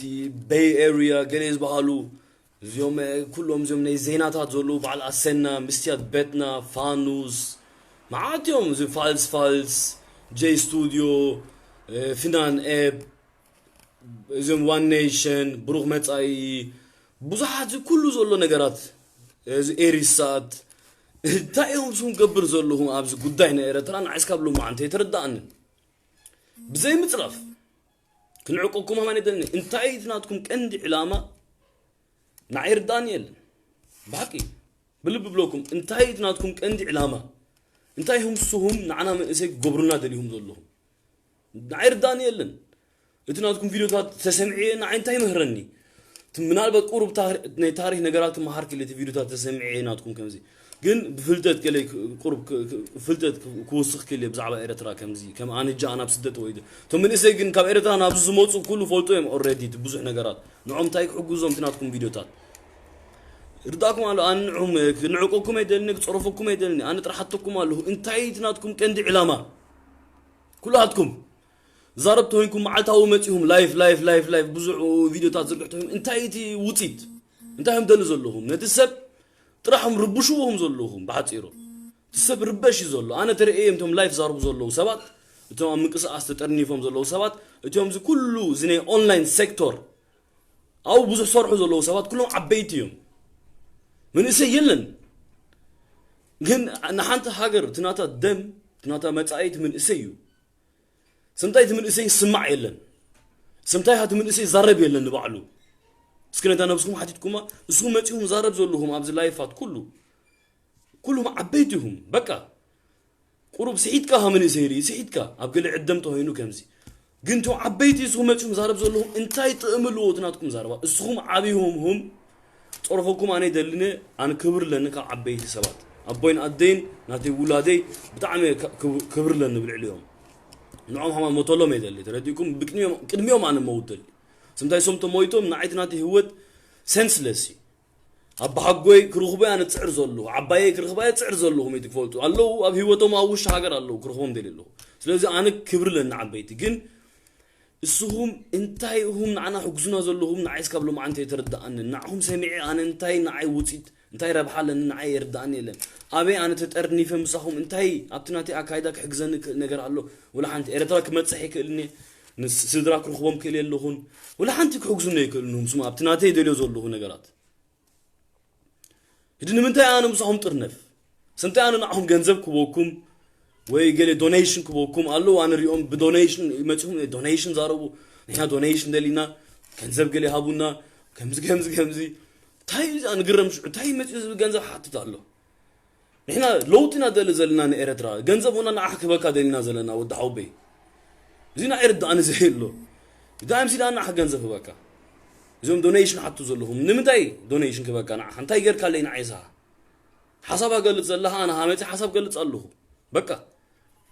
ቤይ ኤርያ ገለ ዝበሃሉ፣ እዚኦም፣ እ፣ ኩሎም እዚኦም ናይ ዜናታት ዘለዉ፣ በዓል ኣሰና፣ ምስትያት ቤትና፣ ፋኑስ፣ መዓት እዮም። እዚ ፋልስ ፋልስ፣ ጄይ ስቱድዮ፣ እ፣ ፍናን ኤፕ፣ እዞም ዋን ኔሽን፣ ብሩኽ መጻኢ፣ ብዙሓት እዚ ኩሉ ዘሎ ነገራት፣ እዚ ኤሪሳት፣ እንታይ እዮም እዞም ገብር ዘለኹም ኣብዚ ጉዳይ ናይ ኤርትራ? ንዓይ እስካብ ሎማዓንቲ ኣይተረዳኣንን። ብዘይ ምጽራፍ፣ ክንዕቀኩም ከማን የደልኒ። እንታይ እቲ ናትኩም ቀንዲ ዕላማ ንዓይ ርዳእኒ የለን። ብሓቂ ብልቢ ብለኩም፣ እንታይ እቲ ናትኩም ቀንዲ ዕላማ? እንታይ ኢኹም ንስኹም ንዓና መንእሰይ ክገብሩና ደሊኹም ዘለኹም? ንዓይ ርዳእኒ የለን። እቲ ናትኩም ቪድዮታት ተሰምዒ ንዓይ እንታይ ይምህረኒ? እቲ ምናልባት ቁሩብ ታሪ-፣ ናይ ታሪክ ነገራት ክመሃር ክእል እቲ ቪድዮታት ተሰምዒ ናትኩም ከምዚ። ግን ብፍልጠት ገለ ክ-፣ ቁሩብ ክ-፣ ክ-፣ ፍልጠት ክ-፣ ክውስኽ ክእል ብዛዕባ ኤርትራ ከምዚ። ከም ኣነ ጃ ናብ ስደት ወይ ዶ-፣ እቶም መንእሰይ ግን ካብ ኤርትራ ናብዚ ዝመጹ ኩሉ ፈልጡ እዮም ኦልሬዲ እቲ ብዙሕ ነገራት። ንዖም እንታይ ክሕግዞም እቲ ናትኩም ቪድዮታት? ርዳእኩም ኣሎ። ኣነ ንዕኹም ክንዕቀኩም ኣይደልኒ፣ ክጸረፈኩም ኣይደልኒ። ኣነ ጥራሕ ሓተኩም ኣለኹ። እንታይ እቲ ናትኩም ቀንዲ ዕላማ? ኩላትኩም ዛረብ ተኮይንኩም መዓልታዊ መጺኹም ላይፍ፣ ላይፍ፣ ላይፍ፣ ላይፍ ብዙሕ ቪድዮታት ዝርግሕ ተኮይንኩም እንታይ እቲ ውጺት? እንታይ እዮም ደሊ ዘለኹም? ነቲ ሰብ ጥራሕም ርብሽዎም ዘለኹም ብሓጺሩ። እቲ ሰብ ርበሽ እዩ ዘሎ። ኣነ ተርእየ እዮም እቶም ላይፍ ዛርቡ ዘለዉ ሰባት፣ እቶም ኣብ ምንቅስቃስ ተጠርኒፎም ዘለዉ ሰባት፣ እቲኦም እዚ ኩሉ እዚ ናይ ኦንላይን ሴክተር ኣብኡ ብዙሕ ሰርሑ ዘለዉ ሰባት ኩሎም ዓበይቲ እዮም። መንእሰይ የለን። ግን ንሓንቲ ሃገር እቲ ናታ ደም፣ እቲ ናታ መጻኢ እቲ መንእሰይ እዩ። ስምታይ እቲ መንእሰይ ይስማዕ የለን። ስምታይ እቲ መንእሰይ ይዛረብ የለን ንባዕሉ። እስኪ ነታ ነብስኩም ሓቲትኩማ፣ እስኩም መጺኹም ዛረብ ዘለኹም ኣብዚ ላይፋት ኩሉ፣ ኩሉም ዓበይቲ ኢኹም። በቃ ቁሩብ ስሒትካ ካብ መንእሰይ ርኢ፣ ስሒትካ ኣብ ገለ ዕደም ተኮይኑ ከምዚ። ግን እቶም ዓበይቲ እስኹም መጺኹም ዛረብ ዘለኹም እንታይ ጥቕሚ ኣለዎ እቲ ናትኩም ዛረባ? እስኹም ዓብይኹም ሁም ጸርፈኩም ኣነ ይደልነ፣ ኣነ ክብር ኣለኒ ካብ ዓበይቲ ሰባት። ኣቦይን ኣደይን ናተይ ውላደይ ብጣዕሚ ካ-፣ ክብ-፣ ክብር ኣለኒ ብልዕሊኦም። ንዖም ሃማ ሞተሎም ይደሊ፣ ተረዲእኩም? ብቅድሚኦም፣ ቅድሚኦም ኣነ መውት ደሊ። ስምታይ ሶም ተሞይቶም ንዓይቲ ናተይ ህይወት ሴንስለስ እዩ። ኣባሓጎይ ክርኽቦ ኣነ ጽዕር ዘለኹ፣ ዓባየይ ክርኽባ እየ ጽዕር ዘለኹ፣ መይቲ ክፈልጡ ኣለዉ፣ ኣብ ህይወቶም ኣብ ውሽጢ ሃገር ኣለዉ፣ ክርኽቦም ደሊ ኣለኹ። ስለዚ ኣነ ክብር ኣለኒ ዓበይቲ። ግን እስኹም እንታይ ኢኹም ንዓና ሕግዙና ዘለኹም? ንዓይ እስካብ ሎማዓንቲ ኣይተረድኣንን። ንዓኹም ሰሚዐ ኣነ እንታይ ንዓይ ውጺት፣ እንታይ ረብሓ ኣለኒ ንዓይ የርድኣኒ የለን። ኣበይ ኣነ ተጠርኒፈ ምሳኹም እንታይ ኣብቲ ናተይ ኣካይዳ ክሕግዘኒ ክእል ነገር ኣሎ? ወላ ሓንቲ ኤርትራ ክመጽሕ ይክእልኒ፣ ንስድራ ክርኽቦም ክእል የለኹን። ወላ ሓንቲ ክሕግዙኒ ኣይክእልንኹም ስሙ ኣብቲ ናተይ ደልዮ ዘለኹ ነገራት። ሕጂ ንምንታይ ኣነ ምሳኹም ጥርነፍ? ስንታይ ኣነ ንዓኹም ገንዘብ ክበኩም ወይ ገለ ዶኔሽን ክበኩም ኣለዉ? ኣነ ሪኦም ብዶኔሽን ይመጽኹም፣ ዶኔሽን ዛረቡ፣ ንሕና ዶኔሽን ደሊና፣ ገንዘብ ገለ ሃቡና፣ ከምዚ፣ ከምዚ፣ ከምዚ። እንታይ እዩ ንግረም ሽዑ፣ እንታይ መጽኡ ዝብል ገንዘብ ሓትት ኣሎ። ንሕና ለውጢ ኢና ደሊ ዘለና ንኤረትራ፣ ገንዘብ ሆና ንዓኻ ክበካ ደሊና ዘለና ወዲ ሓውበይ። እዚ ንዓይ ርድኣኒ ዘየሎ። እንታይ ምሲል ኣነ ንዓኻ ገንዘብ ክበካ? እዞም ዶኔሽን ሓቱ ዘለኹም፣ ንምንታይ ዶኔሽን ክበካ ንዓኻ? እንታይ ጌርካለይ ንዓይ ንስኻ? ሓሳብ ኣገልጽ ዘለኻ፣ ኣነ ሃመጺ ሓሳብ ገልጽ ኣለኹ። በቃ።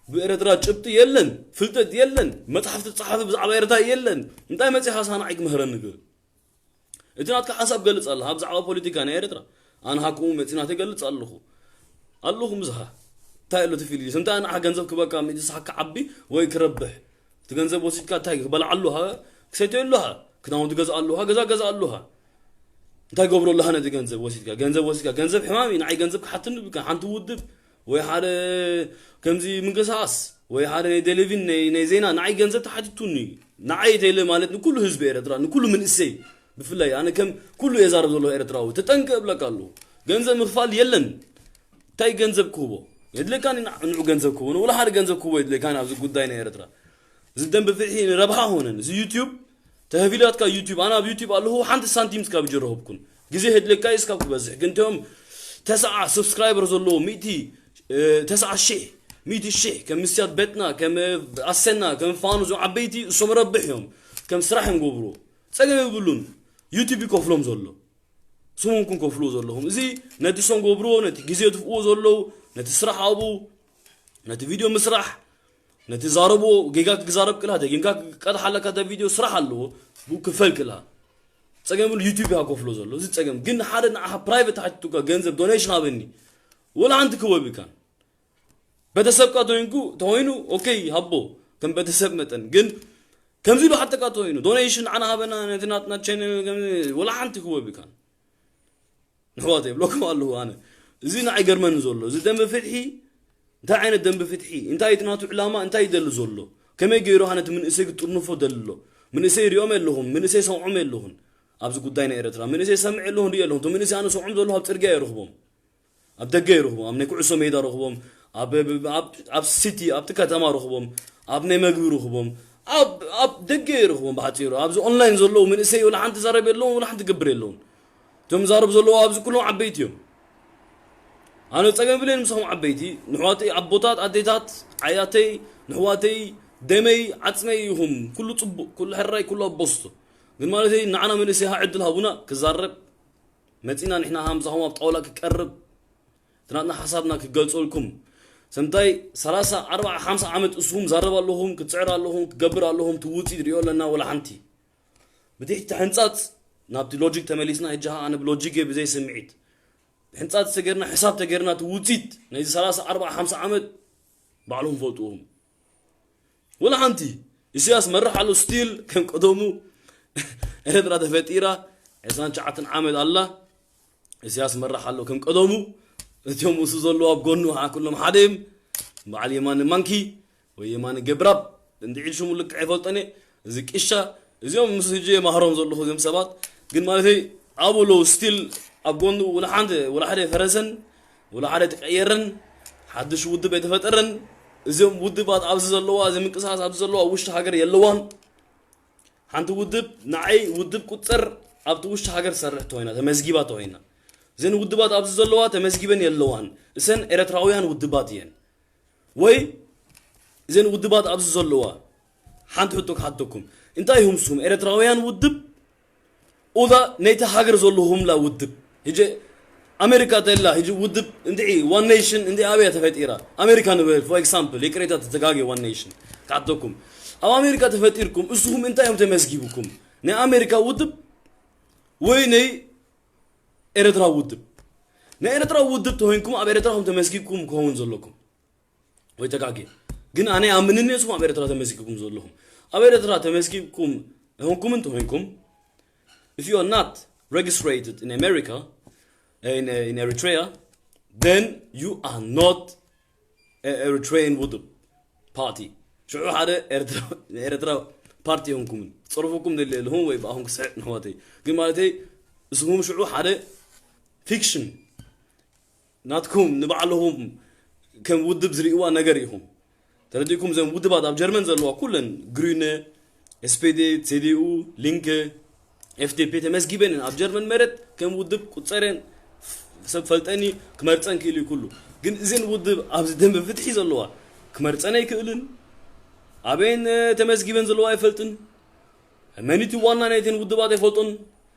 ብኤረትራ ጭብጢ የለን፣ ፍልጠት የለን፣ መጽሓፍቲ ጸሓፊ ብዛዕባ ኤረትራ የለን። እንታይ መጺኻ ንስኻ ንዓይ ክምህረኒ ክብል? እቲ ናትካ ሓሳብ ገልጽ ኣለኻ ብዛዕባ ፖለቲካ ናይ ኤረትራ። ኣነ ሃ ከምኡ መጺእ ናተይ ገልጽ ኣለኹ። ኣለኹ ምሳኻ። እንታይ ኣሎ እቲ ፊልም? ስንታይ ንዓኻ ገንዘብ ክበካ፣ ምእንቲ ንስኻ ክዓቢ ወይ ክረብሕ? እቲ ገንዘብ ወሲድካ እንታይ ክበልዓሉ ሃ? ክሰትየሉ ሃ? ክዳውንቲ ገዝኣሉ ሃ? ገዛ ገዝኣሉ ሃ? እንታይ ገብረሉ ሃ ነቲ ገንዘብ ወሲድካ? ገንዘብ ወሲድካ፣ ገንዘብ ሕማም እዩ። ንዓይ ገንዘብ ክሓትኒ ብካ፣ ሓንቲ ውድብ ወይ ሓደ ከምዚ ምንቅስቃስ ወይ ሓደ ናይ ቴሌቪዥን ናይ፣ ናይ ዜና ንዓይ ገንዘብ ተሓቲቱኒ። ንዓይ ተይለ ማለት ንኩሉ ህዝቢ ኤረትራ፣ ንኩሉ መንእሰይ ብፍላይ ኣነ ከም ኩሉ እየ ዛረብ ዘለኹ ኤረትራዊ፣ ተጠንቀ እብለካ ኣለኹ። ገንዘብ ምኽፋል የለን። እንታይ ገንዘብ ክህቦ? የድለካኒ ንዓ-፣ ንዑ ገንዘብ ክህቦ፣ ወላ ሓደ ገንዘብ ክህቦ የድለካኒ ኣብዚ ጉዳይ ናይ ኤረትራ። እዚ ደንበ ፍትሒ ንረብሓ ሆነን፣ እዚ ዩትዩብ ተኸፊላትካ ዩትዩብ፣ ኣነ ኣብ ዩትዩብ ኣለኹ፣ ሓንቲ ሳንቲም እስካብ ሕጂ ረኸብኩን። ግዜ የድለካ እዩ እስካብ ክበዝሕ። ግን እቶም ተስዓ ሰብስክራይበር ዘለዎ፣ ሚእቲ፣ እ፣ ተስዓ ሽሕ፣ ሚእቲ ሽሕ፣ ከም ምስያት ቤትና፣ ከም፣ እ፣ ኣሰና፣ ከም ፋኑ፣ እዞም ዓበይቲ፣ እሶም ረብሕ እዮም። ከም ስራሕ እዮም ገብርዎ። ጸገም የብሉን። ዩትዩብ ይከፍሎም ዘሎ። ስሞም ኩን ከፍልዎ ዘለኹም። እዚ ነቲ እሶም ገብርዎ፣ ነቲ ግዜ ትፍእዎ ዘለዉ፣ ነቲ ስራሕ ኣብኡ፣ ነቲ ቪድዮ ምስራሕ፣ ነቲ ዛረብዎ፣ ጌጋ ክዛረብ ክልሃ፣ ደጊምካ ክቀድሓለካ፣ እታ ቪድዮ ስራሕ ኣለዎ፣ ብኡ ክፈል ክልሃ። ጸገም ዩትዩብ እያ ከፍሎ ዘሎ። እዚ ጸገም ግን ሓደ ንዓኻ ፕራይቬት ተሓቲቱካ ገንዘብ ዶኔሽን ሃበኒ፣ ወላ ሓንቲ ክወብ ይካን። ቤተሰብካ ተኮይንኩ፣ ተኮይኑ፣ ኦኬ፣ ሃቦ፣ ከም ቤተሰብ መጠን። ግን ከምዚ ኢሉ ሓተካ ተኮይኑ፣ ዶኔሽን ንዓና ሃበና፣ ነቲ ናትና ቻነል፣ ከም-፣ ወላ ሓንቲ ክወብ ይካን። ንሕዋተይ፣ ይብለኩም ኣለኹ ኣነ። እዚ ንዓይ ገርመኒ ዘሎ። እዚ ደንበ ፍትሒ፣ እንታይ ዓይነት ደንበ ፍትሒ? እንታይ እቲ ናቱ ዕላማ? እንታይ ይደሊ ዘሎ? ከመይ ገይሩ ኣነ እቲ መንእሰይ ክጥርንፎ ደሊ ኣሎ? መንእሰይ ሪኦም የለኹን፣ መንእሰይ ሰምዖም የለኹን። ኣብዚ ጉዳይ ናይ ኤረትራ፣ መንእሰይ ሰምዕ የለኹን፣ ሪኦ የለኹን። እቶም መንእሰይ ኣነ ሰምዖም ዘለኹ ኣብ ጽርግያ ይረኽቦም። ኣብ ደገ ይረኽቦም፣ ኣብ ናይ ኩዕሶ ሜዳ ረኽቦም፣ ኣብ፣ ኣብ፣ ኣብ ሲቲ፣ ኣብቲ ከተማ ረኽቦም፣ ኣብ ናይ መግቢ ረኽቦም፣ ኣብ፣ ኣብ ደገ ይረኽቦም ብሓፂሩ። ኣብዚ ኦንላይን ዘለዉ መንእሰይ ወላ ሓንቲ ዛረብ የለውን፣ ወላ ሓንቲ ገብር የለውን። እቶም ዛረብ ዘለዉ ኣብዚ ኩሎም ዓበይቲ እዮም። ኣነ ፀገም ብለን ምሳኹም ዓበይቲ ንሕዋተይ ኣቦታት ኣዴታት ዓያተይ ንሕዋተይ ደመይ ዓፅመይ ይኹም ኩሉ ፅቡቅ ኩሉ ሕራይ ኩሉ ኣቦስቶ ግን ማለተይ ንዓና መንእሰይ ሃ ዕድል ሃቡና ክዛረብ መፂና ንሕና ሃምሳኹም ኣብ ጣውላ ክቀርብ ትናትና ሓሳብና ክገልፀልኩም ሰምታይ ሰላሳ ኣርባዓ ሓምሳ ዓመት እስኹም ዛረብ ኣለኹም ክትፅዕር ኣለኹም ክገብር ኣለኹም ትውፅኢት ሪኦ ኣለና ወላ ሓንቲ ብትሕቲ ሕንፃፅ ናብቲ ሎጂክ ተመሊስና ሕጂ ኣነ ብሎጂክ እየ ብዘይ ስምዒት ሕንፃፅ ተገርና ሕሳብ ተገርና እቲ ውፅኢት ነዚ ሰላሳ ኣርባዓ ሓምሳ ዓመት ባዕሎም ፈልጥዎም ወላ ሓንቲ ኢሳያስ መራሕ ኣሎ ስቲል ከም ቀደሙ ኤርትራ ተፈጢራ ዕስራን ትሽዓተን ዓመት ኣላ ኢሳያስ መራሕ ኣሎ ከም ቀደሙ እቲኦም እሱ ዘለዉ ኣብ ጎኑ ከዓ ኩሎም ሓደ እዮም በዓል የማነ ማንኪ ወይ የማነ ገብራብ እንድዒ ሽሙ ልክዕ ኣይፈልጠን እየ እዚ ቅሻ እዚኦም ምስ ህጂ የማህሮም ዘለኹ እዚኦም ሰባት ግን ማለተይ ኣብኡ ኣለዉ ስቲል ኣብ ጎኑ ወላ ሓንቲ ወላ ሓደ ፈረሰን ወላ ሓደ ተቀየረን ሓድሽ ውድብ ኣይተፈጠረን እዚኦም ውድባት ኣብዚ ዘለዋ እዚ ምንቅስቃስ ኣብዚ ዘለዋ ውሽጢ ሃገር የለዋን ሓንቲ ውድብ ንዓይ ውድብ ቁፅር ኣብቲ ውሽጢ ሃገር ትሰርሕ ተኮይና ተመዝጊባ ተኮይና እዘን ውድባት ኣብዚ ዘለዋ ተመዝጊበን የለዋን እሰን ኤረትራውያን ውድባት እየን ወይ እዘን ውድባት ኣብዚ ዘለዋ ሓንቲ ሕቶ ክሓተኩም እንታይ ይሁም ስኹም ኤረትራውያን ውድብ ኡዛ ነይቲ ሃገር ዘለኹምላ ውድብ ሕጂ ኣሜሪካ ተላ ሕጂ ውድብ እንድዒ ዋን ኔሽን እንዲ ኣበያ ተፈጢራ ኣሜሪካ ንበል for example ይቅሬታ ተተጋገ ዋን ኔሽን ክሓተኩም ኣብ ኣሜሪካ ተፈጢርኩም እስኹም እንታይ እዮም ተመዝጊብኩም ናይ ኣሜሪካ ውድብ ወይ ናይ ኤረትራ ውድብ ናይ ኤረትራ ውድብ ተኮይንኩም ኣብ ኤረትራ ከም ተመዝጊብኩም ክኸውን ዘለኩም ወይ ተጋጌ ግን ኣነ ኣምንኒ እስኹም ኣብ ኤረትራ ተመዝጊብኩም ዘለኹም ኣብ ኤረትራ ተመዝጊብኩም ሆንኩም እንተኮይንኩም if you are not registered in America in, in Eritrea then you are not Eritrean ውድብ party ሽዑ ሓደ ኤረትራ ፓርቲ ሆንኩምን ጸርፉኩም ደሊ ኣለኹም ወይ ብኣኹም ክስሕቅ ንሕዋተይ ግን ማለተይ እስኹም ሽዑ ሓደ ፊክሽን ናትኩም ንባዕልኹም ከም ውድብ ዝርእይዋ ነገር ኢኹም ተረዲእኩም እዘን ውድባት ኣብ ጀርመን ዘለዋ ኩለን ግሪነ ኤስፔዴ ሴዲኡ ሊንከ ኤፍዴፔ ተመዝጊበን ኣብ ጀርመን መረት ከም ውድብ ቁፀረን ሰብ ፈልጠኒ ክመርፀን ክእል እዩ ኩሉ ግን እዘን ውድብ ኣብዚ ደንበ ፍትሒ ዘለዋ ክመርፀን ኣይክእልን ኣበይን ተመዝጊበን ዘለዋ ኣይፈልጥን መኒቲ ዋና ናይተን ውድባት ኣይፈልጦን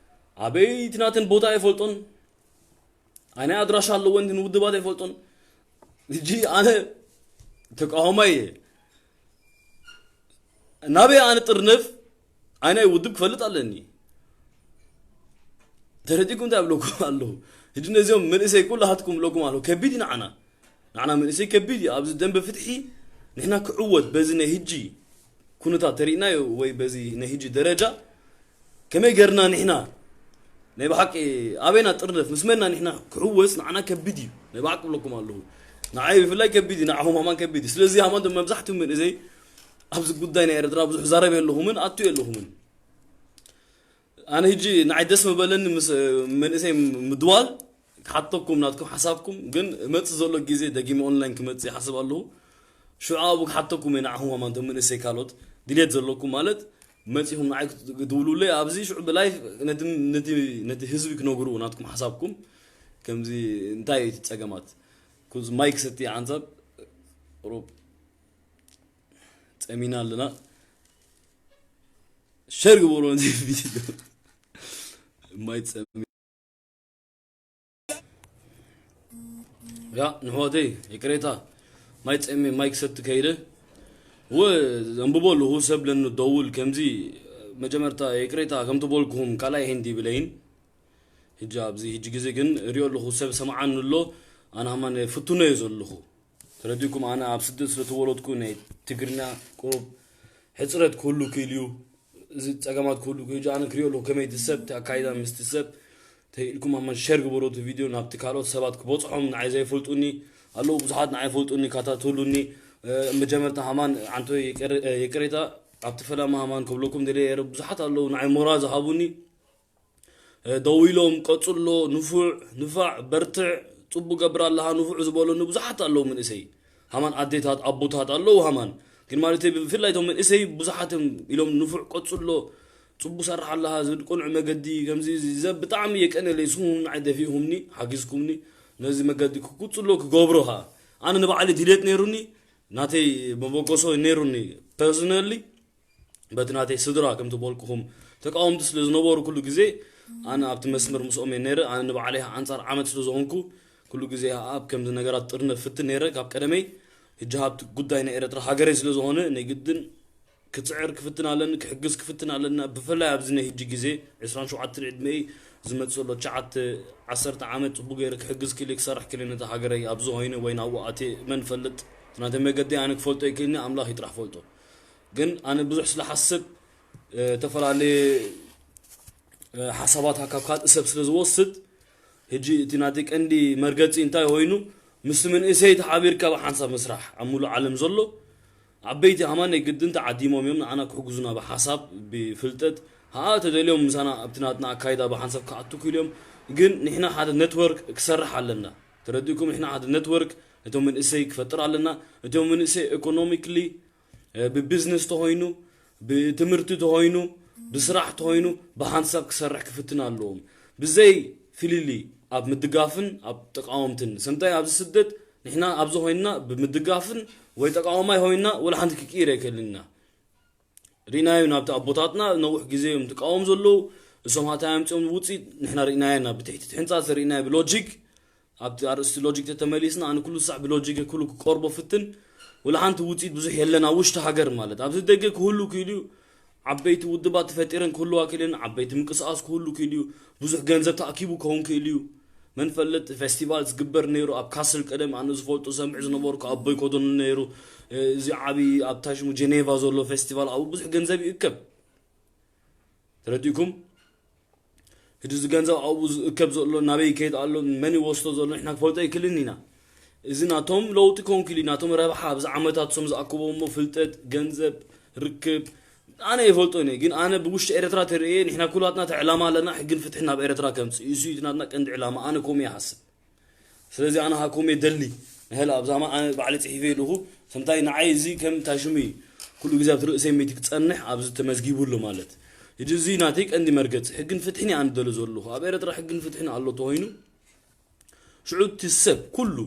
ኣበይ ትናተን ቦታ ኣይፈልጦን ኣነ ኣድራሻ ኣለወን ንውድባት ኣይፈልጦን ሕጂ ኣነ ተቃዋማይ እየ ናበይ ኣነ ጥርንፍ ኣይ ናይ ውድብ ክፈልጥ ኣለኒ ተረዲኩም እንታይ ኣብለኩም ኣለኹ ሕጂ ነዚኦም መንእሰይ ኩላሃትኩም ብለኩም ኣለኹ ከቢድ እዩ ንዓና ንዓና መንእሰይ ከቢድ እዩ ኣብዚ ደንበ ፍትሒ ንሕና ክዕወት በዚ ናይ ህጂ ኩነታት ተሪእናዮ ወይ በዚ ናይ ህጂ ደረጃ ከመይ ገርና ንሕና ናይ ብሓቂ ኣበይና ጥርነፍ ምስ መና ንሕና ክዕወስ ንዓና ከቢድ እዩ ናይ ብሓቂ ብለኩም ኣለኹ ንዓይ ብፍላይ ከቢድ እዩ ንዓኹም ሃማን ከቢድ እዩ ስለዚ ሃማን ዶ መብዛሕትኡ መንእሰይ ኣብዚ ጉዳይ ናይ ኤርትራ ብዙሕ ዛረብ የለኹምን ኣቱ የለኹምን ኣነ ህጂ ንዓይ ደስ ምበለኒ ምስ መንእሰይ ምድዋል ክሓተኩም ናትኩም ሓሳብኩም ግን መጽ ዘሎ ግዜ ደጊመ ኦንላይን ክመጽእ ይሓስብ ኣለኹ ሽዑ ኣብኡ ክሓተኩም እየ ንዓኹም ከማን እቶም መንእሰይ ካልኦት ድሌት ዘለኩም ማለት መጺኹም ንዓይ ክትድውሉለይ ኣብዚ ሽዑ ብላይፍ ነቲ ህዝቢ ክነግርዎ ናትኩም ሓሳብኩም ከምዚ እንታይ እዩ እቲ ጸገማት ኩዚ ማይክ ሰቲ ሓንሳብ ሮብ ጸሚና ኣለና ሸር ግበሩ ነዚ ቪድዮ ማይ ጸሚ ያ ንሕዋተይ ይቅሬታ ማይ ጸሚ ማይ ክሰቲ ከይደ ወ ዘንብቦ ኣለኹ ሰብ ለንደውል ከምዚ መጀመርታ ይቅሬታ ከምቲ በልኩኹም ካልኣይ ሄንዲ ብለይን ሕጂ ኣብዚ ሕጂ ግዜ ግን እሪኦ ኣለኹ ሰብ ሰምዓኒ ኣሎ ኣነ ሃማን ፍትኖ እየ ዘለኹ ተረዲኩም ኣነ ኣብ ስደት ስለ ተወለድኩ ናይ ትግርኛ ቁሩብ ሕፅረት ክህሉ ክእል እዩ እዚ ፀገማት ክህሉ ክእል ኣነ ክሪኦ ኣለኩ ከመይ እቲ ሰብ እቲ ኣካይዳ ምስቲ ሰብ ተይልኩም ኣመን ሸር ግበሩ እቲ ቪድዮ ናብቲ ካልኦት ሰባት ክበፅሖም ንዓይ ዘይፈልጡኒ ኣለዉ ብዙሓት ንዓይ ፈልጡኒ ካታተሉኒ መጀመርታ ሃማን ዓንቶ ይቅሬታ ኣብቲ ፈላማ ሃማን ክብለኩም ደለ ብዙሓት ኣለዉ ንዓይ ሞራ ዝሃቡኒ ደው ኢሎም ቀጽሎ ንፉዕ ንፋዕ በርትዕ ጽቡቅ ገብር ኣለኻ ንፉዕ ዝበሉኒ ብዙሓት ኣለዉ መንእሰይ ሃማን ኣዴታት ኣቦታት ኣለዉ ሃማን ግን ማለት ብፍላይ እቶም መንእሰይ ብዙሓት እዮም ኢሎም ንፉዕ ቀጽሎ ጽቡ ሰርሕ ኣለኻ ዝብል ቅኑዕ መገዲ ከምዚ እዚ ዘ- ብጣዕሚ የቀነለይ። ንስኹም ንዓይ ደፊእኩምኒ ሓጊዝኩምኒ ነዚ መገዲ ክቅጽሎ ክገብሮ ኸዓ ኣነ ንባዕለይ ድሌት ነይሩኒ ናተይ መበገሶ ነይሩኒ personally በቲ ናተይ ስድራ ከምቲ በልኩኹም ተቃወምቲ ስለ ዝነበሩ ኩሉ ግዜ ኣነ ኣብቲ መስመር ምስኦም እየ ነይረ። ኣነ ንባዕለይ ኣንጻር ዓመት ስለ ዝኾንኩ ኩሉ ግዜ ኣብ ከምዚ ነገራት ጥርነ ፍትን ነይረ ካብ ቀደመይ። ሕጂ ሃብቲ ጉዳይ ናይ ኤረትራ ሃገረይ ስለ ዝኾነ ናይ ግድን ክጽዕር ክፍትን ኣለኒ፣ ክሕግዝ ክፍትን ኣለና። ብፍላይ ኣብዚ ናይ ሕጂ ግዜ ዕስራን ሸውዓተን ዕድመይ ዝመጽእ ዘሎ ትሽዓተ ዓሰርተ ዓመት ጽቡቅ ገይረ ክሕግዝ ክኢለ ክሰርሕ ክኢለ ነታ ሃገረይ ኣብዚ ኮይነ ወይ ናብኡ ኣትየ መን ፈልጥ ናተይ መገዲ ኣነ ክፈልጦ ይክእልኒ ኣምላኽ ይጥራሕ ፈልጦ። ግን ኣነ ብዙሕ ስለ ሓስብ እ፣ ተፈላለየ እ፣ ሓሳባት ካብ ካልእ ሰብ ስለ ዝወስድ ሕጂ እቲ ናተይ ቀንዲ መርገፂ እንታይ ኮይኑ ምስቲ መንእሰይ ተሓቢርካ ብሓንሳብ ምስራሕ ኣብ ሙሉእ ዓለም ዘሎ ዓበይቲ ኣማን ናይ ግድን ተዓዲሞም እዮም ንዓና ክሕግዙና ብሓሳብ ብፍልጠት ሃኣ ተደልዮም ምሳና ኣብቲ ናትና ኣካይዳ ብሓንሳብ ክኣቱ ክኢሉ እዮም። ግን ንሕና ሓደ ኔትወርክ ክሰርሕ ኣለና። ተረዲእኩም ንሕና ሓደ ኔትወርክ ነቶም መንእሰይ ክፈጥር ኣለና። እቶም መንእሰይ ኢኮኖሚክሊ ብቢዝነስ ተኾይኑ ብትምህርቲ ተኾይኑ ብስራሕ ተኾይኑ ብሓንሳብ ክሰርሕ ክፍትን ኣለዎም። ብዘይ ፍልልይ ኣብ ምድጋፍን ኣብ ተቃወምትን ሰምታይ ኣብዚ ስደት ንሕና ኣብዚ ኮይንና ብምድጋፍን ወይ ተቃዋማይ ኮይንና ወላ ሓንቲ ክቅይር ኣይክእልን ኢና። ርኢናዮ ናብቲ ኣቦታትና ነዊሕ ግዜ እዮም ትቃወም ዘለዉ። እሶም ሃታይ ኣምፅኦም ውፅኢት ንሕና ርኢናዮ ኢና ብትሕቲ ሕንፃ ርኢናዮ ብሎጂክ ኣብቲ ኣርእስቲ ሎጂክ ተተመሊስና ኣነ ኩሉ ሳዕ ብሎጂክ ኩሉ ክቆርቦ ፍትን ወላ ሓንቲ ውፅኢት ብዙሕ የለን ኣብ ውሽጢ ሃገር ማለት ኣብዚ ደገ ክህሉ ክኢሉ እዩ። ዓበይቲ ውድባት ተፈጢረን ክህልዋ ክኢለን ዓበይቲ ምንቅስቃስ ክህሉ ክኢሉ እዩ። ብዙሕ ገንዘብ ተኣኪቡ ክኸውን ክኢሉ እዩ። መን ፈልጥ ፌስቲቫል ዝግበር ነይሩ ኣብ ካስል ቀደም ኣነ ዝፈልጦ ሰምዕ ዝነበርኩ ኣቦይ ኮደኑ ነይሩ። እዚ ዓቢ ኣብታ ሽሙ ጀኔቫ ዘሎ ፌስቲቫል ኣብኡ ብዙሕ ገንዘብ ይእከብ። ተረዲእኩም? ሕጂ እዚ ገንዘብ ኣብኡ ዝእከብ ዘሎ ናበይ ይከይድ ኣሎ መን ይወስዶ ዘሎ ንሕና ክፈልጦ ኣይክልን ኢና። እዚ ናቶም ለውጢ ኮንኩ ኢሉ ናቶም ረብሓ ኣብዚ ዓመታት ሶም ዝኣክቦ እሞ ፍልጠት ገንዘብ ርክብ ኣነ ይፈልጦ እኔ ግን ኣነ ብውሽጢ ኤርትራ ተርእየ ንሕና ኩላትና ተዕላማ ኣለና ሕግን ፍትሕን ናብ ኤርትራ ከምፅእ እሱ እዩ ናትና ቀንዲ ዕላማ ኣነ ኮም ይሓስብ። ስለዚ ኣነ ሃኩም እየ ደሊ ንህል ኣብዛማ ኣነ ባዕሊ ፅሒፈ ኣለኹ። ሰምታይ ንዓይ እዚ ከም ታሽሙ እዩ ኩሉ ግዜ ኣብቲ ርእሰይ ሚቲ ክፀንሕ ኣብዚ ተመዝጊቡ ኣሎ ማለት። ሕጂ እዚ ናተይ ቀንዲ መርገፂ ሕግን ፍትሕን እየ ኣነ ደሊ ዘለኹ ኣብ ኤርትራ ሕግን ፍትሕን ኣሎ ተኮይኑ ሽዑ እቲ ሰብ ኩሉ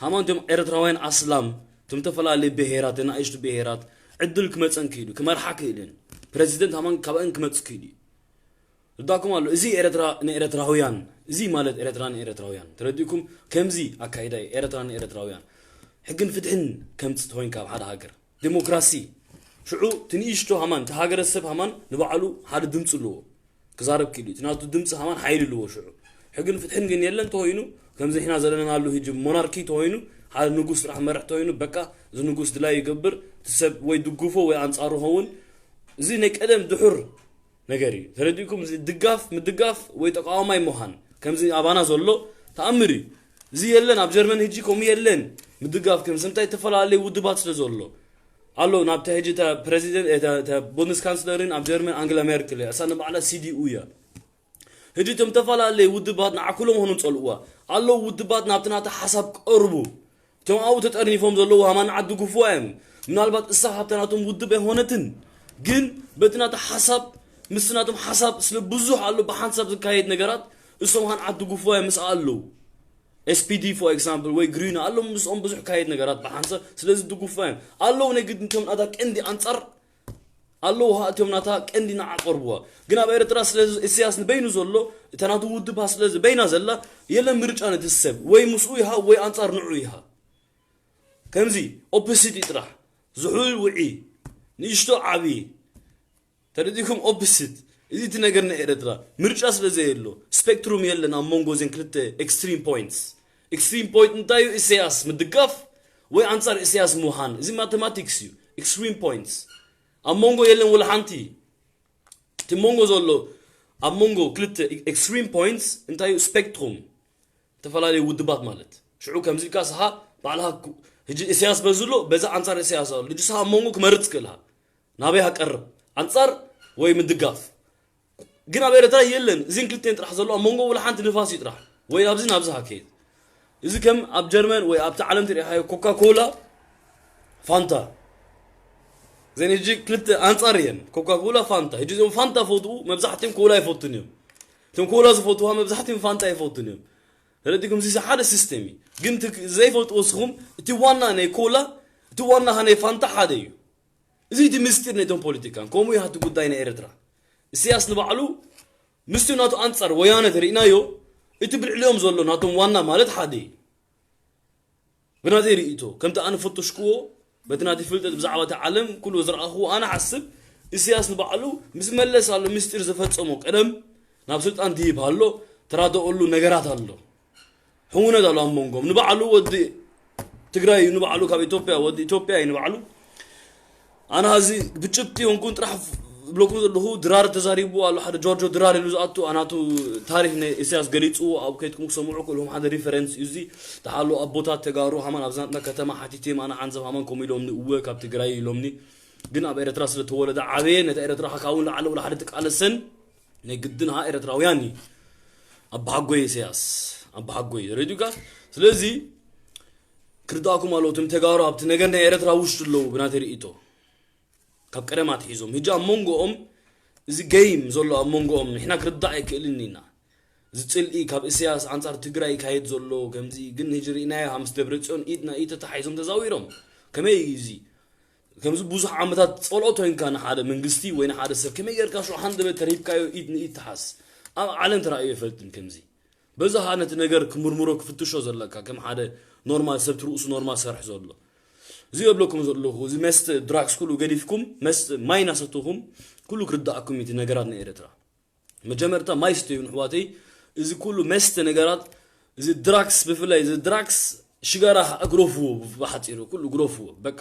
ሃማኖቶም ኤርትራውያን ኣስላም እቶም ዝተፈላለዩ ብሄራት ናእሽቱ ብሄራት ዕድል ክመፀን ክኢሉ ክመርሓ ክኢልን ፕረዚደንት ሃማን ካባእን ክመፅ ክኢሉ እዩ። ርዳኩም ኣሎ እዚ ኤረትራ ንኤረትራውያን እዚ ማለት ኤረትራ ንኤረትራውያን ተረዲእኩም ከምዚ ኣካይዳ እዩ ኤረትራ ንኤረትራውያን ሕግን ፍትሕን ከምጽ ተኮይንካ ኣብ ሓደ ሃገር ዲሞክራሲ ሽዑ ትንእሽቶ ሃማን እቲ ሃገረሰብ ሃማን ንባዕሉ ሓደ ድምፂ ኣለዎ ክዛረብ ክኢሉ እዩ ናቱ ድምፂ ሃማን ሓይሊ ኣለዎ ሽዑ ሕግን ፍትሕን ግን የለን ተኮይኑ ከምዚ ንሕና ዘለናሉ ህጂ ሞናርኪ ተኮይኑ ሓደ ንጉስ ጥራሕ መርሕ ተኮይኑ በቃ እዚ ንጉስ ድላይ ይገብር እቲ ሰብ ወይ ድጉፎ ወይ ኣንጻሩ ኸውን እዚ ናይ ቀደም ድሑር ነገር እዩ ተረዲእኩም እዚ ድጋፍ ምድጋፍ ወይ ተቃዋማይ ምዃን ከምዚ ኣባና ዘሎ ተኣምር እዩ እዚ የለን ኣብ ጀርመን ህጂ ከምኡ የለን ምድጋፍ ከም ስምታይ ዝተፈላለዩ ውድባት ስለ ዘሎ ኣሎ ናብቲ ሕጂ ተ ፕሬዚደንት ተ ቡንስ ካንስለርን ኣብ ጀርመን ኣንግላ ሜርክል እያ እሳ ንባዕላ ሲዲኡ እያ ሕጂ እቶም ዝተፈላለዩ ውድባት ንዓኩሎም ሆኖም ጸልእዋ ኣለዉ ውድባት ናብቲ ናታ ሓሳብ ቀርቡ እቶም ኣብኡ ተጠርኒፎም ዘለዉ ሃማን ዓዲ ጉፍዋ እዮም ምናልባት እሳ ካብታ ናቶም ውድብ ኣይኾነትን ግን በቲ ናታ ሓሳብ ምስቲ ናቶም ሓሳብ ስለ ብዙሕ ኣሎ ብሓንሳብ ዝካየድ ነገራት እሶም ሃን ዓዲ ጉፍዋ እዮም ምስ ኣለዉ ኤስፒዲ for example ወይ ግሪን ኣለዉ ምስኦም ብዙሕ ካየድ ነገራት ብሓንሳብ ስለዚ ድጉፍዋ እዮም ኣለዉ ናይ ግድን እቶም ናታ ቀንዲ ኣንጻር ኣለዉ ሃ እቶም ናታ ቀንዲ ንዓ ቀርብዋ ግን ኣብ ኤርትራ ስለ ኢሳያስ ንበይኑ ዘሎ እታ ናቱ ውድባ ስለዚ በይና ዘላ የለን ምርጫ ነቲ ሰብ ወይ ምስኡ ይሃ ወይ ኣንጻር ንዑ ይሃ ከምዚ ኦፖሲት እዩ ጥራሕ ዝሑል ውዒ ንእሽቶ ዓቢ ተረዲእኩም ኦፖሲት እዚ እቲ ነገር ናይ ኤርትራ ምርጫ ስለ ዘየሎ ስፔክትሩም የለን ኣብ መንጎ እዘን ክልተ extreme points extreme point እንታይ እዩ ኢሳያስ ምድጋፍ ወይ ኣንጻር ኢሳያስ ምውሃን እዚ ማቴማቲክስ እዩ extreme points ኣብ መንጎ የለን ወላ ሓንቲ እቲ መንጎ ዘሎ ኣብ መንጎ ክልተ extreme points እንታይ እዩ ስፔክትሩም ዝተፈላለዩ ውድባት ማለት ሽዑ ከምዚ ኢልካ ስኻ ባዕልኻ ሕጂ ኢሳያስ በዝሎ በዛ ኣንጻር ኢሳያስ ኣሎ ሕጂ ስኻ ኣብ መንጎ ክመርጽ ክእልኻ ናበይ ሃቀርብ ኣንጻር ወይ ምድጋፍ ግን ኣብ ኤርትራ የለን እዚን ክልቴን ጥራሕ ዘሎ ኣብ መንጎ ውላ ሓንቲ ንፋስ እዩ ጥራሕ ወይ ናብዚ ናብዚ ሃከይድ እዚ ከም ኣብ ጀርመን ወይ ኣብቲ ዓለም ትሪኢኻዮ ኮካ ኮላ ፋንታ ዘን ሕጂ ክልተ ኣንጻር እየን። ኮካ ኮላ፣ ፋንታ። ሕጂ እዞም ፋንታ ፈትዉ፣ መብዛሕትኦም ኮላ ኣይፈቱን እዮም። እቶም ኮላ ዝፈትዋ መብዛሕትኦም ፋንታ ኣይፈቱን እዮም። ተረዲኩም? እዚ ሓደ ሲስተም እዩ። ግን እቲ ዘይፈልጥዎ ንስኹም፣ እቲ ዋና ናይ ኮላ፣ እቲ ዋና ናይ ፋንታ ሓደ እዩ። እዚ እቲ ምስጢር ናይቶም ፖለቲካን። ከምኡ እዩ እቲ ጉዳይ ናይ ኤርትራ። ኢሳያስ ንባዕሉ ምስቲ ናቱ ኣንጻር ወያነ ተሪእናዮ፣ እቲ ብልዕሊኦም ዘሎ ናቶም ዋና ማለት ሓደ እዩ። ብናተይ ርእይቶ፣ ከምቲ ኣነ ፈተሽክዎ፣ በቲ ናተይ ፍልጠት ብዛዕባ እቲ ዓለም ኩሉ ዝረኣኽዎ፣ ኣነ ሓስብ፣ ኢሳያስ ንባዕሉ ምስ መለስ ኣሎ ምስጢር ዝፈጸሞ ቀደም ናብ ስልጣን ድሂብ ኣሎ፣ ተራደኦሉ ነገራት ኣሎ። ሕውነት ኣሎ ኣብ መንጎም። ንባዕሉ ወዲ ትግራይ እዩ፣ ንባዕሉ ካብ ኢትዮጵያ፣ ወዲ ኢትዮጵያ እዩ ንባዕሉ። ኣነ ሀዚ ብጭብጢ ዮንኩን ጥራሕ ብለኩም ዘለኹ፣ ድራር ተዛሪቡ ኣሎ፣ ሓደ ጆርጆ ድራር ኢሉ ዝኣቱ፣ ኣናቱ ታሪክ ናይ ኢሳያስ ገሊጹ፣ ኣብ ከይድኩም ክሰምዑ ክእልኹም ሓደ ሪፈረንስ እዩ እዚ። ተሓሉ ኣቦታት ተጋሩ ሃማን ኣብ ዝናትና ከተማ ሓቲትም፣ ኣነ ዓንዘብ ሃማን ከምኡ ኢሎምኒ፣ እወ ካብ ትግራይ ኢሎምኒ። ግን ኣብ ኤርትራ ስለ ተወለደ ዓበየ፣ ነታ ኤርትራ ካካውን ላዕለ ወላ ሓደ ትቃለሰን ናይ ግድን ሃ ኤርትራውያን እዩ። ኣባሓጎይ ኢሳያስ፣ ኣባሓጎይ ረዲዩካ። ስለዚ ክርዳእኩም ኣለዎ፣ እቶም ተጋሩ ኣብቲ ነገር ናይ ኤርትራ ውሽጢ ኣለዉ፣ ብናተይ ርእይቶ። ካብ ቀደም ኣትሒዞም። ሕጂ ኣብ መንጎኦም፣ እዚ ገይም ዘሎ ኣብ መንጎኦም፣ ንሕና ክርዳእ ኣይክእልን ኢና። እዚ ጽልኢ ካብ ኢሳያስ ኣንጻር ትግራይ ይካየድ ዘሎ፣ ከምዚ ግን ሕጂ ርኢናዮ፣ ምስ ደብረጽዮን ኢድ ንኢድ ተታሒዞም ተዛዊሮም። ከመይ እዩ እዚ? ከምዚ ብዙሕ ዓመታት ጸልኦ ኮይንካ ንሓደ መንግስቲ ወይ ንሓደ ሰብ ከመይ ጌርካ ሽዑ ሃንደበት ተሪብካዮ ኢድ ንኢድ ትሓዝ? ኣብ ዓለም ተራእዩ ኣይፈልጥን ከምዚ። በዛ ኸኣ ነቲ ነገር ክምርምሮ ክፍትሾ ዘለካ ከም ሓደ ኖርማል ሰብ ትርእሱ ኖርማል ሰርሕ ዘሎ። እዚ እብለኩም ዘለኹ፣ እዚ መስተ ድራክስ ኩሉ ገዲፍኩም፣ መስተ ማይ እናሰተኹም፣ ኩሉ ክርዳእኩም እዩ እቲ ነገራት ናይ ኤርትራ። መጀመርታ ማይ ስተዩ ንሕዋተይ፣ እዚ ኩሉ መስተ ነገራት፣ እዚ ድራክስ ብፍላይ፣ እዚ ድራክስ ሽጋራ ኸኣ ግረፍዎ፣ ብሓጺሩ ኩሉ ግረፍዎ፣ በቃ።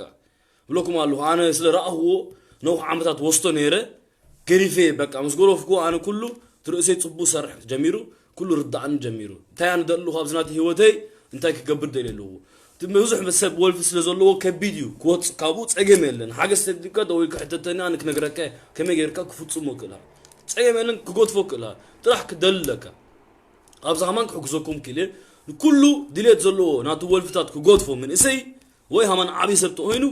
ብለኩም ኣለኹ፣ ኣነ ስለ ረኣኽዎ፣ ነዊሕ ዓመታት ወስቶ ነይረ፣ ገዲፈ፣ በቃ፣ ምስ ገረፍኩዎ፣ ኣነ ኩሉ፣ እቲ ርእሰይ ጽቡቕ ሰርሕ ጀሚሩ፣ ኩሉ ርዳእኒ ጀሚሩ። እንታይ ኣነ ደለኹ ኣብዚ ናተይ ህይወተይ፣ እንታይ ክገብር ደልየ ኣለኹ? እቲ ብዙሕ ሰብ ወልፊ ስለ ዘለዎ ከቢድ እዩ፣ ክወጽእ ካብኡ ጸገም የለን። ሓገዝ ተድልዩካ ደዊልካ ሕተተኒ፣ ኣነ ክነግረካ እየ፣ ከመይ ጌርካ ክፍጽሞ ክእላ። ጸገም የለን፣ ክገድፎ ክእላ። ጥራሕ ክደሊ ኣለካ። ኣብዚ ሃማን ክሕግዘኩም ክእል እየ። ንኩሉ ድሌት ዘለዎ ናቱ ወልፍታት ክገድፎ መንእሰይ ወይ ሃማን ዓብዪ ሰብ ተኾይኑ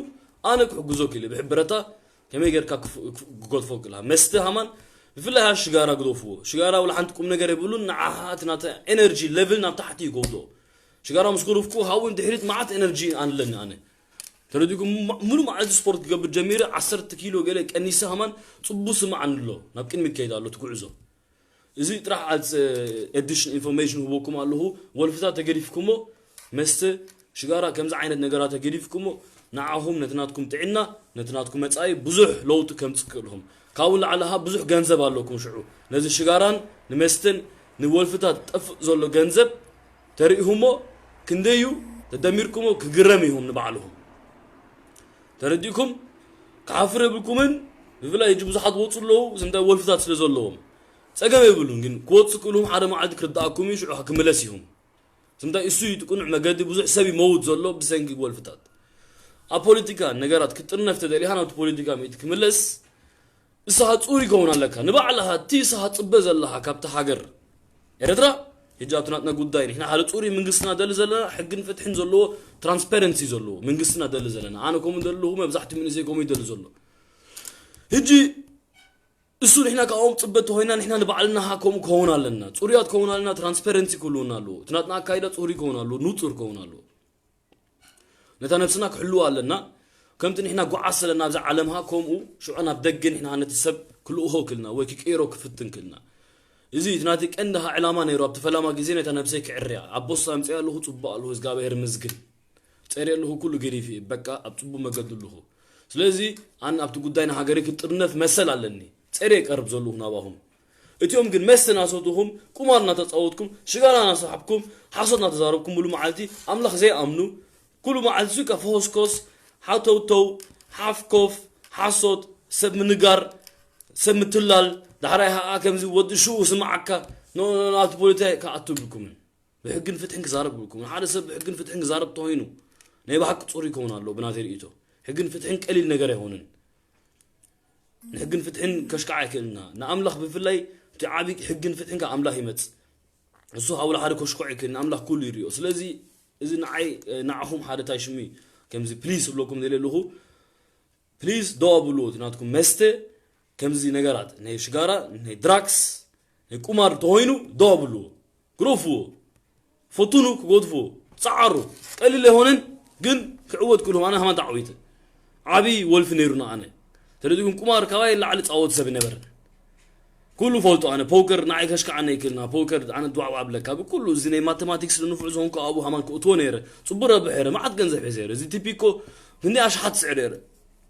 ኣነ ክሕግዞ ክእል እየ። ብሕብረታ ከመይ ጌርካ ክፍ-፣ ክፍ-፣ ክገድፎ ክእላ። መስተ ሃማን ብፍላይ ሃ ሽጋራ ግደፍዎ። ሽጋራ ወላ ሓንቲ ቁም ነገር የብሉን። ንዓኻ እቲ ናታ ኤነርጂ ሌቭል ናብ ታሕቲ ይጎብዶ። ሽጋራ ምስ ገደፍኩ ሃውን ድሕሪት መዓት ኤነርጂ ኣለኒ ኣነ። ተረዲኩም? ማ-፣ ሙሉ መዓልቲ ስፖርት ክገብር ጀሚረ፣ ዓሰርተ ኪሎ ገለ ቀኒሰ ሃማን ጽቡቅ ስማዕ ኣሎ። ናብ ቅድሚት ከይድ ኣሎ እቲ ጉዕዞ። እዚ ጥራሕ ኣዝ ኤዲሽን ኢንፎርሜሽን ህበኩም ኣለኹ። ወልፍታት ተገዲፍኩሞ፣ መስተ፣ ሽጋራ፣ ከምዚ ዓይነት ነገራት ተገዲፍኩሞ፣ ንዓኹም ነቲ ናትኩም ጥዕና፣ ነቲ ናትኩም መጻኢ ብዙሕ ለውጢ ከምጽእ ክእልኹም። ካብኡ ንላዕሊ ኸኣ ብዙሕ ገንዘብ ኣለኩም። ሽዑ ነዚ ሽጋራን ንመስተን ንወልፍታት ጠፍእ ዘሎ ገንዘብ ተሪእኹሞ፣ ክንደይ እዩ ተደሚርኩሞ ክግረም ኢኹም ንባዕልኹም። ተረዲእኩም? ክሓፍር የብልኩምን። ብፍላይ ሕጂ ብዙሓት ወፁ ኣለዉ፣ ስምታይ ወልፍታት ስለ ዘለዎም። ጸገም የብሉን፣ ግን ክወፁ ክእልኹም ሓደ መዓልቲ ክርዳእኩም እዩ፣ ሽዑ ክምለስ ኢኹም። ስምታይ እሱ እዩ እቲ ቅኑዕ መገዲ፣ ብዙሕ ሰብ ይመውት ዘሎ ብሰንኪ ወልፍታት። ኣብ ፖለቲካ ነገራት ክትጥርነፍ ተደሊኻ ናብቲ ፖለቲካ ምእቲ ክምለስ፣ ንስኻ ጽሩይ ከውን ኣለካ። ንባዕልኻ እቲ ንስኻ ጽበ ዘለኻ ካብቲ ሃገር ኤርትራ፣ ሕጂ ኣብቲ ናትና ጉዳይ፣ ንሕና ሓደ ጽሩይ መንግስትና ደሊ ዘለና፣ ሕግን ፍትሕን ዘለዎ፣ ትራንስፓረንሲ ዘለዎ መንግስትና ደሊ ዘለና። ኣነ ከምኡ ደለኹ፣ መብዛሕትኡ መንእሰይ ከምኡ ይደሊ ዘሎ። ሕጂ እሱ ንሕና ካብኦም ጽበ ተኾይና፣ ንሕና ንባዕልና ከምኡ ከውን ኣለና። ጽሩያት ከውን ኣለና፣ ትራንስፓረንሲ ክህልወና ኣለዎ። እቲ ናትና ኣካይዳ ጽሩይ ከውን ኣለዎ፣ ንጹር ከውን ኣለዎ። ነታ ነብስና ክሕልዋ ኣለና። ከምቲ ንሕና ጓዓዝ ዘለና ኣብዛ ዓለምሃ ከምኡ ሽዑ ናብ ደገ ንሕና ነቲ ሰብ ክልእኾ ክልና ወይ ክቅይሮ ክፍትን ክልና። እዚ እቲ ናተይ ቀንዲ ሃ ዕላማ ነይሩ። ኣብቲ ፈላማ ግዜ ነታ ነብሰይ ክዕርያ ኣብ ቦስታ ኣምጽኣ ኣለኹ፣ ጽቡቕ ኣለኹ፣ እግዚኣብሔር ይመስገን። ጸርየ ኣለኹ፣ ኩሉ ገዲፍ እየ፣ በቃ ኣብ ጽቡቕ መገዲ ኣለኹ። ስለዚ ኣነ ኣብቲ ጉዳይ ንሃገረይ ክጥርነፍ መሰል ኣለኒ። ጸርየ ቀርብ ዘለኹ ናባኹም። እቲኦም ግን መስተ እናሰትኹም፣ ቁማር እናተጻወትኩም፣ ሽጋራ እናሰሓብኩም፣ ሓሶት እናተዛረብኩም ሙሉ መዓልቲ ኣምላኽ ዘይኣምኑ፣ ኩሉ መዓልቲ ሱቃ ፈኾስኮስ፣ ሓተውተው፣ ሓፍኮፍ፣ ሓሶት፣ ሰብ ምንጋር፣ ሰብ ምትላል፣ ዳሕራይ ኸኣ ከምዚ ወዲ ሽኡ ስምዓካ፣ ኖ፣ ኖ፣ ኖ፣ ኣብቲ ፖለቲካ ክኣቱ ይብልኩምን። ብሕግን ፍትሕን ክዛረብ ይብልኩምን። ሓደ ሰብ ብሕግን ፍትሕን ክዛረብ ተኾይኑ፣ ናይ ብሓቂ ጽሩይ ይከውን ኣሎ፣ ብናተይ ርእይቶ። ሕግን ፍትሕን ቀሊል ነገር ኣይኮነን። ንሕግን ፍትሕን ከሽካዕ ኣይክእልና። ንኣምላኽ ብፍላይ እቲ ዓቢ ሕግን ፍትሕን ካብ ኣምላኽ ይመጽእ። እሱ ካብ ወላ ሓደ ከሽኮዕ ኣይክእልን፣ ኣምላኽ ኩሉ ይርእዮ። ስለዚ እዚ ንዓይ፣ ንዓኹም ሓደ ታይ ሽሙ ከምዚ ፕሊስ እብለኩም ደልየ ኣለኹ። ፕሊዝ ደው ኣብልዎ። እቲ ናትኩም መስተ ከምዚ ነገራት ናይ ሽጋራ ናይ ድራክስ ናይ ቁማር ተኾይኑ ደው ኣብልዎ። ግረፍዎ። ፈትኑ ክገድፍዎ። ጸዓሩ። ቀሊል ኣይኮነን ግን ክዕወት ክእልኹም ኣነ ከማን ተዓዊተ። ዓቢ ወልፊ ነይሩና ኣነ። ተረዲኩም ቁማር ካባይ ላዕሊ ጻወት ሰብ ይነበረን። ኩሉ ፈልጦ ኣነ ፖከር ንዓይ ከሽካዓነ ይክልና ፖከር ኣነ ድዋዕዋ ኣብለካ ብኩሉ እዚ ናይ ማተማቲክስ ንፉዕ ዝኾንኩ ኣብኡ ሃማን ክእትዎ ነይረ። ጽቡቅ ረብሕ ነይረ። መዓት ገንዘብ ሒዘ ነይረ። እዚ ቲፒ እኮ ክንደይ ኣሽሓት ስዕር ነይረ።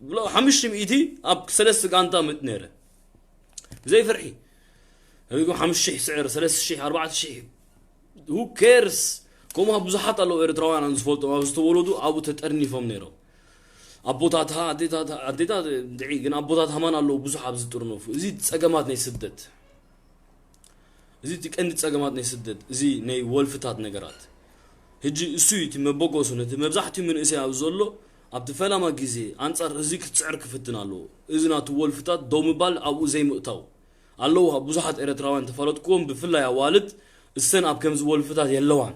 ብሎ ሓሙሽተ ሚእቲ ኣብ ሰለስተ ጋንታ ምጥ ነይረ። ብዘይ ፍርሒ። ሪኩም ሓሙሽተ ሺሕ ስዕር ሰለስተ ሺሕ ኣርባዕተ ሺሕ who cares? ከምኡ ብዙሓት ኣለዉ ኤርትራውያን ኣነ ዝፈልጦም ኣብ ዝተወለዱ ኣብኡ ተጠርኒፎም ነይሮም። ኣቦታታ ኣዴታት ኣዴታት ድዒ ግን ኣቦታት ሃማን ኣለዉ ብዙሕ ኣብ ዝጥርነፉ። እዚ ጸገማት ናይ ስደት እዚ እቲ ቀንዲ ጸገማት ናይ ስደት እዚ ናይ ወልፍታት ነገራት። ሕጂ እሱ እዩ እቲ መበገሱ ነቲ መብዛሕትኡ መንእሰይ ኣብ ዘሎ ኣብቲ ፈላማ ግዜ ኣንጻር እዚ ክትጽዕር ክፍትን ኣለዎ። እዚ ናቱ ወልፍታት ደው ምባል ኣብኡ ዘይምእታው ኣለዉ። ብዙሓት ኤርትራውያን ተፋለጥክዎም ብፍላይ ኣዋልድ እሰን ኣብ ከምዚ ወልፍታት የለዋን።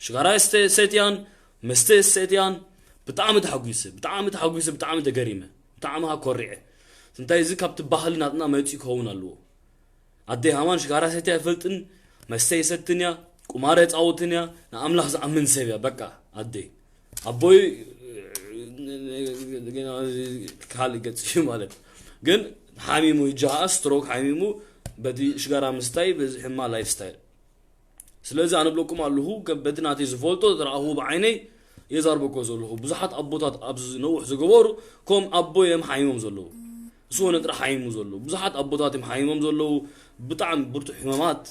ሽጋራ የስተ- ሰትያን መስተ የሰትያን። ብጣዕሚ ተሓጒሰ ብጣዕሚ ተሓጒሰ ብጣዕሚ ተገሪመ። ብጣዕሚ ሃ ኮሪዐ። እንታይ እዚ ካብቲ ባህሊ ናትና መፂኡ ክኸውን ኣለዎ። ኣደይ ሃማን ሽጋራ ሰትያ ኣይፈልጥን። መስተ ይሰትን እያ። ቁማር የፃውትን እያ። ንኣምላኽ ዝኣምን ሰብ እያ በቃ። ኣደይ ኣቦይ ካልእ ገፅ እዩ ማለት ግን ሓሚሙ ይጃሃ ስትሮክ ሓሚሙ በቲ ሽጋራ ምስታይ በዚ ሕማ ላይፍ ስታይል። ስለዚ ኣነ ብለኩም ኣለኹ ከም በቲ ናተይ ዝፈልጦ ዝረኣኹ ብዓይነይ የዛርበኮ ዘለኹ ብዙሓት ኣቦታት ኣብዚ ነውሕ ዝገበሩ ከም ኣቦ እዮም ሓይሞም ዘለዉ። ንስዎ ነጥረ ሓይሙ ዘለዉ ብዙሓት ኣቦታት እዮም ሓይሞም ዘለዉ። ብጣዕሚ ብርቱ ሕመማት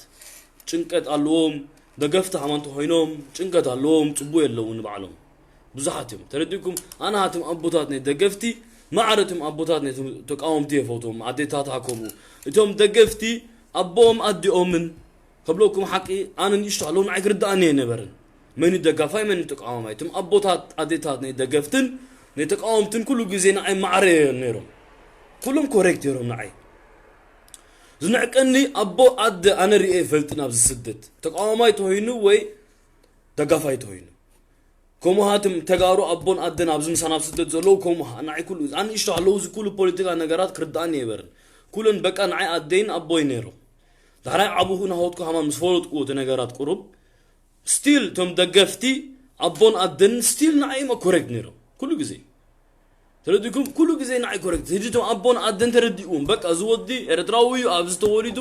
ጭንቀት ኣለዎም። ደገፍቲ ሃማንቶ ኮይኖም ጭንቀት ኣለዎም ጽቡቅ የለዉ ንባዕሎም። ብዙሓት እዮም ተረዲእኩም። ኣነ ሃትም ኣቦታት ናይ ደገፍቲ ማዕረትም ኣቦታት ናይ ተቃወምቲ የፈውቶም ኣዴታት ሃከሙ። እቶም ደገፍቲ ኣቦኦም ኣዲኦምን ከብለኩም ሓቂ ኣነ ንእሽቶ ኣለዉ ንዓይ ክርዳእኒ ኣይነበርን። መን እዩ ደጋፋይ መን እዩ ተቃዋማይ እቶም ኣቦታት ኣዴታት ናይ ደገፍትን ናይ ተቃወምትን ኩሉ ግዜ ንዓይ ማዕረ እዮም ነይሮም። ኩሎም ኮሬክት ነይሮም ንዓይ። ዝንዕቀኒ ኣቦ ኣደ ኣነ ርኤ ይፈልጥን ኣብዚ ስደት ተቃዋማይ ተኮይኑ ወይ ደጋፋይ ተኮይኑ። ከምኡ ሃትም ተጋሩ ኣቦን ኣደን ኣብዚ ምሳና ኣብ ስደት ዘለዉ ከምኡ ንዓይ ኩሉ ኣንእሽቶ ኣለዉ እዚ ኩሉ ፖለቲካ ነገራት ክርዳእኒ የበርን። ኩለን በቃ ንዓይ ኣደይን ኣቦይ ነይሮም። ዳሕራይ ዓቡኹ ናሆትኩ ሃማ ምስ ፈለጥኩ እቲ ነገራት ቁሩብ ስቲል እቶም ደገፍቲ ኣቦን ኣደን ስቲል ንዓይ እሞ ኮሬክት ነይሮም ኩሉ ግዜ። ተረዲኩም ኩሉ ግዜ ንዓይ ኮሬክት ህጂ እቶም ኣቦን ኣደን ተረዲእዎም በቃ እዚ ወዲ ኤርትራዊ እዩ ኣብዚ ተወሊዱ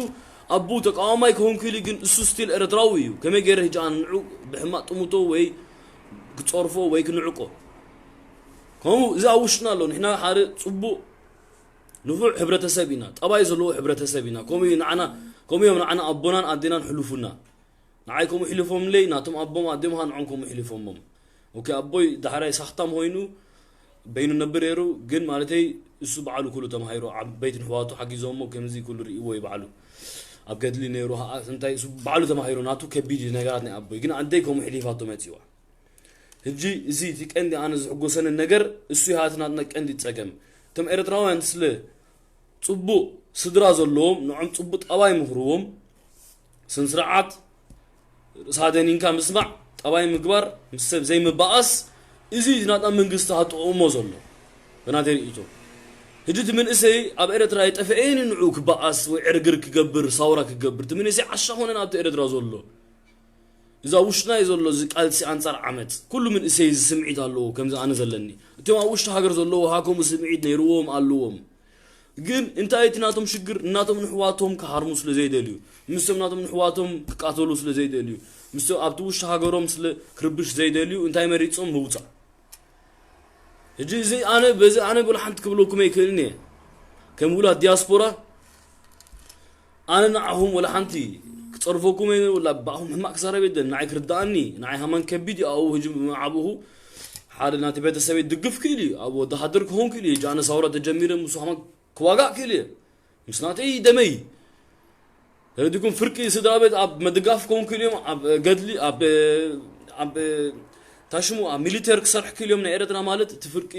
ኣቡ ተቃዋማይ ክኸውን ክኢሉ ግን እሱ ስቲል ኤርትራዊ እዩ ከመይ ገይረ ህጂ ኣነ ንዑ ብሕማቅ ጥሙቶ ወይ ክጸርፎ ወይ ክንዕቆ። ከምኡ እዚ ኣብ ውሽጥና ኣሎ ንሕና ሓደ ጽቡቅ ንፉዕ ሕብረተሰብ ኢና ጠባይ ዘለዎ ሕብረተሰብ ኢና ከምኡ እዩ ንዓና ከምኡ እዮም ንዓና ኣቦናን ኣዴናን ሕሉፉና። ንዓይ ከምኡ ሕሊፎምለይ ናቶም ኣቦም ኣዴም ኸዓ ንዖም ከምኡ ሕሊፎሞም። ኦኬ ኣቦይ ዳሕራይ ሳኽታም ኮይኑ በይኑ ነብር ነይሩ ግን ማለተይ እሱ ባዕሉ ኩሉ ተማሂሩ ዓበይትን ኣሕዋቱ ሓጊዞሞ ከምዚ ኩሉ ርእይዎ እዩ ባዕሉ። ኣብ ገድሊ ነይሩ ኸዓ እንታይ እሱ ባዕሉ ተማሂሩ ናቱ ከቢድ እዩ ነገራት ናይ ኣቦይ ግን ኣደይ ከምኡ ሕሊፋቶ መጺዋ። ሕጂ እዚ እቲ ቀንዲ ኣነ ዝሕጎሰኒ ነገር እሱ ይሃ እቲ ናትና ቀንዲ ጸገም እቶም ኤርትራውያን ስለ ጽቡቕ ስድራ ዘለዎም ንዖም ጽቡቕ ጠባይ ምኽርዎም ስነ ስርዓት ርእሳ ደኒንካ ምስማዕ ጠባይ ምግባር ምስ ሰብ ዘይምባኣስ እዚ ናትና መንግስቲ ኣጥቕሞ ዘሎ ብናተይ ርእይቶ። ሕጂ እቲ መንእሰይ ኣብ ኤርትራ የጠፈኤን ንዑ ክበኣስ ወይ ዕርግር ክገብር ሳውራ ክገብር እቲ መንእሰይ ዓሻ ኮነ ናብቲ ኤርትራ ዘሎ እዛ ውሽጥና እዩ ዘሎ እዚ ቃልሲ ኣንጻር ዓመፅ ኩሉ መንእሰይ እዚ ስምዒት ኣለዎ ከምዚ ኣነ ዘለኒ እቶም ኣብ ውሽጢ ሃገር ዘለዉ ሃ ከምኡ ስምዒት ነይርዎም ኣለዎም። ግን እንታይ እቲ ናቶም ሽግር እናቶም ንሕዋቶም ክሃርሙ ስለ ዘይደልዩ ምስቶም ናቶም ንሕዋቶም ክቃተሉ ስለ ዘይደልዩ ምስቶም ኣብቲ ውሽጢ ሃገሮም ስለ ክርብሽ ዘይደልዩ እንታይ መሪጾም ምውፃእ። ሕጂ እዚ ኣነ በዚ ኣነ ብሎ ሓንቲ ክብለኩም ኣይክእልን እየ ከም ውላት ዲያስፖራ ኣነ ንዓኹም ወላ ሓንቲ ክጸርፈኩም እየ ወላ ብኣኹም ሕማቕ ክዛረብ የለን ንዓይ ክርድኣኒ ንዓይ ሃማን ከቢድ እዩ ኣብኡ ሕጂ ብመዓብኹ ሓደ ናቲ ቤተሰበይ ድግፍ ክእል እዩ ኣብ ወተሃደር ክኾን ክእል እዩ ሕጂ ኣነ ሳውራ ተጀሚረ ምስ ሃማን ክዋጋእ ክእል እየ ምስ ናተይ ደመይ ተረዲኩም ፍርቂ ስድራ ቤት ኣብ መድጋፍ ክኾን ክእል እዮም ኣብ ገድሊ ኣብ ኣብ ታሽሙ ኣብ ሚሊተር ክሰርሕ ክእል እዮም ናይ ኤረትራ ማለት እቲ ፍርቂ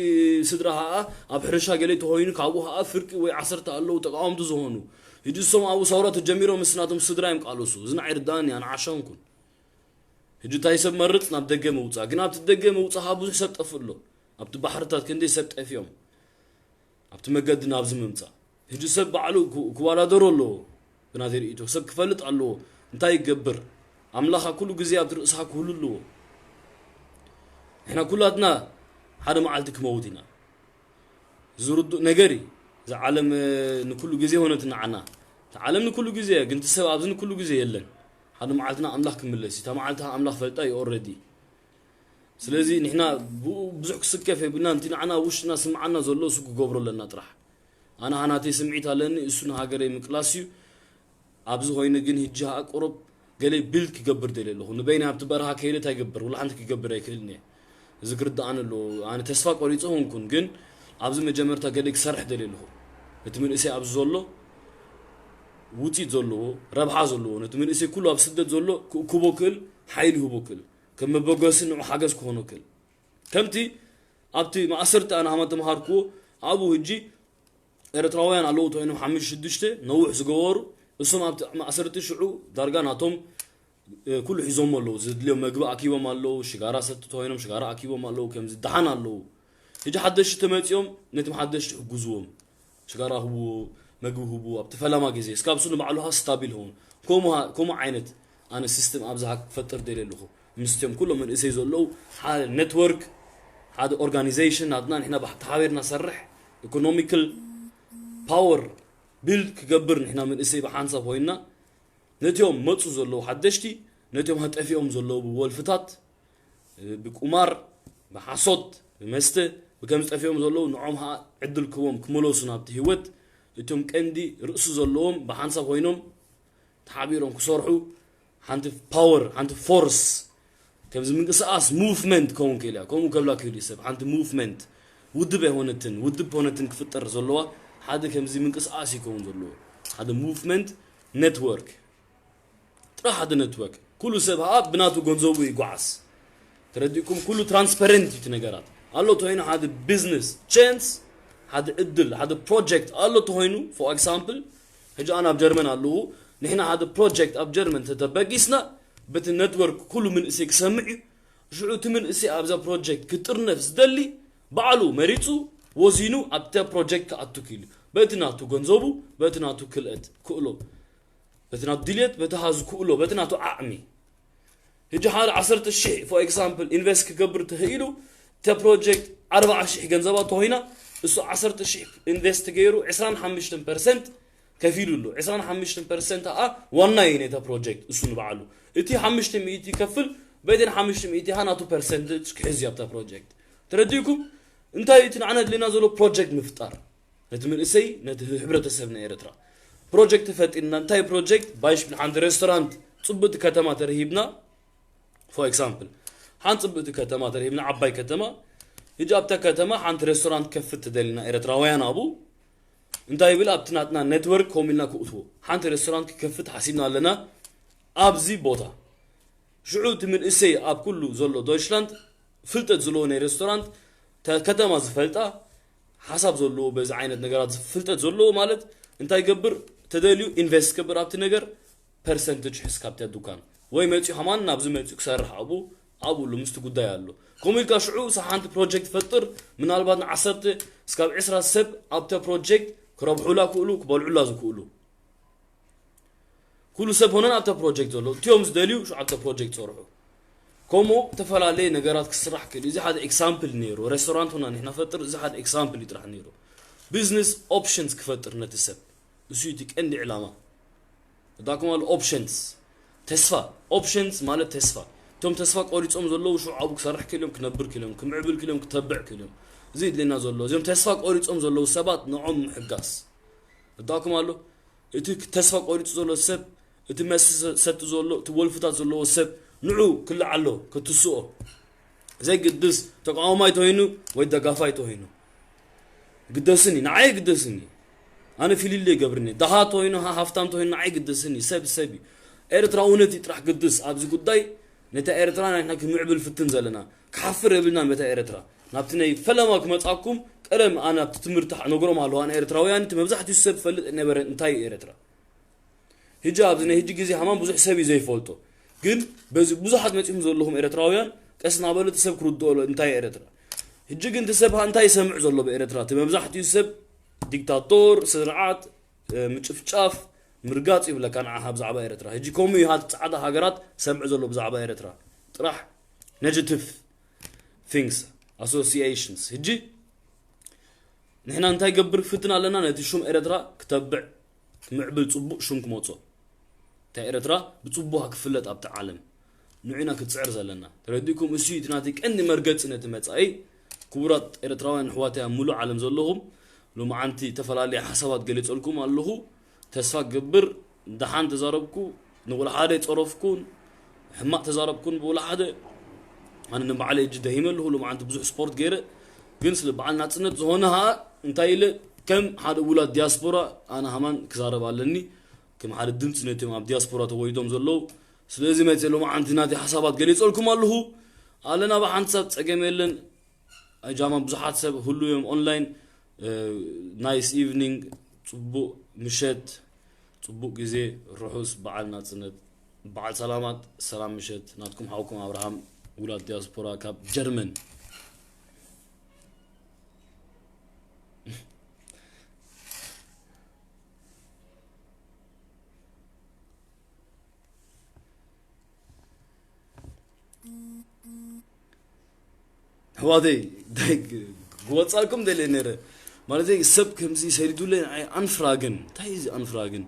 ስድራ ኸኣ ኣብ ሕርሻ ገለ ተኾይኑ ካብኡ ኸኣ ፍርቂ ወይ ዓሰርተ ኣለዉ ተቃወምቲ ዝኾኑ ሕጂ እሶም ኣብኡ ሳውራ ተጀሚሮም ምስ ናቶም ስድራ እዮም ቃለሱ እዚ ንዓይ ርዳእኒ ኣነ ዓሻ ኹንኩን ሕጂ እንታይ ሰብ መርጽ ናብ ደገ ምውጻእ ግን ኣብቲ ደገ ምውጻእ ኸኣ ብዙሕ ሰብ ጠፍእ ኣሎ ኣብቲ ባሕርታት ክንደይ ሰብ ጠፊኦም ኣብቲ መገዲ ናብዚ ምምጻእ። ሕጂ ሰብ ባዕሉ ክወዳደሮ ኣለዎ። ብናተይ ርእይቶ ሰብ ክፈልጥ ኣለዎ። እንታይ ይገብር? ኣምላኻ ኩሉ ግዜ ኣብቲ ርእስኻ ክህሉ ኣለዎ። ንሕና ኩላትና ሓደ መዓልቲ ክመውት ኢና። ዝርዱእ ነገር እዩ። እዛ ዓለም ንኩሉ ግዜ ሆነት ንዓና። እታ ዓለም ንኩሉ ግዜ እያ፣ ግን እቲ ሰብ ኣብዚ ንኩሉ ግዜ የለን። ሓደ መዓልትና ኣምላኽ ክምለስ እዩ። እታ መዓልቲ ኣምላኽ ፈልጣ እዩ ኦረዲ። ስለዚ ንሕና ብኡ ብዙሕ ክስከፍ የብልና። ነቲ ንዓና ውሽጥና ስምዓና ዘሎ እሱ ክገብሮ ኣለና ጥራሕ። ኣነ ሃናተይ ስምዒት ኣለኒ፣ እሱ ንሃገረይ ምቅላስ እዩ። ኣብዚ ኮይኑ ግን ህጂ ሃ ቁሩብ ገለ ቢልድ ክገብር ደልየ ኣለኹ። ንበይነይ ኣብቲ በረኻ ከይደ እንታይ ይገብር? ወላ ሓንቲ ክገብር ኣይክእልን እየ። እዚ ክርድኣኒ ኣለዎ። ኣነ ተስፋ ቆሪጸ ሆንኩን፣ ግን ኣብዚ መጀመርታ ገለ ክሰርሕ ደልየ ኣለኹ። ነቲ መንእሰይ ኣብዚ ዘሎ ውጽኢት ዘለዎ፣ ረብሓ ዘለዎ፣ ነቲ መንእሰይ ኩሉ ኣብ ስደት ዘሎ ክእክቦ ክእል፣ ሓይሊ ይህቦ ክእል፣ ከም መበገሲ ንዑ ሓገዝ ክኾኖ ክእል። ከምቲ ኣብቲ ማእሰርቲ ኣነ ሃማ ተምሃርክዎ፣ ኣብኡ ህጂ ኤርትራውያን ኣለዉ ተኮይኖም ሓሙሽተ ሽዱሽተ ነውሕ ዝገበሩ፣ እሶም ኣብቲ ማእሰርቲ ሽዑ ዳርጋ ናቶም ኩሉ ሒዞሞ ኣለዉ። ዝድልዮም መግቢ ኣኪቦም ኣለዉ፣ ሽጋራ ሰቲ ተኮይኖም ሽጋራ ኣኪቦም ኣለዉ፣ ከምዚ ደሓን ኣለዉ። ህጂ ሓደሽቲ ተመጺኦም ነቶም ሓደሽቲ ሕጉዝዎም። ሽጋራ ህቡ፣ መግቢ ህቡ፣ ኣብቲ ፈለማ ግዜ እስካብ እሱ ንባዕሉ ሃ ስታቢል ሆን። ከምኡ ዓይነት ኣነ ሲስተም ኣብዚ ሃ ክፈጥር ደልየ ኣለኹ። ምስትዮም ኩሎም መንእሰይ ዘለዉ ሓደ ኔትወርክ፣ ሓደ ኦርጋኒዜሽን ናትና ንሕና ተሓቢርና ሰርሕ፣ ኢኮኖሚካል ፓወር ቢልድ ክገብር ንሕና መንእሰይ ብሓንሳብ ኮይንና ነቲኦም መጹ ዘለዉ ሓደሽቲ፣ ነቲኦም ሃጠፊኦም ዘለዉ ወልፍታት፣ ብቁማር፣ ብሓሶት፣ ብመስተ፣ ብከም ዝጠፊኦም ዘለዉ ንዖም ሃ ዕድል ክቦም ክመለሱ ናብቲ ህይወት፣ እቶም ቀንዲ ርእሲ ዘለዎም ብሓንሳብ ኮይኖም ተሓቢሮም ክሰርሑ ሓንቲ ፓወር ሓንቲ ፎርስ ከምዚ ምንቅስቃስ ሙቭመንት ከውን ክእል እያ። ከምኡ ከብላ ክእል እዩ ሰብ ሓንቲ ሙቭመንት ውድብ ኣይሆነትን ውድብ ሆነትን ክፍጠር ዘለዋ ሓደ ከምዚ ምንቅስቃስ ይከውን ዘለዎ ሓደ ሙቭመንት ኔትወርክ ጥራሕ ሓደ ኔትወርክ ኩሉ ሰብ ሃ ብናቱ ገንዘቡ ይጓዓዝ። ተረዲእኩም ኩሉ ትራንስፓረንት እዩ እቲ ነገራት ኣሎ ተኮይኑ ሓደ ቢዝነስ ቻንስ ሓደ እድል ሓደ ፕሮጀክት ኣሎ ተኮይኑ for example ሕጂ ኣነ ኣብ ጀርመን ኣለኹ ንሕና ሓደ ፕሮጀክት ኣብ ጀርመን ተተበጊስና በቲ ኔትወርክ ኩሉ ምንእሰይ ክሰምዕ እዩ ሽዑ እቲ ምንእሰይ ኣብዛ ፕሮጀክት ክጥርነፍ ዝደሊ ባዕሉ መሪፁ ወዚኑ ኣብቲ ፕሮጀክት ክኣቱ ክኢሉ በቲ ናቱ ገንዘቡ በቲ ናቱ ክልአት ክእሎ በቲ ናቱ ድልየት በቲ ሃ ዝክእሎ በቲ ናቱ ዓቕሚ ህጂ ሓደ ዓሰርተ ሽሕ for example ኢንቨስት ክገብር ተኽኢሉ እተ ፕሮጀክት ኣርባዓ ሽሕ ገንዘባ ተኾይና እሱ ዓሰርተ ሽሕ ኢንቨስት ገይሩ ዕስራን ሓሙሽተን ፐርሰንት ከፊሉ ኣሎ ዕስራን ሓሙሽተን ፐርሰንት ኣ ዋና እዩ ነታ ፕሮጀክት እሱ ንባዕሉ እቲ ሓሙሽተ ሚእቲ ይከፍል በይተን ሓሙሽተ ሚእቲ ሃ ናቱ ፐርሰንት ክሕዝ እዩ ኣብታ ፕሮጀክት ተረዲእኩም እንታይ እቲ ንዓና ድሌና ዘሎ ፕሮጀክት ምፍጣር ነቲ መንእሰይ ነቲ ህብረተሰብ ናይ ኤርትራ ፕሮጀክት ፈጢርና እንታይ ፕሮጀክት ባይሽብል ሓንቲ ሬስቶራንት ጽብቅቲ ከተማ ተረሂብና for example ሓንቲ ጽብቅቲ ከተማ ተረሂብና ዓባይ ከተማ ህጂ ኣብታ ከተማ ሓንቲ ሬስቶራንት ከፍት ተደሊና ኤርትራውያን ኣብኡ እንታይ ይብል ኣብቲ ናትና ኔትወርክ ከምኡ ኢልና ክእትዎ ሓንቲ ሬስቶራንት ክከፍት ሓሲብና ኣለና ኣብዚ ቦታ ሽዑ እቲ ምንእሰይ ኣብ ኩሉ ዘሎ ዶይችላንድ ፍልጠት ዘለዎ ናይ ሬስቶራንት ከተማ ዝፈልጣ ሓሳብ ዘለዎ በዚ ዓይነት ነገራት ፍልጠት ዘለዎ ማለት እንታይ ይገብር ተደልዩ ኢንቨስት ክገብር ኣብቲ ነገር ፐርሰንትጅ ሕዝ ካብቲ ዱካን ወይ መፂኡ ሃማን ናብዚ መፂኡ ክሰርሕ ኣብኡ ኣብኡ ኣሎ ምስቲ ጉዳይ ኣሎ ከምኡ ኢልካ ሽዑ ሳ ሓንቲ ፕሮጀክት ፈጥር ምናልባት ንዓሰርተ እስካብ ዕስራ ሰብ ኣብቲ ፕሮጀክት ክረብሑላ ክእሉ ክበልዑላ ዝክእሉ ኩሉ ሰብ ሆነን ኣብታ ፕሮጀክት ዘሎ እቲኦም ዝደልዩ ሽዑ ኣብታ ፕሮጀክት ሰርሑ ከምኡ ዝተፈላለየ ነገራት ክስራሕ ክእል እዚ ሓደ ኤግዛምፕል ነይሩ ሬስቶራንት ሆና ንሕና ፈጥር እዚ ሓደ ኤግዛምፕል ይጥራሕ ነይሩ ቢዝነስ ኦፕሽንስ ክፈጥር ነቲ ሰብ እሱ እቲ ቀንዲ ዕላማ እዳኩም ኣሎ ኦፕሽንስ ተስፋ ኦፕሽንስ ማለት ተስፋ እቶም ተስፋ ቆሪጾም ዘለዉ ሽዑ ኣብኡ ክሰርሕ ክእልዮም ክነብር ክእልዮም ክምዕብል ክእልዮም ክተብዕ ክእልዮም እዚ ይድለና ዘሎ እዚኦም ተስፋ ቆሪጾም ዘለዉ ሰባት ንዖም ምሕጋስ እዳኩም ኣሎ እቲ ተስፋ ቆሪጹ ዘሎ ሰብ እቲ መስቲ ሰቲ ዘሎ እቲ ወልፍታት ዘለዎ ሰብ ንዑ ክልዓሎ ክትስኦ ዘይግድስ ተቃዋማይ ተኮይኑ ወይ ደጋፋይ ተኮይኑ ግደስኒ ንዓይ ግደስኒ ኣነ ፊልለ ይገብርኒ ደሃ ተኮይኑ ሃፍታም ተኮይኑ ንዓይ ግደስኒ ሰብ ሰብ እዩ ኤርትራውነት እዩ ጥራሕ ግድስ ኣብዚ ጉዳይ ነታ ኤርትራ ናይና ክምዕብል ፍትን ዘለና ክሓፍር የብልናን በታ ኤርትራ ናብቲ ናይ ፈለማ ክመጻኩም ቀደም ኣነ ኣብቲ ትምህርቲ ነግሮም ኣለዋ ንኤርትራውያን እቲ መብዛሕትኡ ሰብ ፈልጥ ነበረ እንታይ እዩ ኤርትራ ህጂ ኣብዚ ናይ ህጂ ግዜ ሃማን ብዙሕ ሰብ እዩ ዘይፈልጦ ግን በዚ ብዙሓት መጺኹም ዘለኹም ኤርትራውያን ቀስ እናበለ እቲ ሰብ ክርድኦ ኣሎ እንታይ እዩ ኤርትራ ህጂ ግን እቲ ሰብ እንታይ ይሰምዕ ዘሎ ብኤርትራ እቲ መብዛሕትኡ ሰብ ዲክታቶር ስርዓት፣ ምጭፍጫፍ፣ ምርጋፅ ይብለካ ንዓኻ ብዛዕባ ኤርትራ። ሕጂ ከምኡ እዩ ሃት ፃዕዳ ሃገራት ሰምዕ ዘሎ ብዛዕባ ኤርትራ ጥራሕ። ነጀቲቭ ቲንግስ ኣሶሲሽንስ። ሕጂ ንሕና እንታይ ገብር ፍትን ኣለና? ነቲ ሹም ኤርትራ ክተብዕ፣ ክምዕብል፣ ፅቡቅ ሹም ክመፆ። እታ ኤርትራ ብፅቡቅ ክፍለጥ ኣብቲ ዓለም ንዑና ክትፅዕር ዘለና። ተረዲእኩም? እሱ እቲ ናተይ ቀንዲ መርገፂ ነቲ መፃኢ። ክቡራት ኤርትራውያን ኣሕዋተይ ኣብ ሙሉእ ዓለም ዘለኹም፣ ሎማዓንቲ ዝተፈላለየ ሓሳባት ገሊፀልኩም ኣለኹ። ተስፋ ክገብር ደሓን ተዛረብኩ፣ ንወላ ሓደ ኣይፀረፍኩን፣ ሕማቅ ተዛረብኩን ብወላ ሓደ። ኣነ ንባዕለይ እጂ ደሂመ ኣለኹ፣ ሎማዓንቲ ብዙሕ ስፖርት ገይረ። ግን ስለ በዓል ናፅነት ዝኾነ ኸዓ እንታይ ኢለ፣ ከም ሓደ ውላድ ዲያስፖራ ኣነ ሃማን ክዛረብ ኣለኒ። ከም ሓደ ድምፂ ነቲኦም ኣብ ዲያስፖራ ተወሊዶም ዘለዉ። ስለዚ መፅእ ሎማዓንቲ ናተይ ሓሳባት ገሊፀልኩም ኣለኹ። ኣለና ብሓንሳብ፣ ፀገም የለን። ኣጃማ ብዙሓት ሰብ ህሉ እዮም ኦንላይን። ናይስ ኢቭኒንግ፣ ፅቡቅ ምሸት፣ ፅቡቅ ግዜ፣ ርሑስ በዓል ናፅነት፣ በዓል ሰላማት፣ ሰላም ምሸት። ናትኩም ሓውኩም ኣብርሃም፣ ውላድ ዲያስፖራ ካብ ጀርመን። ኣሕዋተይ፣ እንታይ ግ-፣ ክወፃልኩም ደልየ ነይረ። ማለተይ፣ ሰብ ከምዚ ሰዲዱለይ ንዓይ ኣንፍራግን። እንታይ እዩ እዚ ኣንፍራግን?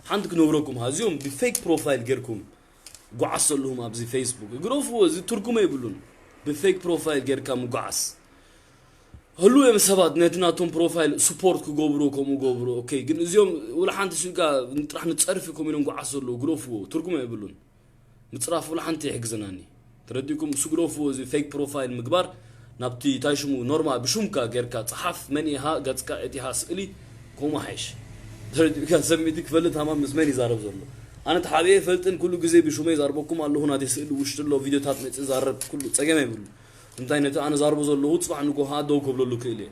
ሓንቲ ክነግረኩም፣ እዚኦም ብፌክ ፕሮፋይል ጌርኩም ጓዓስ ዘለኹም ኣብዚ ፌስቡክ፣ ግደፍዎ፣ እዚ ትርጉም የብሉን። ብፌክ ፕሮፋይል ጌርካ ምጓዓስ። ህሉ እዮም ሰባት ነቲ ናቶም ፕሮፋይል ስፖርት ክገብሩ፣ ከምኡ ገብሩ። ኦኬ፣ ግን እዚኦም ውላ ሓንቲ ስጋ ጥራሕ ንፀርፊ ኮም ኢሎም ጓዓስ ዘለዉ፣ ግደፍዎ፣ ትርጉም የብሉን። ምፅራፍ ውላ ሓንቲ ይሕግዘናኒ። ተረዲእኩም? እሱ ግደፍዎ፣ እዚ ፌክ ፕሮፋይል ምግባር። ናብቲ እንታይ ሽሙ ኖርማ ብሹምካ ጌርካ ፀሓፍ፣ መን ኢኻ፣ ገፅካ፣ እቲኻ ስእሊ፣ ከምኡ ሓይሽ። ተረዲእካ? ሰብ ሚእቲ ክፈልጥ ሃማን ምስ መን ይዛረብ ዘሎ? ኣነ ተሓቢኤ ይፈልጥን፣ ኩሉ ግዜ ብሹመይ ዛርበኩም ኣለኹ። ናተይ ስእሊ ውሽጢ ኣሎ፣ ቪድዮታት መፅእ ዛረብ፣ ኩሉ ፀገም የብሉ። እንታይ ነቲ ኣነ ዛርቦ ዘለኹ ፅባሕ ንጎ ኸዓ ደው ከብለሉ ክእል እየ።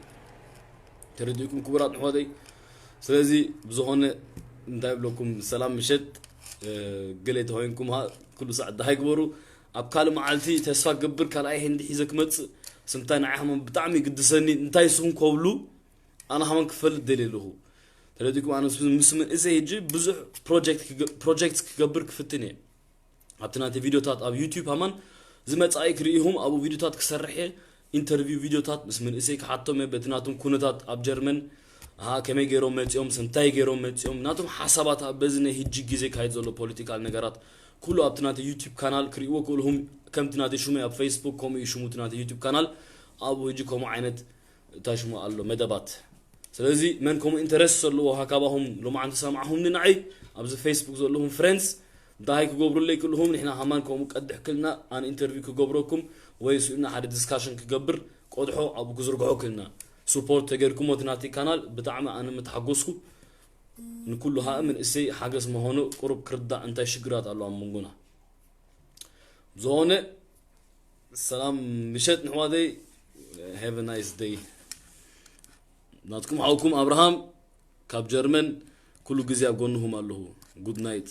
ተረዲእኩም ክቡራት ኣሕዋተይ? ስለዚ ብዝኾነ እንታይ ብለኩም፣ ሰላም ምሸት። እ፣ ገለ ተኾይንኩም ኸዓ ኩሉ ሳዕ ደሃይ ግበሩ። ኣብ ካልእ መዓልቲ ተስፋ ክገብር ካልኣይ ህንዲ ሒዘ ክመፅእ። ስምታይ ንዓይ ሃማን ብጣዕሚ ይግድሰኒ። እንታይ ንስኹም ከብሉ ኣነ ሃማን ክፈልጥ ደልየ ኣለኹ። ተረዲእኩም? ኣነ ምስ፣ ምስ መንእሰይ ሕጂ ብዙሕ ፕሮጀክት ክገ-፣ ፕሮጀክት ክገብር ክፍትን እየ። ኣብቲ ናተይ ቪድዮታት ኣብ ዩቲዩብ ሃማን ዝመጻኢ ክርእይኹም ኣብኡ ቪድዮታት ክሰርሕ እየ። ኢንተርቪው ቪድዮታት ምስ መንእሰይ ክሓቶም እየ በቲ ናቶም ኩነታት ኣብ ጀርመን። ኣሃ፣ ከመይ ገይሮም መጺኦም፣ ስንታይ ገይሮም መጺኦም፣ ናቶም ሓሳባት ኣብ በዚ ናይ ሕጂ ግዜ ካይድ ዘሎ ፖለቲካል ነገራት ኩሉ ኣብቲ ናተይ ዩቲዩብ ካናል ክርእይዎ ክእልኹም። ከምቲ ናተይ ሽመይ ኣብ ፌስቡክ ከምኡ እዩ ሽሙ እቲ ናተይ ዩቲዩብ ካናል። ኣብኡ ሕጂ ከምኡ ዓይነት እንታይ ሽሙ ኣሎ መደባት። ስለዚ መን ከምኡ ኢንተረስት ዘለዎ ሃካባኹም ሎማዓንቲ ሰማዕኹምኒ ንዓይ ኣብዚ ፌስቡክ ዘለኹም ፍሬንድስ እንታይ ክገብሩለይ ክልኹም ንሕና ሃማን ከምኡ ቀድሕ ክልና ኣን ኢንተርቪው ክገብረኩም ወይ ስኡና ሓደ ዲስካሽን ክገብር ቆድሖ ኣብኡ ክዝርግሖ ክልና ሱፖርት ተገይርኩሞ እቲ ናተይ ካናል ብጣዕሚ ኣነ ምተሓጎስኩ። ንኩሉ ሃእ መንእሰይ ሓገዝ መሆኑ ቁሩብ ክርዳእ እንታይ ሽግራት ኣሎ ኣብ መንጎና። ብዝኾነ ሰላም ምሸት ንሕዋተይ። Have a nice day። ናትኩም ሓውኩም ኣብርሃም ካብ ጀርመን ኩሉ ግዜ ኣብ ጎንኹም ኣለኹ። ጉድ ናይት።